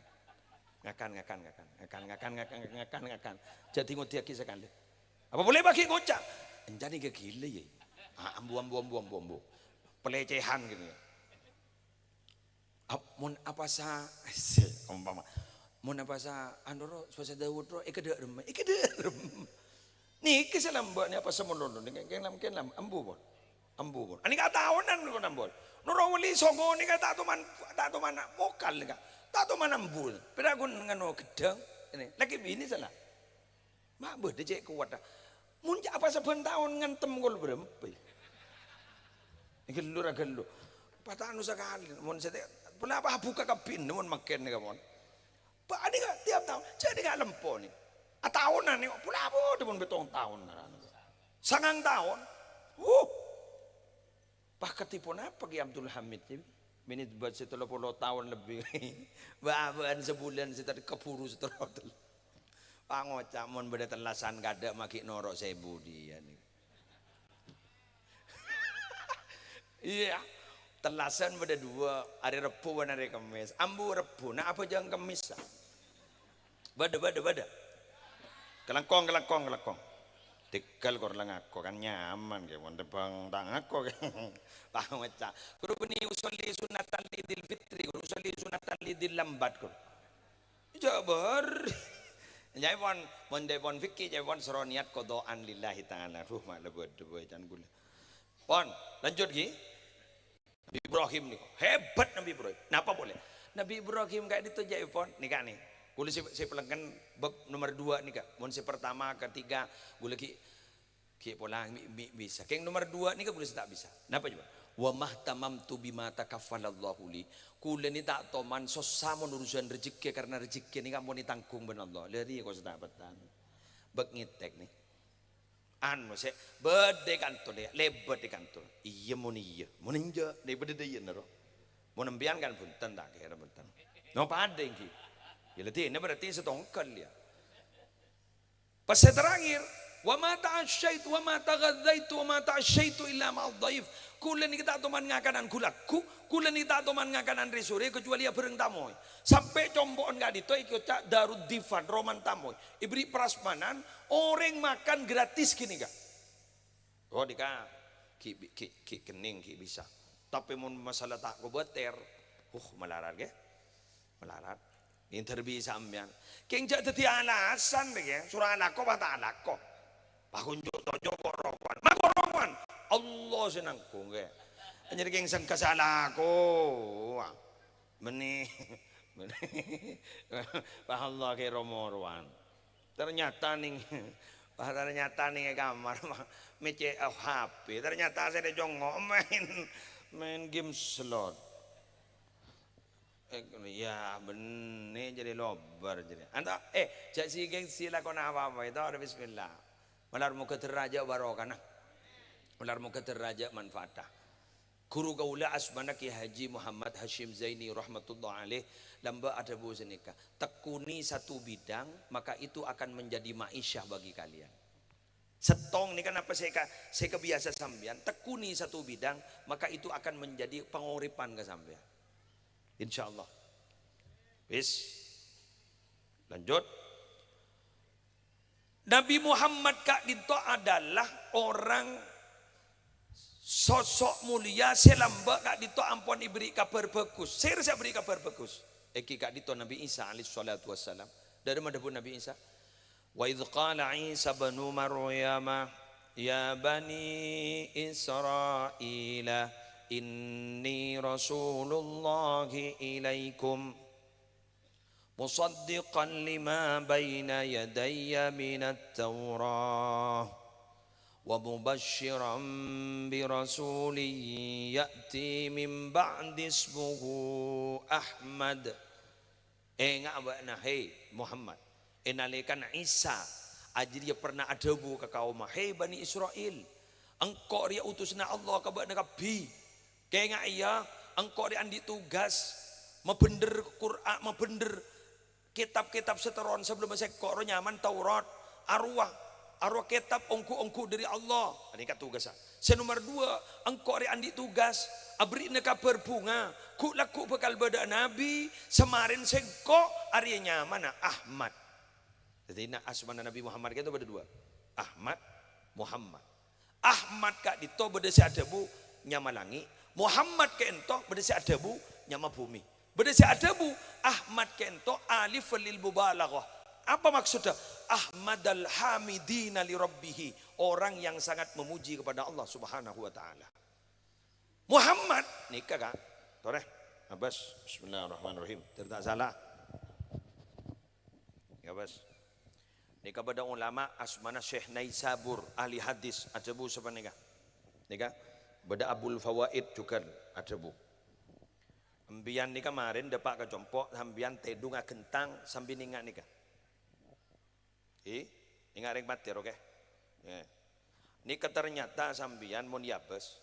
Ngakan, ngakan, ngakan. Ngakan, ngakan, ngakan, ngakan, ngakan. Jhâ' dingodiyâghi sakalè." Apa polè paghi' ngoca', "Èncana ghilâ, yâ?" Ah, ambu, ambu, ambu, ambu, ambu. Pelecehan gitu ya. Ap-, mon apasa, se, ompama, mon apasa, anu ro, apasa Daud ro, èkadâ' remma, èkadâ' remma. Nèka sè lambâ' nè apasa mon lolo, nèka kèng lam-, kèng lam-, ambu pon. Ambu pon. Anèka taonan nèka ambu. Noro wali songo nèka ta' toman, ta' toman mokal nèka. Ta' toman ambu. Pèra' ghun nganu ghedhâng. Ini, lagi bini sala. Ma' bâdâ cè' kowat, ah. Mon cè' apa sabbhân taon ngantem kol bârâmpa, yâ? Ghellu ra ghellu. Pata'anu sakalè. Mon sè te-, pola apa bhuka kabbhi, mon mangkèn nèka, mon. Bâ' nèka tiap taon, jhâ' nèka lempo nè. Ataonan nè, pola apa, mon pèttong taon ngaran. Sangang taon. Wuh. Pas kadhi ponapa Kè Abdul Hamid, yâ? Mènèt bât sè tello polo taon lebbi. Bâ-, bâ'ân sabulân sè tadâ' kabhuru sè tello. Pangoca' mon bâdâ tellasan kadâ' maghi' noro' sè budiyân. Iyâ. Tellasan bâdâ duwâ', arè Rebbhu bân arè Kemmès. Ambu Rebbhu, na' abhâjâng Kemmès, a? Bâdâ, bâdâ, bâdâ. Kalangkong, kalangkong, kalangkong. Tegghâl kor la ngako, kan nyaman, kè, mon tèmbhâng ta' ngako, kè. Pangoca'. Ghuru bânnè usolli sunnatan Idul Fitri, ghuru usolli sunnatan Idul Lambat, ghuru. Jhâ' bâri'. Ca'èpon, mon ca'èpon fikih, ca'èpon soro niat qadha'an lillahi ta'ala. Duh, ma' la bâdâ bhâi can ghulâ. Pon, lanjut ghi. Nabi Ibrahim nèko, hebat Nabi Ibrahim. Napa polè? Nabi Ibrahim ka'dinto ca'èpon, nèka nè. Ghulâ sè, sè pelengken bab nomor dua nèka. Mon sè pertama, ketiga, ghulâ ghi' Ghi' pola mi', mi' bisa. Kèng nomer dua nèka ghulâ sè ta' bisa. Napa coba? "Wa mahtamamtu bima takaffalallahu li." Ghulâ nè ta' toman sossa mon urusan rejhekkè, karena rejhekkè nèka ampon ètangghung bân Allah. Lha rèya kok sè ta' pettang. Bâk ngètèk nè. Anu sè bâdâ è kantor ya, lèbât è kantor. Iyâ mon iyâ, mon enjâ', lèbât è dâ' iyâ nèro. Mon empèyan kan bhunten ta' kèra bhunten. No padâ ènggi. Ya lha dina berarti sètongghâl ya. Pas sè terakhir, "Wa ma ta'asyaitu wa ma taghadzaitu wa ma ta'asyaitu illa ma'adh dhaif." Ghulâ nèka ta' toman ngakanan ghu-lagghu, ghulâ nèka ta' toman ngakanan rè-sorè kecuali abhâreng tamoy. Sampè' compo'en ka'dinto èkoca' Darud Dhifan, romana tamoy. Èberri' prasmanan, orèng makan gratis ghânèka. Oh, nèka ghi', ghi', ghi' kennèng, ghi' bisa. Tapè mon masalah ta' kobâtèr, huh, malarat, ghi. Malarat. Èntar bi' sampèyan. Kèng jhâ' dhâddhi alasan, ghi. Soro alako, pas ta' alako. Pas onjhu' tojhu' kok rokowan. Ma' kok rokowan. Allah sè nangghung, ghi. Anjâr kèng sengka sè alako. Meni, meni. Pas Allah kè ro-morowan. Ternyata nèng, pas ternyata nèng è kamar, mecce' H P. Ternyata sè dâ' congo' main, main game slot. Eh, ya, benne jadi lobbar jadi. Anta, eh, jhâ' si gengsi lakona apa-apa, itu ada bismillah. Malar moga dârâjhâ' barokana. Malar moga dârâjhâ' manfaata. Ghuru kaulâ asmana Kè Haji Muhammad Hasyim Zaini rahmatullah alaih lambâ' adhâbu sanèka, "Tekuni satu bidang, maka itu akan menjadi ma'isyah bagi kalian." Sèttong nèka napa sè ka-, sè kabiyasa sampèyan, tekuni satu bidang, maka itu akan menjadi pangoripan ka sampèyan. Insyaallah. Wis. Lanjut. Nabi Muhammad ka'dinto adalah orang sosok mulia sè lambâ' ka'dinto ampon èberri' Kabhâr Bhâghus. Sèra sè èberri' Kabhâr Bhâghus? Èngghi ka'dinto Nabi Isa alaihissalatu wassalam. Dâri ma dhâbuna Nabi Isa? "Wa idz qala Isa ibnu Maryama, ya bani Israila, inni rasulullahi ilaikum." Musaddiqan lima baina yadayya minat Taurah, wa mubasysyiran bi rasulin ya'ti min ba'di ismuhu Ahmad. Enga' bâ'na, he Muhammad, è nalèkana Isa ajâriyâ pernah adhâbu ka kaomma, "He Bani Israil, engko' rèya utusanna Allah ka bâ'na kabbhi." Kaèngaè, ya, engko' rè andi' tugas mabhendher Qur'an, mabhendher kètab-kètab sè terron sabellunna sèngko' ro nyamana Taurat. Arowa, arowa kètab ongghu-ongghu dâri Allah. Anèka tugassa. Sè nomer dua, engko' rè andi' tugas aberri'na kabhâr bhunga, ghu'-lagghu' bhâkal bâdâ'â nabbhi, samarèn sèngko' arèya nyamana Ahmad. Dhâddhi, na-, asmana Nabbhi Muhammad ka'dinto bâdâ dua. Ahmad, Muhammad. Ahmad ka'dinto bâdâ sè adhâbu nyama langngè', Muhammad ka'dinto bâdâ sè adhâbu nyama bhumè. Bâdâ sè adhâbu Ahmad ka'dinto alif lil mubalaghah. Apa maksudnya? Ahmadal hamidina li rabbihi, orang yang sangat memuji kepada Allah Subhanahu wa Ta'ala. Muhammad, nèka, Ka'. Torè, Abbas. Bismillahirrahmanirrahim. Dâri ta' sala. Ya, Bas. Nèka bâdâ ulama asmana Syekh Naisabur, ahli hadis, adhâbu sapanèka. Nèka bâdâ Abul Fawaid jhughân adhâbu. Sampèyan nèka marèn dâpa' ka compo', sampèyan tèdung aghentang sambi nènga' nèka. Hi, nènga' rèng matè, oke? Ya. Nèka ternyata sampèyan mon yabâs,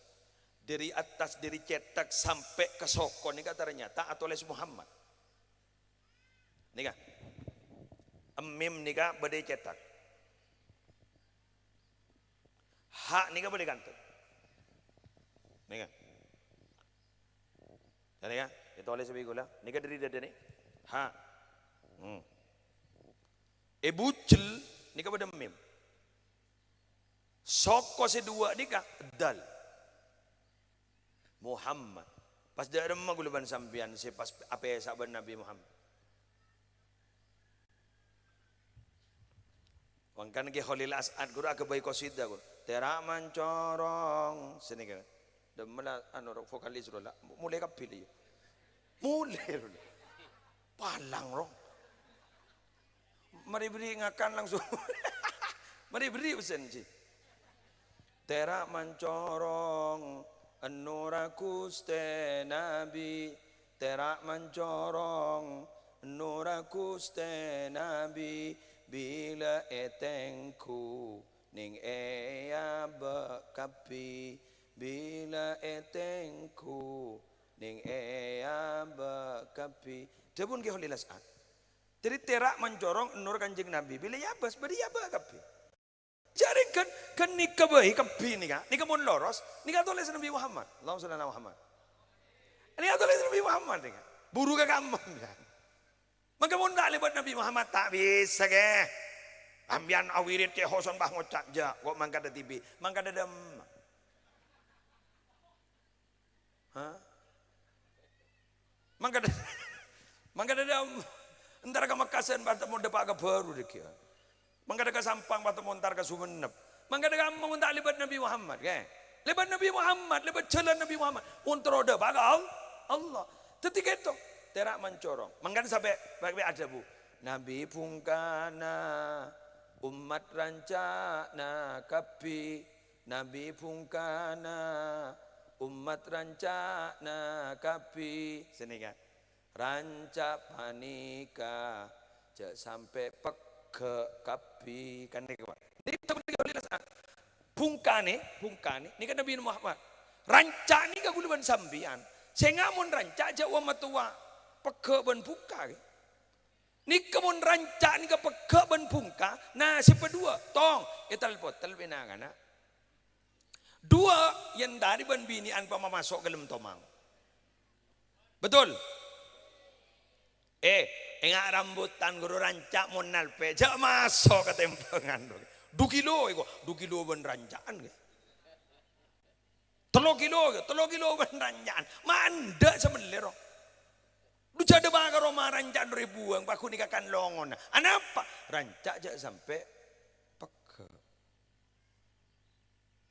dâri attas, dâri cètak sampè' ka soko nèka ternyata atolès Muhammad. Nèka. Mim nèka bâdâ è cètak. Ha nèka bâdâ è kantun. Nèka. Nèka, ètolès bi' kaulâ. Nèka dâri dâdâna. Ha. Hmm. È bujel nèka bâdâ mim. Soko sè duwâ' nèka dal. Muhammad. Pas dâ' remma kaulâ bân sampèyan sè pas apèsa bân Nabbhi Muhammad? Mangkana Kè Kholil As'ad ghuru aghâbây qasidah ghuru. Tèra' mancorong. Sènèka. Dâmmèla anu ro, vokalis ro la. Molè kabbhi lè ya. Molè ro. Palang ro. Marè bherri' ngakan langsung. Marè bherri' pèssèna, Ji. Tèra' mancorong, ènnorra Ghustè Nabbhi. Tèra' mancorong, ènnorra Ghustè Nabbhi. Bilâ ètengghu, nèng èabâ' kabbhi. Bilâ ètengghu, nèng èabâ' kabbhi. Dhâbuna Kè Kholil As'ad. Dhâddhi tèra' mancorong ènnorra Kanjeng Nabbhi. Bilâ èabâs, bâdâ èabâ' kabbhi. Jhâ' rèng ghân, ghân nèka bhâi kabbhi nèka. Nèka mon loros, nèka atolès Nabbhi Muhammad. Allahumma shalli ala Muhammad. Nèka atolès Nabbhi Muhammad nèka. Buru ka kamma, ya. Mangkana mon ta' lèbât Nabbhi Muhammad, ta' bisa, Kè. Sampèyan awirid Kè Hoson bâ ngoca', jhâ', kok mangkada dhibi', mangkada dâmma. Hah? Mangkada, mangkada dâ-, entar ka Mekkasân, pas temmo dâpa' ka bâru dhâggi'. Mangkada ka Sampang, pas temmo entar ka Songennep. Mangkada kamma mon ta' lèbât Nabbhi Muhammad, Kè. Lèbât Nabbhi Muhammad, lèbât jhâlân Nabbhi Muhammad. Mon terro dâpa' ka Al-, Allah. Dhâddhi kèto, tèra' mancorong. Mangkana sampè', sampè' adhâbu, "Nabbhi bhungkana, ommat ranca'na kabbhi." Nabbhi bhungkana, ommat ranca'na kabbhi. Sènèka. Ranca' panèka jhâ' sampè' pegghâ' kabbhi. Kan nèka, Pak. Nèka bhungkane, bhungkane, nèka Nabbhi Muhammad. Ranca' nèka kaulâ bân sampèyan. Sènga' mon ranca' jhâ' wa-, matowa pegghâ' bân bhungka, ghi. Nèka mon ranca' nèka pegghâ' bân bhungka, na, sè paduwâ', tong, ètel-potel bi' na'-kana'. Duwâ', yèn tarè bân binè'an pama maso' ka dâlem tomang. Betul? Eh, enga' rambutan ghuru ranca' mon nalpè, jhâ' maso' ka tèmbhângan. Du kilo, iko, du kilo bân ranca'an, ghi. Tello kilo, ya, tello kilo bân ranca'an. Ma' endâ' sè mellè, ro. Du jhâ' dâpa' ka roma ranca'an rèbuwân, paghun èkakan longona. Anapa? Ranca' jhâ' sampè' pegghâ'.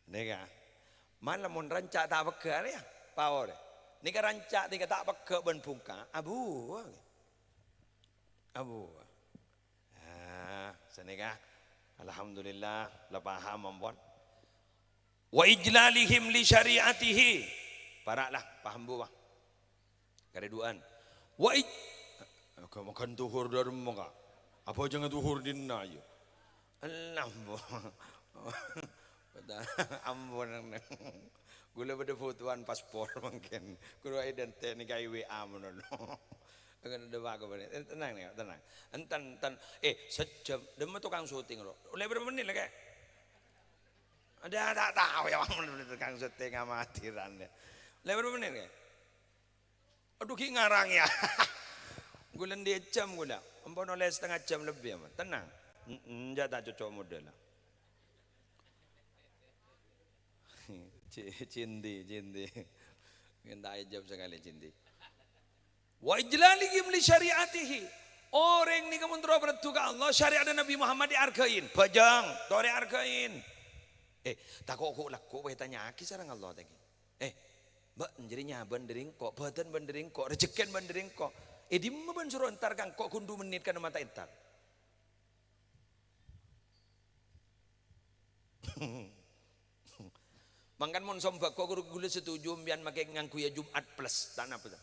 Nèka. Ma' lamon ranca' ta' pegghâ' rèya, paor. Nèka ranca' nèka ta' pegghâ' bân bhungka, abuwâ. Abuwâ. Ah, sanèka. Alhamdulillah, la paham ampon. "Wa ijlalihim li syari'atihi." Para' la, paham, Bu, Pak? Karè duwâ'ân. Wa ij-, moghâ-moghâ dhuhur dâremma, Ka'. Apa jhâ' dhuhur dinna', yâ? Elam, Bu. Ampon, neng. Ghulâ bâdâ butuhan paspor mangkèn. Ghulâ identè nèka è W A manono. Tenang, tenang. Enten, enten. Eh, sejam. Dâmma tokang syuting, ro. Ollè bârâmpa mennit, Ka'? Adâ, ta' tao, yâ, tukang syuting amatiran, yâ. Lèbâr bârâmpa mennit, yâ? Adhu, ghi' ngarang, yâ. Ghulâ andi' jam ghulâ. Ampon ollè satengnga jam lebbi, ampon. Tenang. N-, enjâ' ta' cocco' modâ, la. Ci-, Cindi, Cindi. Mènta jam sakalè, Cindi. "Wa ijlalihim li syari'atihi." Orèng nèka mon terro parèddhu ka Allah, syari'adda Nabbhi Muhammad èarghâi. Bhâjâng, torè arghâi. Eh, tako' ghu-, lagghu' bhâi ètanya'aghi sareng Allah, ta' ghi. Eh, bâ', jârèya nyabâna dâri engko', bhâdhân bân dâri engko', rajhekkèna bân dâri engko'. È dimma bân soro entar ka engko' ghun du mennit kana ma' ta' entar? Mangkana mon sombhâko ghuru ghulâ setuju sampèyan makè ngangghuya Jumat Plus, ta' napa, ta?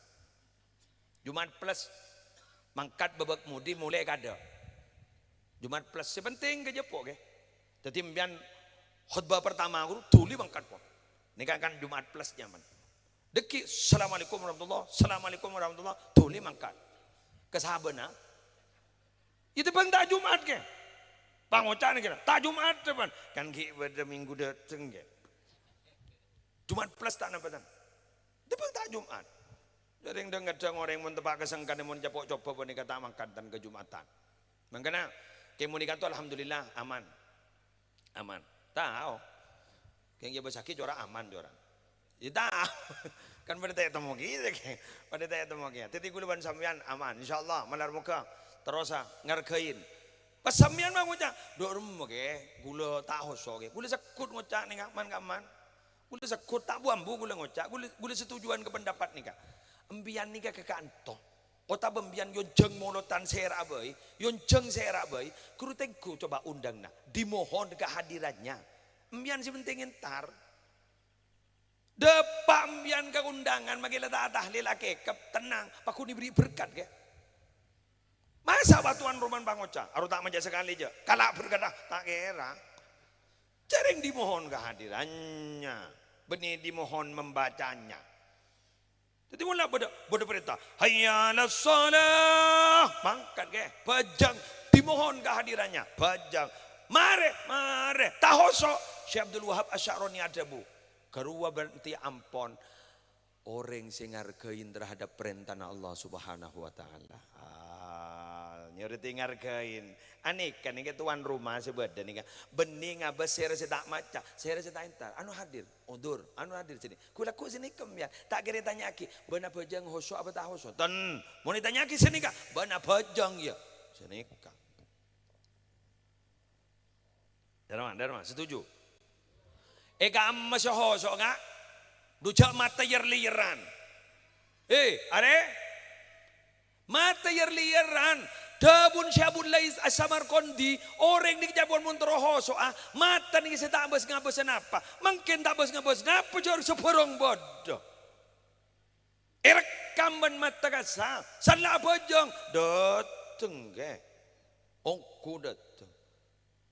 Jumat Plus, mangkat bâbâk modi molè kadâ'. Jumat Plus, sè penting kajâ' po', ghi. Dhâddhi sampèyan khotbah pertama ghuru dhuli mangkat po'. Nèka kan Jumat Plus nyaman. Dâgghi', "Assalamualaikum warahmatullah, assalamualaikum warahmatullah," dhuli mangkat. Kasabâna, Iyâ, tèmbhâng ta' Jumat, kè. Pangoca'na kèra, "Ta' Jumat, tèmbhâng." Kan ghi' bâdâ minggu dâteng, kè. Jumat Plus ta' napa, tan? Tèmbhâng ta' Jumat. Dâreng dhâng-kadhâng orèng mon teppa' kasengkan mon capo' coba panèka ta' mangkat, tan, ka Jumatan. Mangkana, kè monèka to, alhamdulillah, aman. Aman. Tao. Kèng iyâ bâsaghi cora' aman cora'. Iyâ tao. Kan padâ ta' ètemmo kèya, kèng. Padâ ta' ètemmo kèya. Dhâddhi ghulâ bân sampèyan aman. Insyaallah, malar moghâ terrosa ngarghâi. Pas sampèyan ma' ngoca', "Dhu' remma, Kè, ghulâ ta' hoso', Kè. Ghulâ segghut ngoca' nèng man-kamman. Ghulâ segghut, ta' bu-ambu ghulâ ngoca', ghulâ, ghulâ setujuan ka pendapat nèka." Empèyan nèka ka kanto. Otabâ empèyan èyonjhâng molodhân sèra bhâi, èyonjhâng sèra bhâi, ghuru tengghu coba undangna, dimohon kehadirannya. Empèyan sè pentèng entar. Dâpa' empèyan ka kondangan, makè la ta' tahlil akèkep, tennang, pagghun èberri' berkat, Kè. Masa' bâ' towan romana pangoca', "Aro ta' manja sakalè, jâ', kala' berkatta," ta' kèra. Jhârèng dimohon kehadirannya, bânnè dimohon membacanya. Dhâddhi, mon la bâdâ, bâdâ parènta, "Hayya 'alas shalah," mangkat, Kè, bhâjâng, dimohon kehadirannya, bhâjâng. "Marè, marè, ta' hoso'." Syekh Abdul Wahab Asy-Sya'rani adhâbu, "Ghâruwa bârâmma ampon orèng sè ngargain terhadap parèntana Allah Subhanahu wa Ta'ala." Ah, nyarè ngargain. Anèka nèka towan roma sè bâdâ nèka. Bânnè ngabâs sèra sè ta' maca, sèra sè ta' entar. Anu hadir, udzur, anu hadir sini. Ghu-lagghu sini kembian. Ta' kèra ètanya'aghi, "Bâ'na bhâjâng hoso' apa ta' hoso'?" Ten. Mon ètanya'aghi sè nèka, "Bâ'na bhâjâng, yâ?" Sè nèka. Dârma, dârma, setuju? È kamma sè hoso', Ka'? Dhu jhâ' mata yer-liyeran. Eh, arè? Mata yer-liyeran. Dhâbuna Syekh Abul Laits As-Samarqandi, orèng nèka jhâ' pon mon terro hoso'a, mata nèka sè ta' bâs-ngabâs napa. Mangkèn ta' bâs-ngabâs napa, jhâ' sabhârâng bâdâ. Èrekkam bân mata kassa', salla abhâjâng, dâteng, Kè. Ongghu dâteng.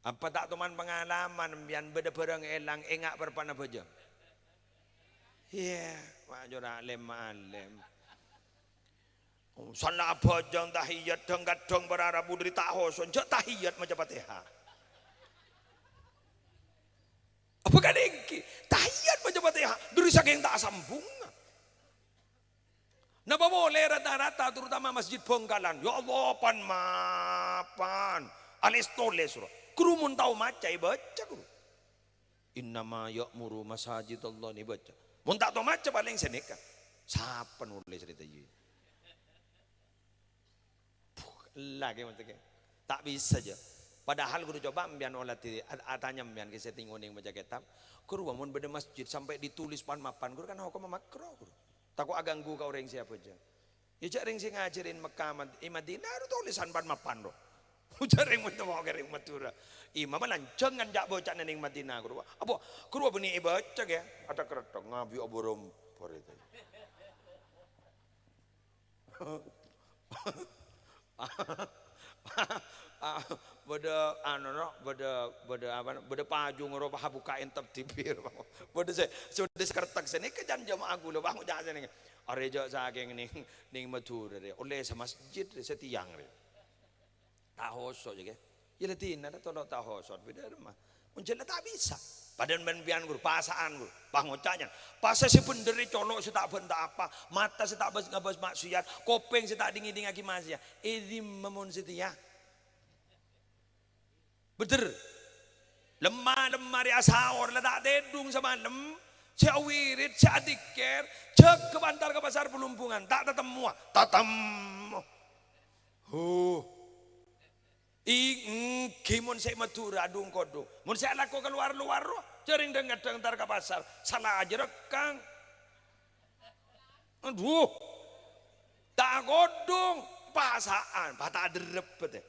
Apa ta' toman pangalaman, empèyan bâdâ bhârâng èlang, enga' parpa'na bhâjâng? Iyâ, ma' jhur alèm-alèm. Salla abhâjâng tahiyat, dhâng-kadhâng para rabu dhâri ta' hoso', jhâ' tahiyat maca Fatihah. Apa kadhinggi? Tahiyat maca Fatihah, dhâri sakèng ta' sambungnga. Napa polè rata-rata, terutama masjid Bhângkalan? Ya Allah, pan-mapan. Alès-tolès, ro. Ghuru mon tao maca, èbâca, ghuru. "Innama ya'muru masajidallah," nè bâca. Mon ta' tao maca, palèng sè nèka. Sapa nolès rèya? Puh, ella kè, maksudnya. Ta' bisa, jâ. Padahal ghuru coba empèyan ola di-, a-, atanya empèyan kè sè tèng-onèng maca kètab. Ghuru, mon bâdâ masjid sampè' ditulis pan-mapan, ghuru, kan hokomma makro, ghuru. Tako' aghânggu ka orèng sè abhâjâng. Yâ, jhâ' rèng sè ngajhâri è Mekkah, Mad-, è Madinah, ro tolèsan pan-mapan, ro. Jhâ' rèng Madinah, rèng Madhurâ. Imamma lanjhâng ngajhâk bocana nèng Madinah, ghuru. Apa? Ghuru, bânnè èbâca, kè? Ada keretok, ngabi aborong, parèta. Bâdâ, anu, no, bâdâ, bâdâ apa, bâdâ pajung, ro, pas buka'èn tertib, ro. Bâdâ sè, sè, sè kertek sè nèka jân jamaah ghulâ, pas ngoca' sè nèka. Arè jhâ' sakèng nèng, nèng Madhurâ, rè. Ollè samasjid, rè, satèyang, rè. Ta' hoso', jâ, kè. Yâ, la dinah, la tolo ta' hoso', bidhâ remma. Mon jhâ' la ta' bisa. Padâ bân empèyan, ghuru, pasa'an, ghuru. Pas ngoca' jân. Pasa sè bhendher è colo' sè ta' bân ta' apa, mata sè ta' bâs-ngabâs maksiat, kopèng sè ta' ding-ngèdingngaghi maksiat. È dimma mon satèya? Bhendher. Lemma-lemma rè asaor la ta' tèdung samalem. Sè awirid, sè adzikir, jâgâ entar ka pasar Blumbungan, ta' tatemmowa, tatemmo. Huh. Èngghi mon sè Madhurâ adhung-kodhung. Mon sè alako ka lowar-lowar, ro, jhârèng dhâng-kadhâng entar ka pasar, sala ajâ rekkang. Adhu. Ta' kodhung, pasa'an, pas ta' derrep, bâtè.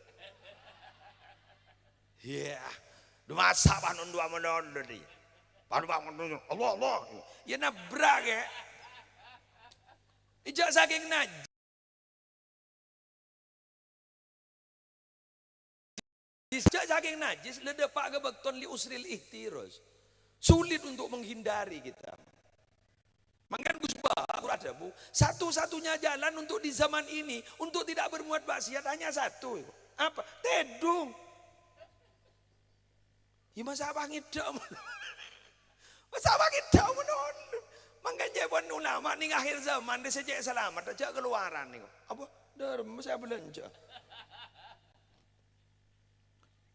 Iyâ. Dhu masa' pas nonduwâ malolo, dhi. Pas nonduwâ malolo, Allah, Allah. Yâ nabrak, yâ. Ijâ sakèng naj- Jâ' sakèng najis, la dâpa' ka bâkto li usril ihtiraz. Sulit untuk menghindari kita. Mangkana Gus Baha adhâbu, satu-satunya jalan untuk di zaman ini, untuk tidak berbuat maksiat hanya satu. Apa? Tèdung. Yâ, masa' apa ngèdhâ' mon? Masa' apa ngèdhâ' mon? Mangkana jhâ' bân ulama nèng akhir zaman, rè sè cè' salamet, jhâ' kalowaran nèng. Apa? Dârem sè abhâlânjhâ.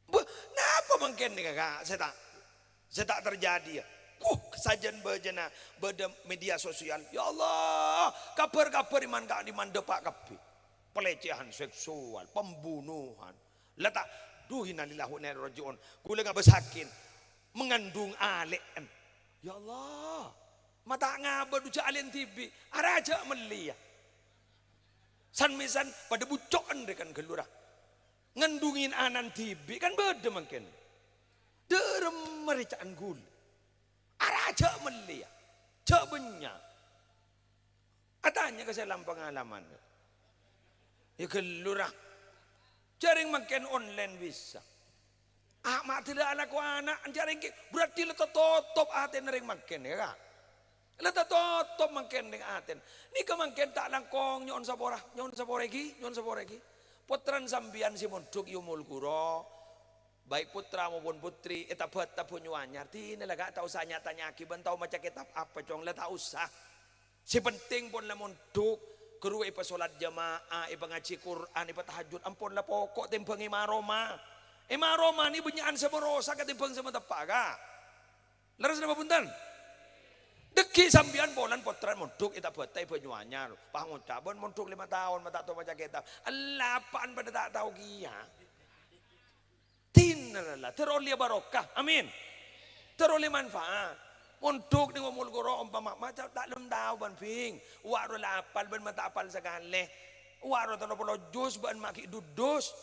Bâh, napa mangkèn nèka, Ka'? Sè ta', sè ta' terjadi, yâ? Wuh, sajân bâjâna bâdâ media sosial. Ya Allah, kabhâr-kabhâr è man-ka'dimman dâpa' kabbhi. Pelecehan seksual, pembunuhan. La ta', Dhu, innalillahi wa inna ilaihi raji'un. Ghulâ ngabâsaghin. Mengandung alè'en. Ya Allah. Ma' ta' ngabâ dhu jhâ' alè'en dhibi'. Arajâ mellèya. San-mèsan padâ bucco'en rè kan ghâllu ra. Ngandungin ana'en dhibi' kan bâdâ mangkèn. Dâremma rè ca'an ghulâ. Arajâ mellèya. Jhâ' bânnya'. Atanya ka sè la pangalaman. Ya ghâllu ra. Jhâ' rèng mangkèn online bisa. Ah, ma' dâlâ alako ana', jhâ' rèng kè, berarti la tatotop atèna rèng mangkèn, ya, Ka'? La tatotop mangkèn rèng atèna. Nèka mangkèn ta' langkong nyo'on sapora, nyo'on sapora ghi, nyo'on sapora ghi. Pottrana sampèyan sè mondhuk è Ummul Qura, baik pottra maupun potri, è Tabat-, Tabanyu Anyar, dinala, Ka', ta' osa nya-tanya'aghi bân tao maca kètab apa, Cong, la ta' osa. Sè penting pon la mondhuk, ghâruwa èpasolat jamaah, èpangajhi Qur'an, èpatahajjud, ampon la poko' tèmbhâng è ma-roma. È ma-roma nè bânnya'an sè marosak katèmbhâng sè mateppa', Ka'. Lerres napa bhunten? Dhâggi' sampèyan polana pottrana mondhuk è Tabat-, è Banyu Anyar, pas ngoca' bân mondhuk lèma taon ma' ta' tao maca kètab. Ella, apa'an padâ ta' tao kèya. Dinala, terro ollè barokah. Amin. Terro ollè manfaat. Mondhuk nèng Ummul Qura ompama maca ta' lem tao bân bhing. Wa' rowa la apal bân ma' ta' apal sakalè. Wa' rowa tello polo juz bân ma' ghi' dudus.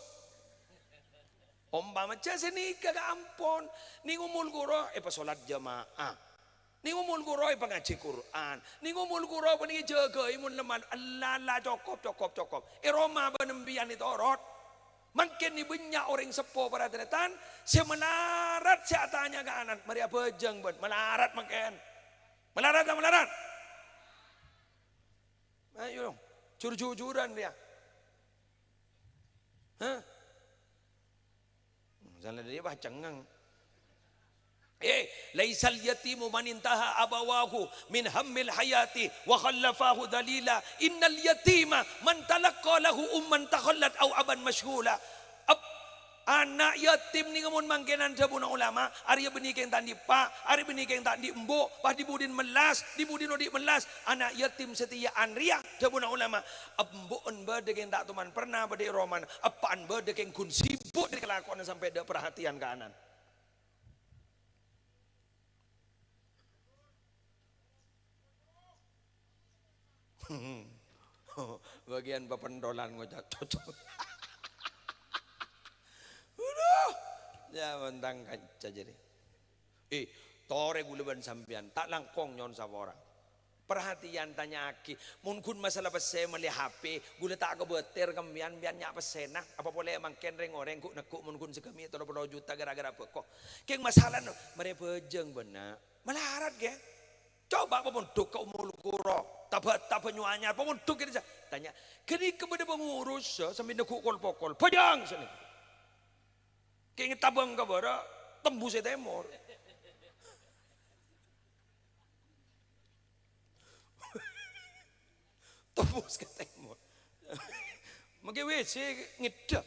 Ompama jhâ' sanèka ka ampon. Nèng Ummul Qura èpasolat jamaah. Nèng Ummul Qura èpangajhi Qur'an. Nèng Ummul Qura panèka jâgâi mon lemah. Ella, ella, cokop, cokop, cokop. È roma bân empèyan ètorot. Mangkèn nè bânnya' orèng seppo para tarètan sè malarat sè atanya ka ana'na, marè abhâjâng bân. Malarat mangkèn. Malarat ta' malarat? Ayo, jur-jujuran rèya. Hah? Misalnya dia bah cengeng. Eh, laisal yatimu man intaha abawahu min hammil hayati wa khallafahu dalila. Innal yatima man talaqqa lahu umman takhallat au aban masyghula. Ap-, ana' yatim nèka mon mangkènan dhâbuna ulama, arèya bânnè kèng ta' andi' eppa', arèya bânnè kèng ta' andi' embu', pas dhi-budhina mellas, dhi-budhina odi' mellas. Ana' yatim satèya anrèya, dhâbuna ulama, embu'en bâdâ kèng ta' toman perna bâdâ è romana, eppa'en bâdâ kèng ghun sibuk dâri kalakowanna sampè' dâ' parhatèyan ka ana'na. Bâgiyân papentolan ngoca' cocok. Aduh, ya, mentang kanca jârèya. Eh, torè ghulâ bân sampèyan, ta' langkong nyo'on sapora. Parhatèyan, tanya'aghi. Mon ghun masalah pèssè mellè H P, ghulâ ta' kobâtèr ka empèyan, empèyan nya' pèssèna. Apa polè mangkèn rèng-orèng ghu'-negghu' mon ghun saghâmè' tello polo juta ghârâ-ghârâ bâko. Kèng masalana, marè bhâjâng bân na'. Malarat, ghi. Coba pamondhuk ka Ummul Qura, Taba-, Tabanyu Anyar, pamondhuk kènè sa-, tanya, "Ghânèka bâdâ pangurus, ya, sambi negghu' kol-pokol, bhâjâng sanèka." Kèng tabâng ka bârâ', tembus è tèmor. Tembus ka tèmor. Mangkè W C ngèddhâ.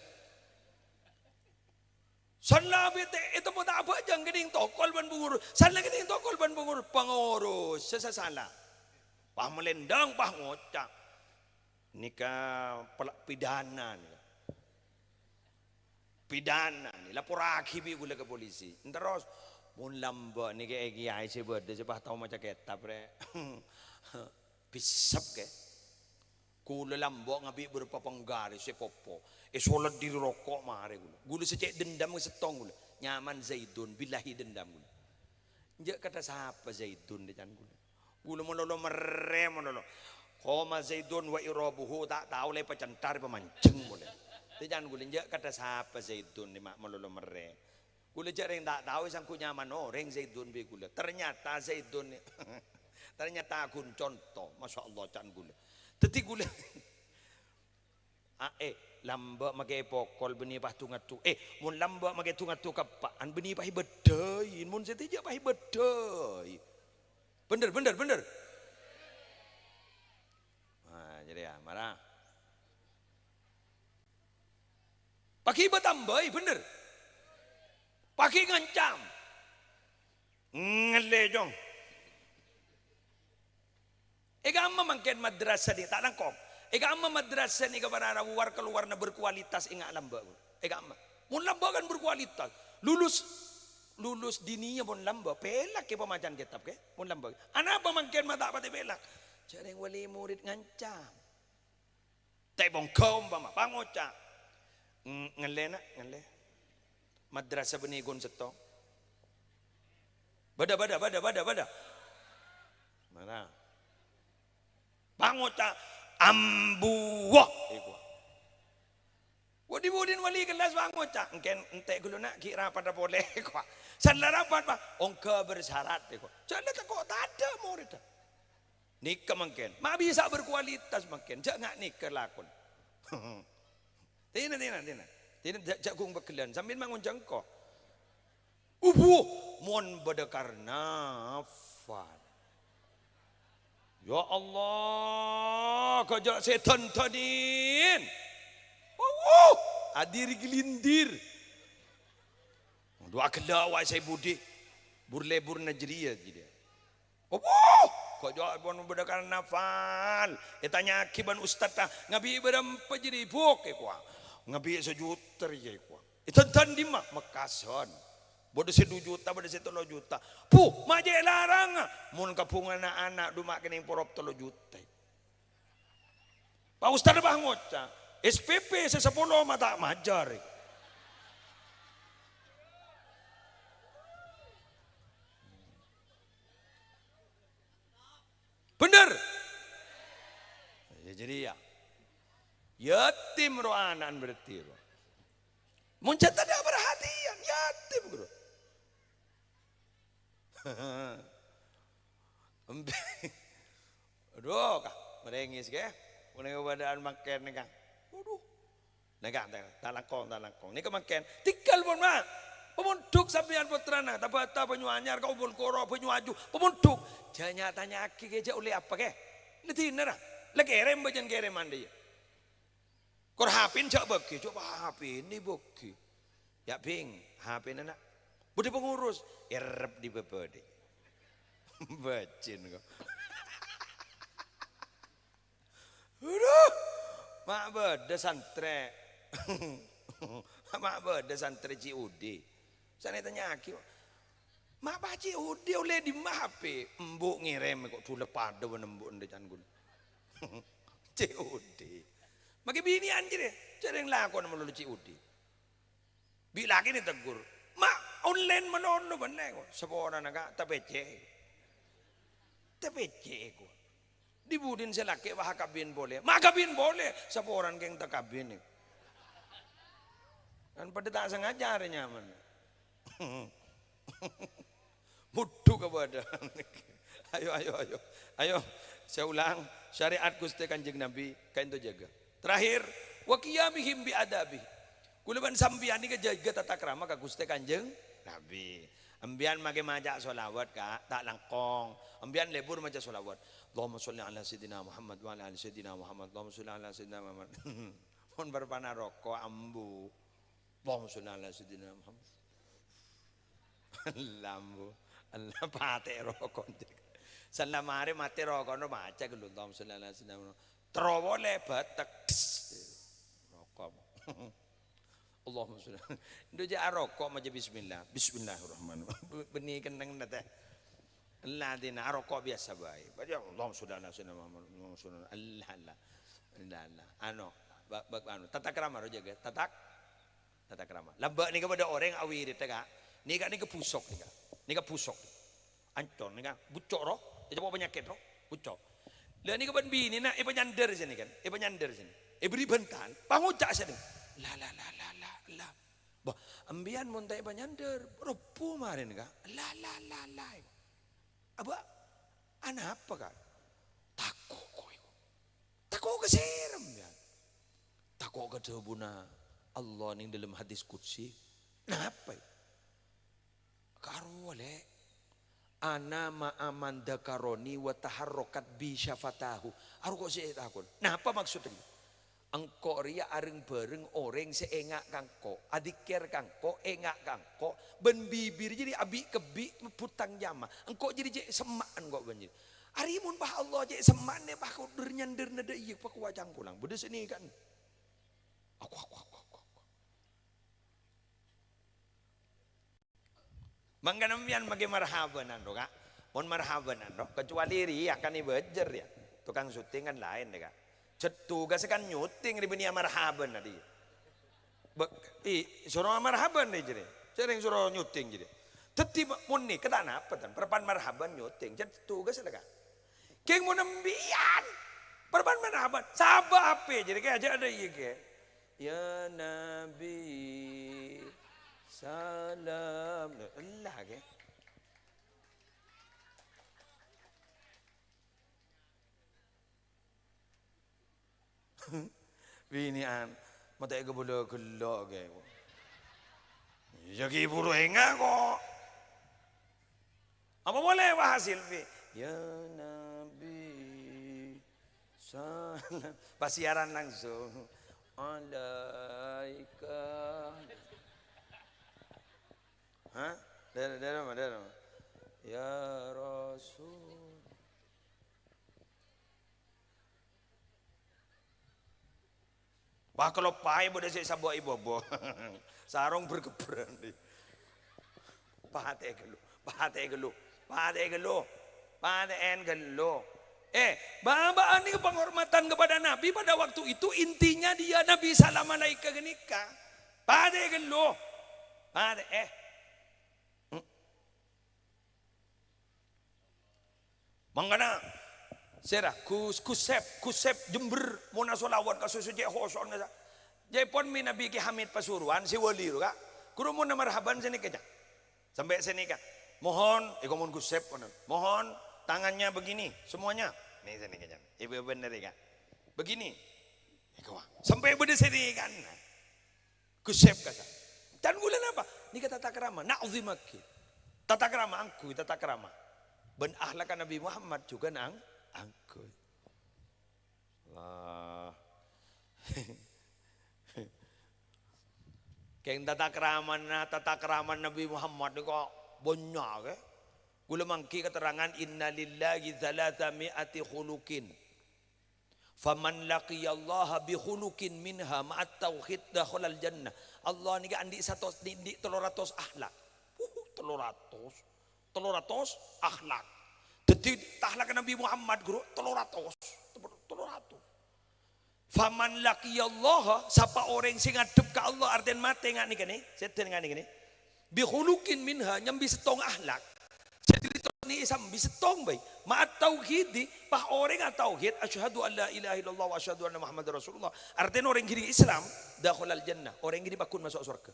Sala bete, ètemmo ta' abhâjâng kènèng tokol bân pangurus. Sala kènèng tokol bân pangurus. Pangurus, sè sasala. Pas malèndâng, pas ngoca'. Nèka pela-, pidana nèka. Pidana nèka, laporraghi bi' ghulâ ka polisi. Terros, mon lambâ' nèka è kèyaè sè bâdâ sè pas tao maca kètab, rè. Bissep, kè. Ghulâ lambâ' ngabi' bârâmpa pangghârè sè popo. Èsolat diri roko' marè ghulâ. Ghulâ sè cè' dendam settong ghulâ. Nyaman Zaidun, billahi dendam ghulâ. Enjâ' kata sapa Zaidun, dhi can ghulâ. Ghulâ malolo merrè malolo. Qoma Zaidun wa irabuhu, ta' tao la èpacenthar pamanjheng polè. Dhi can ghulâ, enjâ' kata sapa Zaidun, dhi ma' malolo merrè. Ghulâ jhâ' rèng ta' tao, sangghu nyaman orèng Zaidun bi' ghulâ. Ternyata Zaidun nè-, ternyata ghun conto, masyaallah, can ghulâ. Dhâddhi ghulâ, a, eh, lambâ' makè pokol bânnè pas du-ngaddu. Eh, mon lambâ' makè du-ngaddu ka eppa'en bânnè pas èbâddhâi, mon sè tèjâ pas èbâddhâi. Bhender, bhender, bhender. Nah, jadi ya, mara. Paghi' bâtambâi, bhender. Paghi' ngancam. Ngellè, Cong. È ka'emma mangkèn madrasah nè, ta' langkong. È ka'emma madrasah nè ka para lowar-kalowarna berkualitas, enga' lambâ'. È ka'emma. Mon lambâ' kan berkualitas. Lulus, lulus diniyah mon lambâ', pèlak kè pamaca'an kètab kè, mon lambâ'. Anapa mangkèn ma' ta' patè pèlak? Jhâ' rèng wali murid ngancam. Ta' èpongghâ ompama, pangoca'. Ng-, ngallè, na', ngallè. Madrasah bânnè ghun sèttong. Bâdâ, bâdâ, bâdâ, bâdâ, bâdâ. Mara. Pangoca', "Ambuwâ!" èkowa. Budi-budin wali kellas pangoca', "Engkèn entè' ghâllu, na', ghi' rapatta polè," èkowa. San la rapat, Pa', "Ongghâ bersyarat," èkowa. Jhâ' la tako' tadâ' moriddhâ. Nèka mangkèn, ma' bisa berkualitas mangkèn, jhâ' nga' nèka lakon. Tina, tina, tina. Tina, jhâ', jhâ' ghung pegghellân, sampèyan ma' ngonjhâng ko. Ubuh, mon bâdâ karnaval. Ya Allah, ghâjâ' sè dândânin. Ubuh, adiri gelindir. Dua ghellâ' wae sè budi. Bur-lebbur na jârèya, jârèya. Opo? Kok jâ' pon bâdâ karnaval. Ètanya'aghi bân ustadda, "Ngabi' bârâmpa jârèya, Bu'?" èkowa. "Ngabi' sajuta rèya," èkowa. "Èdhândhân dimma?" "Mekkasân." Bâdâ sè du juta, bâdâ sè tello juta. "Bu', ma' jâ' èlaranga. Mon kabhungana ana', du ma' kennèng porop tello juta." Pa' ustadda bâ ngoca', "S P P sè sapolo ma' ta' majâr." Bhender? Ya, jadi ya. Yatim ro ana'na berarti ro. Mon jâ' tadâ' parhatèyan, yatim ro. Embi-, aduh, ka, merengis, ke. Menengah keadaan makan nih, Kang. Waduh. Nèka, ta', ta' langkong, ta' langkong. Nèka mangkèn, tèngghâl pon, Ma'. Pamondhuk sampèyan pottrana, ta' bâta Banyuanyar, ka Umbul Koro, Banyuaju, pamondhuk. Jâ' nya-tanya'aghi kè jâ' ollè apa, kè? La dinna ra. La kèrèm bâjâna kèrèman dâ' iyâ. Kor H P-na jâ' bâgi, coba H P-na bâgi. Ya, Bing, H P-na, Na'. Budi pengurus, errep di bebede. Bajin kok. Aduh, ma' bâdâ santrè. Ma' bâdâ santrè C O D. Sanè tanya'aghi, "Ma' pas C O D ollè dimma H P?" "Embu' ngèrèm kok dhulep padâ bân embu' endâ' can ghun." C O D. Makè binèyan jârèya, jârèya lakona malolo C O D. Bi' lakèna tegur, "Ma' online malolo bânnè ko'." Saporana, Ka', tapècè'. Tapècè' ko'. Di-budina sè lakè' wah akabin polè. "Ma' akabin polè." Saporana kèng takabin. Kan padâ ta' sangaja arè nyaman. Budhu ka bâdâ. Ayo, ayo, ayo. Ayo, saya ulang. Syariat Ghustè Kanjeng Nabi, kaènto jâgâ. Terakhir, wa qiyamihim bi adabi. Kaulâ bân sampèyan nèka jâgâ tata krama ka Ghustè Kanjeng Nabi. Sampèyan makè maca sholawat, Ka', ta' langkong. Sampèyan lebur maca sholawat. Allahumma sholli ala sayyidina Muhammad wa ala ali sayyidina Muhammad. Allahumma sholli ala sayyidina Muhammad. Mon bârâmpa roko', ambu. Allahumma sholli ala sayyidina Muhammad. Lambu. Allah, patè' roko'. Sella marè matè roko'na maca ghâllu, "Allahumma sholli ala sayyidina Muhammad." Terro polè bâtek. Roko'. Allahumma sholli. Ndhu jâ' aroko' maca bismillah. Bismillahirrahmanirrahim. Bânnè kennengnga tè. Ella dina aroko' biyasa bhâi. Baca, "Allahumma sholli ala sayyidina Muhammad." Allahumma sholli ala, Allah, Allah. Allah, Allah. Anu, ba-, ba-, anu, tata krama ro jâgâ. Tata Tata krama. Lambâ' nèka bâdâ orèng awiridhâ, Ka'. Nèka, nèka busok nèka. Nèka busok. Ancor nèka. Bucco' ro. Ècapo' panyakèt ro. Bucco'. La nèka bân binèna èpanyandâr sènè kan. Èpanyandâr sènè. Èberri' bhântan. Pangoca' sènè. La, la, la, la, la, la. Bâh, sampèyan mon ta' èpanyandâr, robbhu marèna, Ka'. La, la, la, la. Abâ', anapa, Ka'? Tako' kowe. Tako' ka sèra, sampèyan? Tako' ka dhâbuna Allah neng dâlem hadis qudsi. Napa? Karowa, Lè'. "Ana ma'a man dzakaroni wa taharrakat bi syafatahu." Aroko' sè ètakon. Napa maksodda? "Engko' rèya areng-bhâreng orèng sè enga' ka engko', adzikir ka engko', enga' ka engko', bân bibir jârèya abi'-kebbi' nyebbhut tang nyama. Engko' jârèya cè' semma'an ko' bân jârèya." Arèya mon pas Allah cè' semma'an, pas kodur nyandârna dâ' iyâ, pakowa cangkolang. Bâdâ sè nèka'an. Aku, aku, aku, aku, aku. Mangkana sampèyan makè marhaban, anu, Ka'. Mon marhaban, anu, kecuali rèya kan èbâjâr, yâ. Tokang syuting kan laèn, yâ, Ka'. Cè' tugassa kan nyuting rè bânnè marhaban, adhi. Bâ-, i, soro marhaban, rè, jârèya. Sèrèng soro nyuting, jârèya. Dhâddhi, ma-, mon nèka ta' napa, tan. Parappa'na marhaban nyuting. Cè' tugassa, la, Ka'. Kèng mon sampèyan. Parappa'na marhaban. Sabâ' apè, jârèya, Ka', ajâ' adâ iyâ, Ka'. Ya Nabi, salam. Ella, Ka'. Binè'an, matè kabâlâ ghellu', Ka'. Iyâ, ghi' buru enga' ko'. Apa boleh, Wah Silvi? Ya Nabi, salam. Pas siaran langsung. Alaika. Hah? Dâri, dâri ma, dâri ma? Ya Rasul. Wah, kaloppaè bâdâ sè sabâ' è bâbâ. Sarong berkeberan, dhi. Patè ghellu', patè ghellu', patè ghellu', patè'èn ghellu'. Eh, bâ-, bâ'ân nèka penghormatan kepada Nabi pada waktu itu, intinya dia Nabi salam alaika ghânèka. Patè ghellu', patè, eh. Hmm. Mangkana, sèra, Gus, Gus Sep, Gus Sep Jember, monna sholawat ka susu cè' hoson kassa'. Jâ' pon mè' Nabi Ki Hamid Pasuruan, sè wali ro, Ka'. Ghuru monna marhaban sanèka, Ka'. Sampè' sanèka. Mohon, èko mon Gus Sep, ngono. Mohon tangannya begini, semuanya. Nè, sanèka, Ka'. Ibu bener, Ka'. Begini. Èko, Ka'. Sampè' bâdâ sanèka. Gus Sep kassa'. Can ghulâ napa? Nèka tata krama, na'zimaghi. Tata krama angghuy, tata krama. Bân akhlakka Nabi Muhammad jhughân ang-, angghuy. Lah. Kèng tata kramana, tata krama Nabi Muhammad nèka bânnya', Ka'. Ghulâ mangghi katerrangan, "Inna lillahi tsalatsa mi'ati khuluqin." "Faman laqiyallaha bi khuluqin minha ma'at tauhid dakhalal jannah." Allah nèka andi' satos, andi' tello ratos akhlak. Wuh, tello ratos. Tello ratos akhlak. Dhâddhi, akhlak Nabi Muhammad, ghuru, tello ratos. Tello ratos. "Faman laqiyallaha," sapa orèng sè ngadhep ka Allah, artèna matè nga' nèka nè, sèdhâna nga' nèka nè. "Bi khuluqin minha," nyambi sèttong akhlak. Sè diritoni sambi sèttong bhâi. "Ma'at tauhidi," pas orèngnga tauhid, "Asyhadu an la ilaha illallah wa asyhadu anna Muhammadar Rasulullah." Artèna orèng ghini Islam, dakhalal jannah. Orèng ghini pagghun maso' sowarghâ.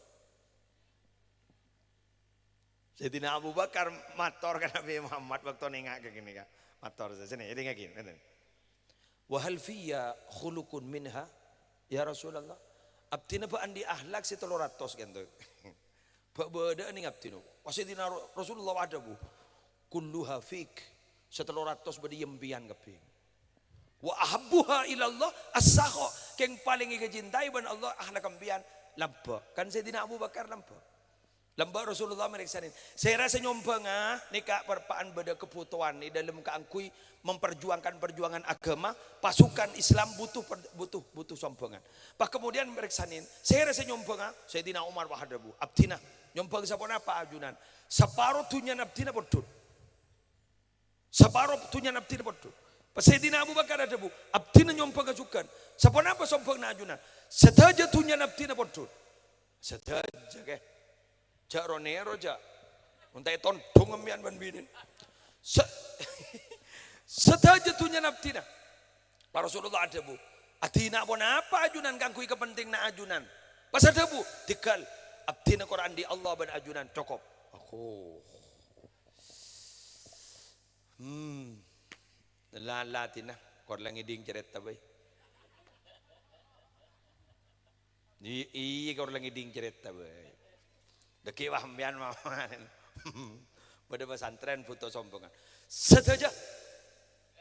Sayyidina Abu Bakar mator ka Nabi Muhammad bâkto nènga' ka ghânèka. Mator, sènè, èdingngaghi, ngènten. "Wa hal fiyya khuluqun minha, ya Rasulullah?" Abdhina bâ' andi' akhlak sè tello ratos, ghânto. Bâ', bâdâ'â nèng abdhina. Wah, Sayyidina Ro-, Rasulullah adhâbu, "Kulluha fik." Sè tello ratos bâdâ è sampèyan kabbhi. "Wa ahabbuha ilallah as-sakha." Kèng palèng èkacintai bân Allah, akhlak sampèyan lambâ'. Kan Sayyidina Abu Bakar lambâ'. Lambâ' Rasulullah marèksanè. Sèra sè nyombhângnga nèka parappa'na bâdâ kabhutowan è dâlem kaangghuy memperjuangkan perjuangan agama, pasukan Islam butuh per-, butuh, butuh sombhângan. Pas kemudian marèksanè, sèra sè nyombhângnga, Sayyidina Umar wah adhâbu, "Abdhina nyombhâng saponapa ajunan? Saparo dhunnyana abdhina pondhut." Saparo dhunnyana abdhina pondhut. Pas Sayyidina Abu Bakar adhâbu, "Abdhina nyombhângnga jhughân. Saponapa sombhângnga ajunan?" "Sadhâjâ dhunnyana abdhina pondhut." Sadhâjâ, Kè. Jhâ' ro-nèro, jhâ'. Mon ta' ètondhung sampèyan bân binèna. Sa-, sadhâjâ dhunnyana abdhina. Pas Rasulullah adhâbu, "Adhina ponapa ajunan kaangghuy kapentinganna ajunan?" Pas adhâbu, "Dhigghâl, abdhina kor andi' Allah bân ajunan, cokop." Aku. Hmm. La, la, Tina, kor la ngèdhing carèta bhâi. I-, iyâ, kor la ngèdhing carèta bhâi. Dhâggi' wah sampèyan mawon. Bâdâ pesantren buto sombhângan. Sadhâjâ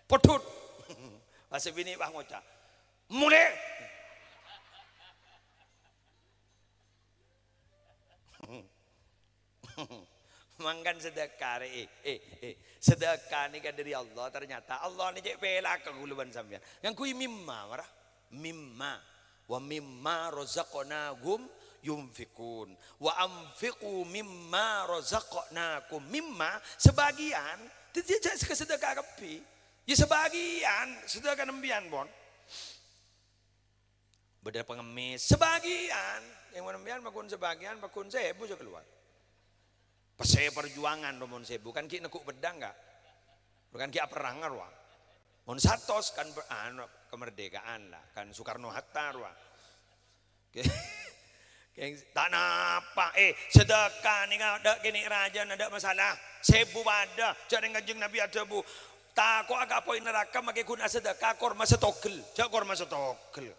pondhut. Pas binè' wah ngoca', "Molè!" Mangkana sedekah, rè, eh, eh, eh. Sedekah nèka dâri Allah, ternyata Allah nè cè' pèlaka kaulâ bân sampèyan. Ngangghuy mimma, mara? Mimma. "Wa mimma razaqnahum yunfiqun. "Wa anfiqu mimma razaqnakum." Mimma, sebagian. Dhâddhi jhâ' kasadhâka kabbhi. Ya, sebagian sadhâkana sampèyan, pon. Bâdâ pangemmis, sebagian. Yang mana sampèyan, paggun sebagian, paggun sèbu sè kalowar. Pèssè perjuangan, mon sèbu, kan ghi' neggu' pedhang, Ka'? Kan ghi' aperrang, rowa. Mon satos, kan pe-, anu, kemerdekaan, la. Kan Soekarno-Hatta, rowa. Ke-, keng-, ta' napa. Eh, sedekah nèka, dâ' kènè' rajâna, dâ' masalah. Sèbu padâ. Jhâ' rèng Kanjeng Nabi adhâbu, "Tako'a ka apoy naraka, makè ghun asedekah korma sètogel." Jhâ' korma sètogel.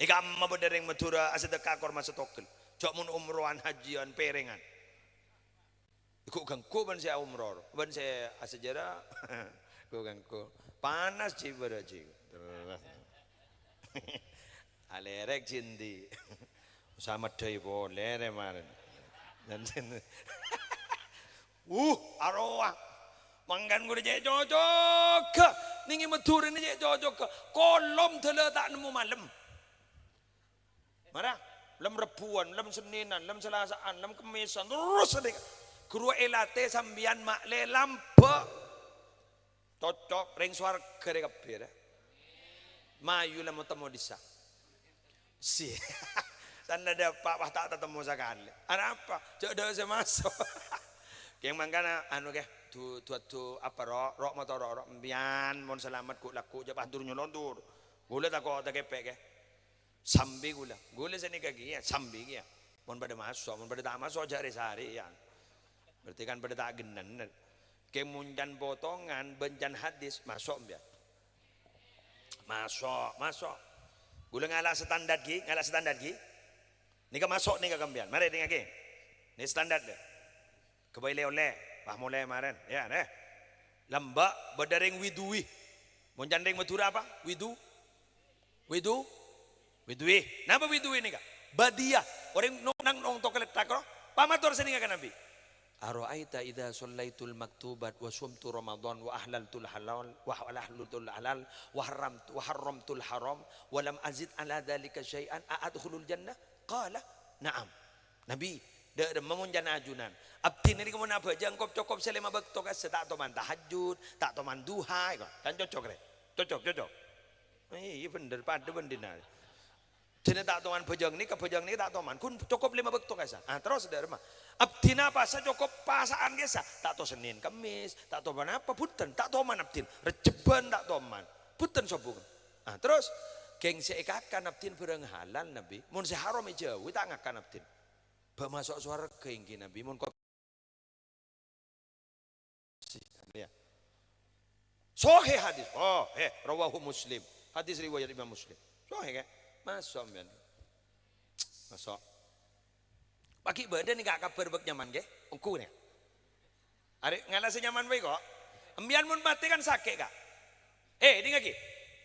È kamma bâdâ rèng Madhurâ asedekah korma sètogel. Jhâ' mon umrohan, hajjiyân, pèrèngan. Ghu-ghângghu bân sè aomro, bân sè asajârâ. Ghu-ghângghu. Panas jhi bârâ' jhi. Terros. Alèrèk jhi endi? Sameddhâi polè rè marèn. Dan sen-, uh, arowa. Mangkana ghulâ cè' cocogghâ. Nèng è Madhurâ nè cè' cocogghâ. Kolom dâlâ ta' nemmo malem. Mara, lem Rebbhuwân, lem Sennènan, lem Salasa'an, lem Kemmèsan, terros nèka. Ghuru èlatè sampèyan ma'lè lambâ'. Cocok, rèng sowarghâ rè kabbhi, rè. Mayu la mo-, temmo dissa. Si. Sanna dâpa', wah, ta' tatemmo sakalè. Arapa? Jhâ' dâ' sè maso'. Kèng mangkana, anu, kè, du-, du-, du-, apa, ro', ro' motor, ro', ro', sampèyan mon salamet ghu'-lagghu', jhâ' pas dur nyolontur. Ghulâ tako' takèpè', kè. Sambi ghulâ. Ghulâ sanèka kèya, sambi kèya. Mon padâ maso', mon padâ ta' maso', jhâ' rè-sarè, ya. Berarti kan padâ ta' gennenna. Kè mon can potongan, bân can hadis, maso' sampèyan. Maso', maso'. Ghulâ ngala' standar ghi, ngala' standar ghi. Nèka maso' nèka sampèyan. Marè dingngaghi. Nè standar dâ. Ghâbây lè-ollè, pas molè marèn, ya, nè. Lambâ' bâdâ rèng widuwi. Mon can rèng Madhurâ apa? Widu? Widu? Widuwi. Napa widuwi nèka? Bâdiyâ. Orèng no-, nang nongto kalètthak ro, pamator sanèka ka Nabi. "Ara'aita idza shallaitul maktubat wa sumtu Ramadan wa ahlaltul halal, wa ahlaltul halal, wa harramtu, wa harramtul haram, wa lam azid ala dzalika syai'an, a adkhulul jannah?" Qala, "Na'am." Nabi, dâ' remma mon can ajunan. Abdhina nèka mon abhâjâng kop-cokop sè lèma bâkto kassa, ta' toman tahajjud, ta' toman duha, èko. Kan cocok, rè? Cocok, cocok. Iyâ, bhender, padâ bân dinna. Dina ta' toman bhâjâng nèka, bhâjâng nèka ta' toman. Ghun cokop lèma bâkto kassa. Ah, terros dâ' remma. Abdhina pasa cokop pasa'an kassa. Ta' to Sennèn Kemmès, ta' toman apa, bhunten, ta' toman abdhina. Rejjhebbhân ta' toman. Bhunten sobung. Ah, terros, kèng sè èkakan abdhina bhârâng halal, Nabi. Mon sè haram èjhâuwi, ta' ngakan abdhina. Bâ' maso' sowarghâ èngghi, Nabi. Mon ko-, Sahih, ya. Sahih hadis. Oh, eh, rawahu Muslim. Hadis riwayat Imam Muslim. Sahih, kan? Maso' sampèyan. Maso'. Paghi' bâdâ nèka kabhâr bâk nyaman, ghi? Ongghu, nè. Arè ngala' sè nyaman bhâi, ko'. Sampèyan mon matè kan sakè', Ka'. Eh, dingngaghi.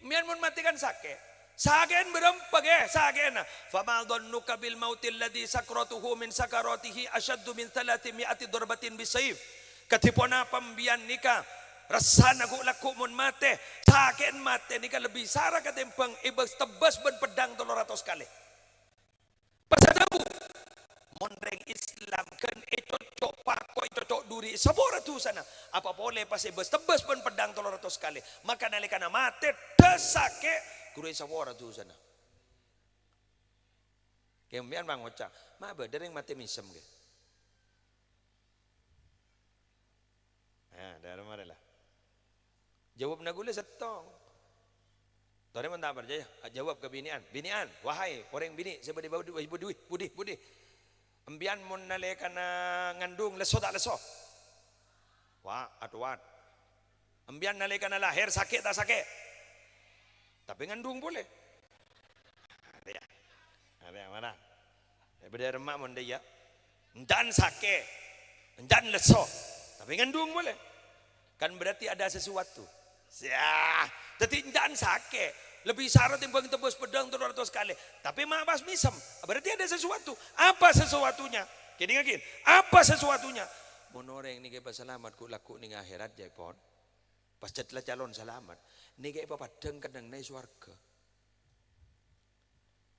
Sampèyan mon matè kan sakè'. Sakè'en bârâmpa, ghi, sakè'enna. "Fama dhannuka bil mautil ladzi sakratuhu min sakaratihi asyaddu min thalathi mi'ati darbatin bis-saif?" Kadhi ponapa sampèyan nèka rassana ghu'-lagghu' mon matè? Sakè'en matè nèka lebbi sara katèmbhâng èbâs-tebbâs bân peddhâng tello ratos kalè. Pas adhâbu, "Mon rèng Islam ghân ècocco', pako' ècocco' dhuri, sapora dusana. Apa polè pas èbâs-tebbâs bân peddhâng tello ratos kalè. Maka nalèkana matè, dhâs sakè', ghuru èsapora dusana." Kèng sampèyan mangoca', "Ma' bâdâ rèng matè mèsem, ghi?" Nah, dâ' remma rè la. Jâwâbbhâ ghulâ sèttong. Torè mon ta' parcajâ, ajâwâb ka binè'an. Binè'an, wahai orèng binè' sè bâdâ budi, budi, budi, budi. Sampèyan mon nalèkana ngandung lesso ta' lesso? Wa, atowan. Sampèyan nalèkana lahèr sakè' ta' sakè'? Tapè ngandung polè. Arèya. Arèya mara. Bâdâ remma mon dâ' iyâ. Enca'an sakè'. Enca'an lesso. Tapè ngandung polè. Kan berarti ada sesuatu. Yâ, dhâddhi enca'an sakè'. Lebbi sara tèmbhâng tebbâs peddhâng tello ratos kalè. Tapè ma' pas mèsem. Berarti ada sesuatu. Apa sesuatunya? Kèdingngaghi. Apa sesuatunya? Mon orèng nèka pas salamet ghu'-lagghu' nèng akhèrat, jâ, pon. Pas jhât la calon salamet. Nèka èpapeddhâng kennengnganna è sowarghâ.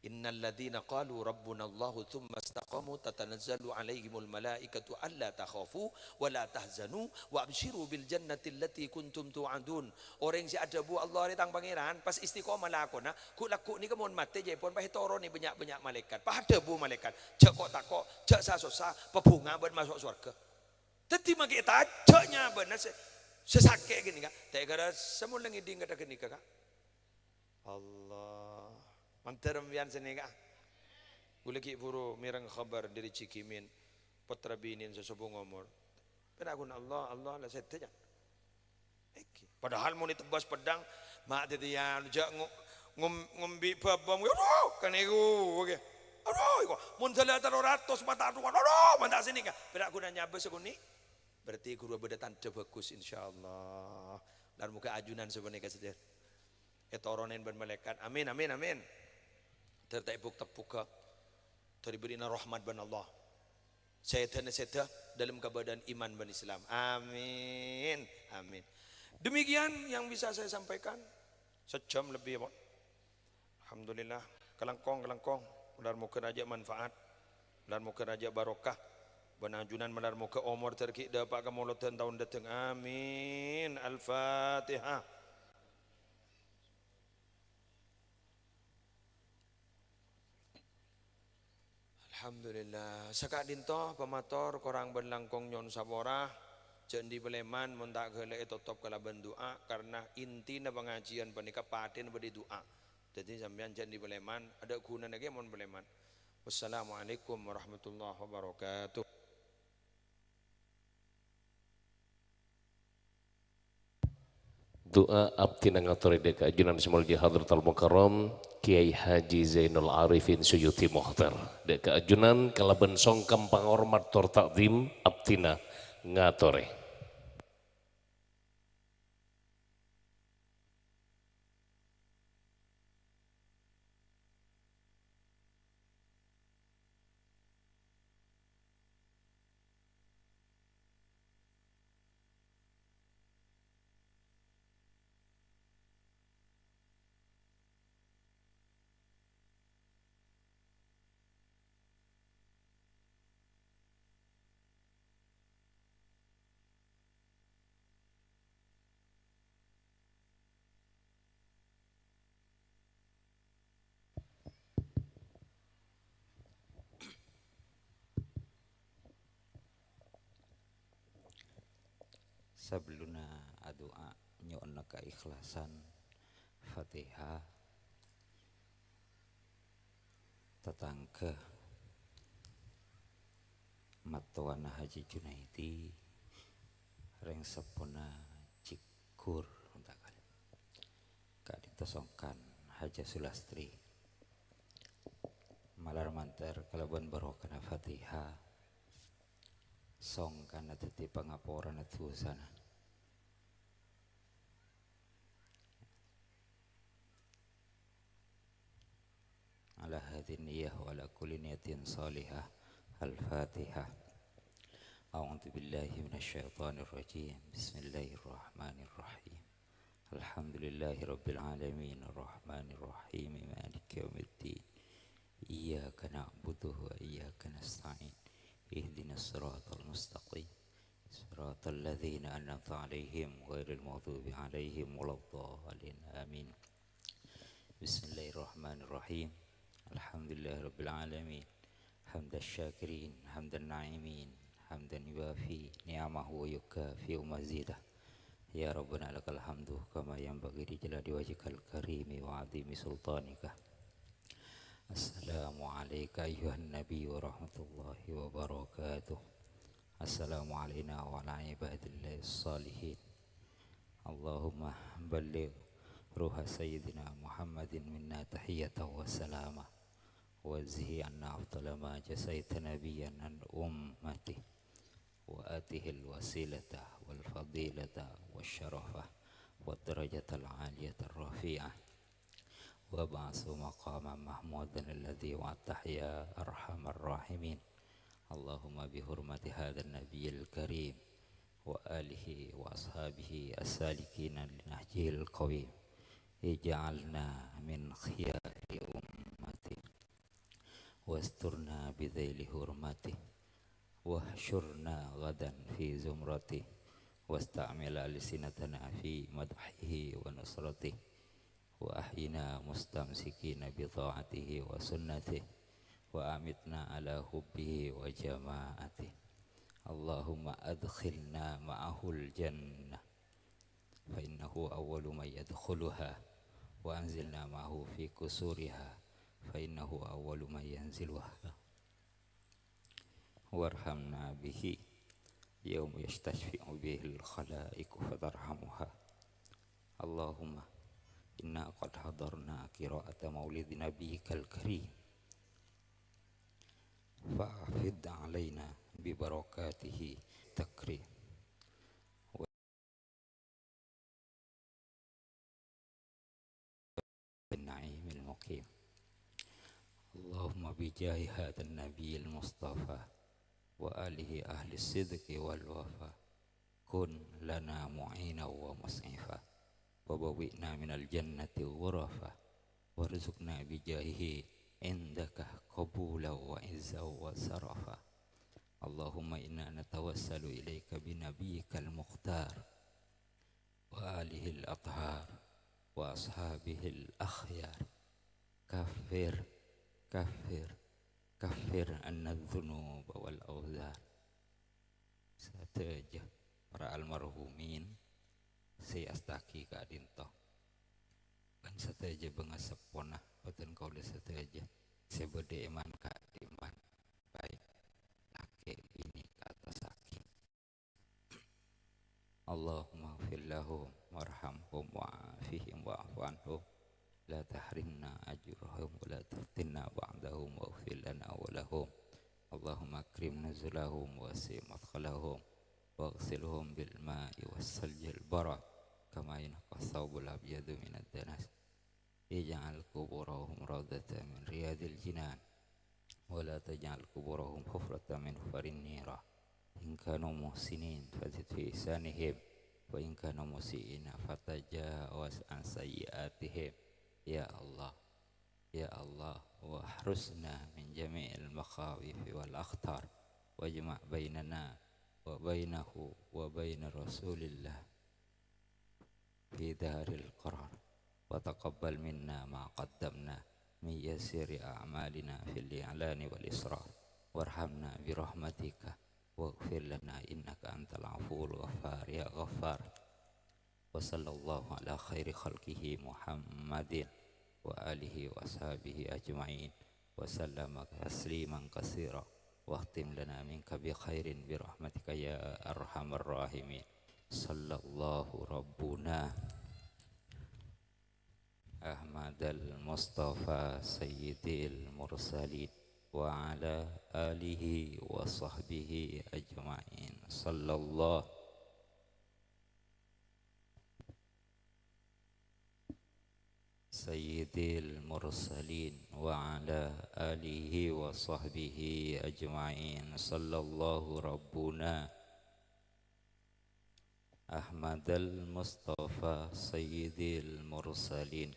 "Innal ladzina qalu rabbunallahu tsumma istaqamu tatanazzalu 'alaihimul malaikatu alla takhafu wa la tahzanu wa absyiru bil jannati allati kuntum tu'adun. Orèng sè adhâbu, "Allah rè tang Pangèran," pas istiqomah lakona, ghu'-lagghu' nèka mon matè, jâ' pon pas ètoronè bânnya'-bânnya' malaèkat. Pas adhâbu malaèkat, "Jhâ' ko'-tako', jhâ' sa-sossa, pabhunga bân maso' sowarghâ." Dhâddhi, makè tajhâ' nyabâna sè, sè sakè' ghânèka. Ta' èkarassa mon la ngèdhing kantha ghânèka, Ka'. Allah. Mandhâr sampèyan sanèka. Ghulâ ghi' bhuru mèreng khabar dâri Cikimin, pottra binèna sè sobung omor. Pènaghuna Allah, Allah la sèdhâ, jhâ'. Èngghi. Padahal mon ètebbhâs peddhâng, ma' tètèyan, jhâ' ngo-, ngom-, ngombi' bâbâng, adhu, kanèko, oke. Adhu, iko, mon sala tello ratos mata dhuwâ', adhu, manta sanèka. Pènaghuna nyabâ sakonè'. Berarti ghuru bâdâ tandhâ bhâghus, insyaallah. Lan moghâ ajunan sapanèka sadhâjâ ètoronè bân malaèkat. Amin, amin, amin. Dâr ta' èbuk-tebbhughâ. Dâr èbèrri'na rahmat bân Allah. Sèdhâna sèdhâ dâlem kabâdâ'ân iman bân Islam. Amin. Amin. Demikian yang bisa saya sampaikan. Sajjhâm lebbi, ya, Pak. Alhamdulillah. Kalangkong, kalangkong. Malar moghâ rajâ manfaat. Malar moghâ rajâ barokah. Bân ajunan malar moghâ omor dâr ghi' dâpa' ka molodhân taon dâteng. Amin. Al-Fatihah. Alhamdulillah. Saka'dinto pamator korang bân langkong nyo'on sapora. Jhâ' andi' palèman mon ta' ghellâ' ètotop kalabân du'a, karna intina pangajiyân panèka patèna bâdâ è du'a. Dhâddhi sampèyan jhâ' andi' palèman, adâ' ghunana kèya mon palèman. Wassalamualaikum warahmatullahi wabarakatuh. Du'a abdhina ngatorè dâ' ka ajunan sè molja Hadratal Mukarram Kiai Haji Zainul Arifin Suyuti Mukhtar. Dâ' ka ajunan kalabân songkem pangormat tor ta'dhim abdhina ngatorè. Sabellunna adu'a, nyo'ona kaikhlasan Fatihah. Tatangghâ mattowana Haji Junaidi, rèng seppona Ciggur, ka'dinto songkan Haja Sulastri. Malar mandhâr kalabân barokana Fatihah, songkanna dhâddhi pangaporana dhusana. Ala hadhihi niyah wa ala kulli niyatin shalihah. Al-Fatihah. A'udzu billahi minasy syaithanir rajim. Bismillahirrahmanirrahim. Alhamdulillahi rabbil alamin. Arrahmanirrahim. Maliki yaumiddin. Iyyaka na'budu wa iyyaka nasta'in. Ihdinas siratal mustaqim. Siratal ladzina an'amta 'alaihim ghairil maghdubi 'alaihim waladdallin. Amin. Bismillahirrahmanirrahim. Alhamdulillahirabbil alamin. Hamdasy syakirin, hamdan na'imin, hamdan yuwafi ni'amahu wa yukafi'u mazidah. Ya Rabbana lakal hamdu kama yanbaghi li jalali wajhikal karimi wa 'azimi sultanika. Assalamu alaika ayyuhan nabi wa rahmatullahi wa barakatuh. Assalamu alaina wa ala ibadillahis shalihin. Allahumma balligh ruha sayyidina Muhammadin minna tahiyatan wa salama. Wa jazi anna afdala ma jazaita nabiyyan an ummati. Wa atihil wasilata wal fadilata wa syarafa wa darajatal aliyata rafi'ah. Wa ba'athu maqaman mahmudan alladzi wa'adtah ya arhamar rahimin. Allahumma bi hurmati hadzan nabiyyil karim wa alihi wa ashabihi as-salikina li nahjihil qawim. Ij'alna min khiyari ummati. واسترنا بذيل حرمته، واحشرنا غدا في زمرته، واستعمل ألسنتنا في مدحه ونصرته، وأحينا مستمسكين بطاعته وسنته، وأمتنا على حبه وجماعته. اللهم أدخلنا معه الجنة، فإنه أول من يدخلها، وأنزلنا معه في قصورها، فإنه أول من ينزلها، وارحمنا به يوم يستشفع به الخلائق فترحمها. اللهم إنا قد حضرنا قراءة مولد نبيك الكريم، فأفض علينا ببركاته تكريم. بالنعيم المقيم. اللهم بجاه هذا النبي المصطفى وآله أهل الصدق والوفاء، كن لنا معينا ومسعفا، وبوئنا من الجنة غرفا، وارزقنا بجاهه عندك قبولا وعزا وشرفا. اللهم إنا نتوسل إليك بنبيك المختار وآله الأطهار وأصحابه الأخيار. كفر، كفر، كفر عنا الذنوب والأوزار. Sadhâjâ para almarhumin sè èastaghi ka'dinto, bân sadhâjâ bângaseppona bhâdhân kaulâ sadhâjâ sè bâdâ è man-ka'dimman, baik lakè' binè ka'attasaghi. اللهم اغفر لهم وارحمهم وعافهم واعف عنهم، لا تحرمنا أجرهم ولا تفتنا بعدهم واغفر لنا ولهم. اللهم أكرم نزلهم ووسع مدخلهم واغسلهم بالماء والثلج البرد كما ينقى الثوب الأبيض من الدنس. اجعل قبورهم روضة من رياض الجنان، ولا تجعل قبورهم حفرة من حفر النيران. إن كانوا محسنين فزد في إحسانهم، وإن كانوا مسيئين فتجاوز عن سيئاتهم. يا الله، يا الله، واحرسنا من جميع المخاوف والأخطار، واجمع بيننا وبينه وبين رسول الله في دار القرار، وتقبل منا ما قدمنا من يسير أعمالنا في الإعلان والإسرار، وارحمنا برحمتك، واغفر لنا إنك أنت العفو الغفار يا غفار. وصلى الله على خير خلقه محمد وآله وأصحابه أجمعين. وسلم تسليما كثيرا. واختم لنا منك بخير برحمتك يا أرحم الراحمين. صلى الله ربنا أحمد المصطفى سيد المرسلين وعلى آله وصحبه أجمعين. صلى الله سيد المرسلين وعلى آله وصحبه أجمعين. صلى الله ربنا أحمد المصطفى سيد المرسلين.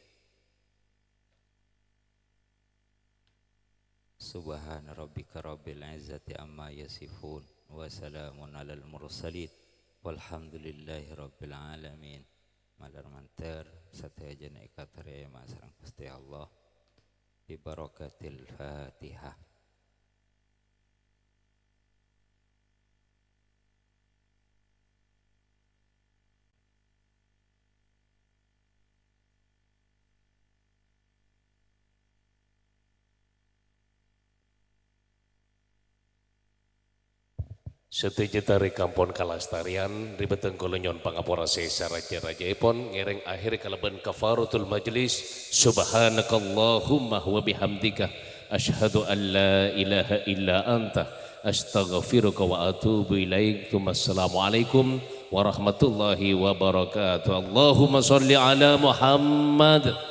سبحان ربك رب العزة عما يصفون، وسلام على المرسلين، والحمد لله رب العالمين. Malar mandhâr sadhâjâna èkatarèma sareng Ghustè Allah bi barakatil Fatihah. Sadhâjâ tarèk ampon kalastarèyan, ribâdhân kaulâ nyo'on pangapora sè sarajâ-rajâèpon, ngèrèng akhèrè kalabân kafaratul majlis, subhanakallahumma wa bihamdika, asyhadu an la ilaha illa anta, astaghfiruka wa atubu ilaik. Tsumma assalamualaikum warahmatullahi wabarakatuh. Allahumma shalli ala Muhammad.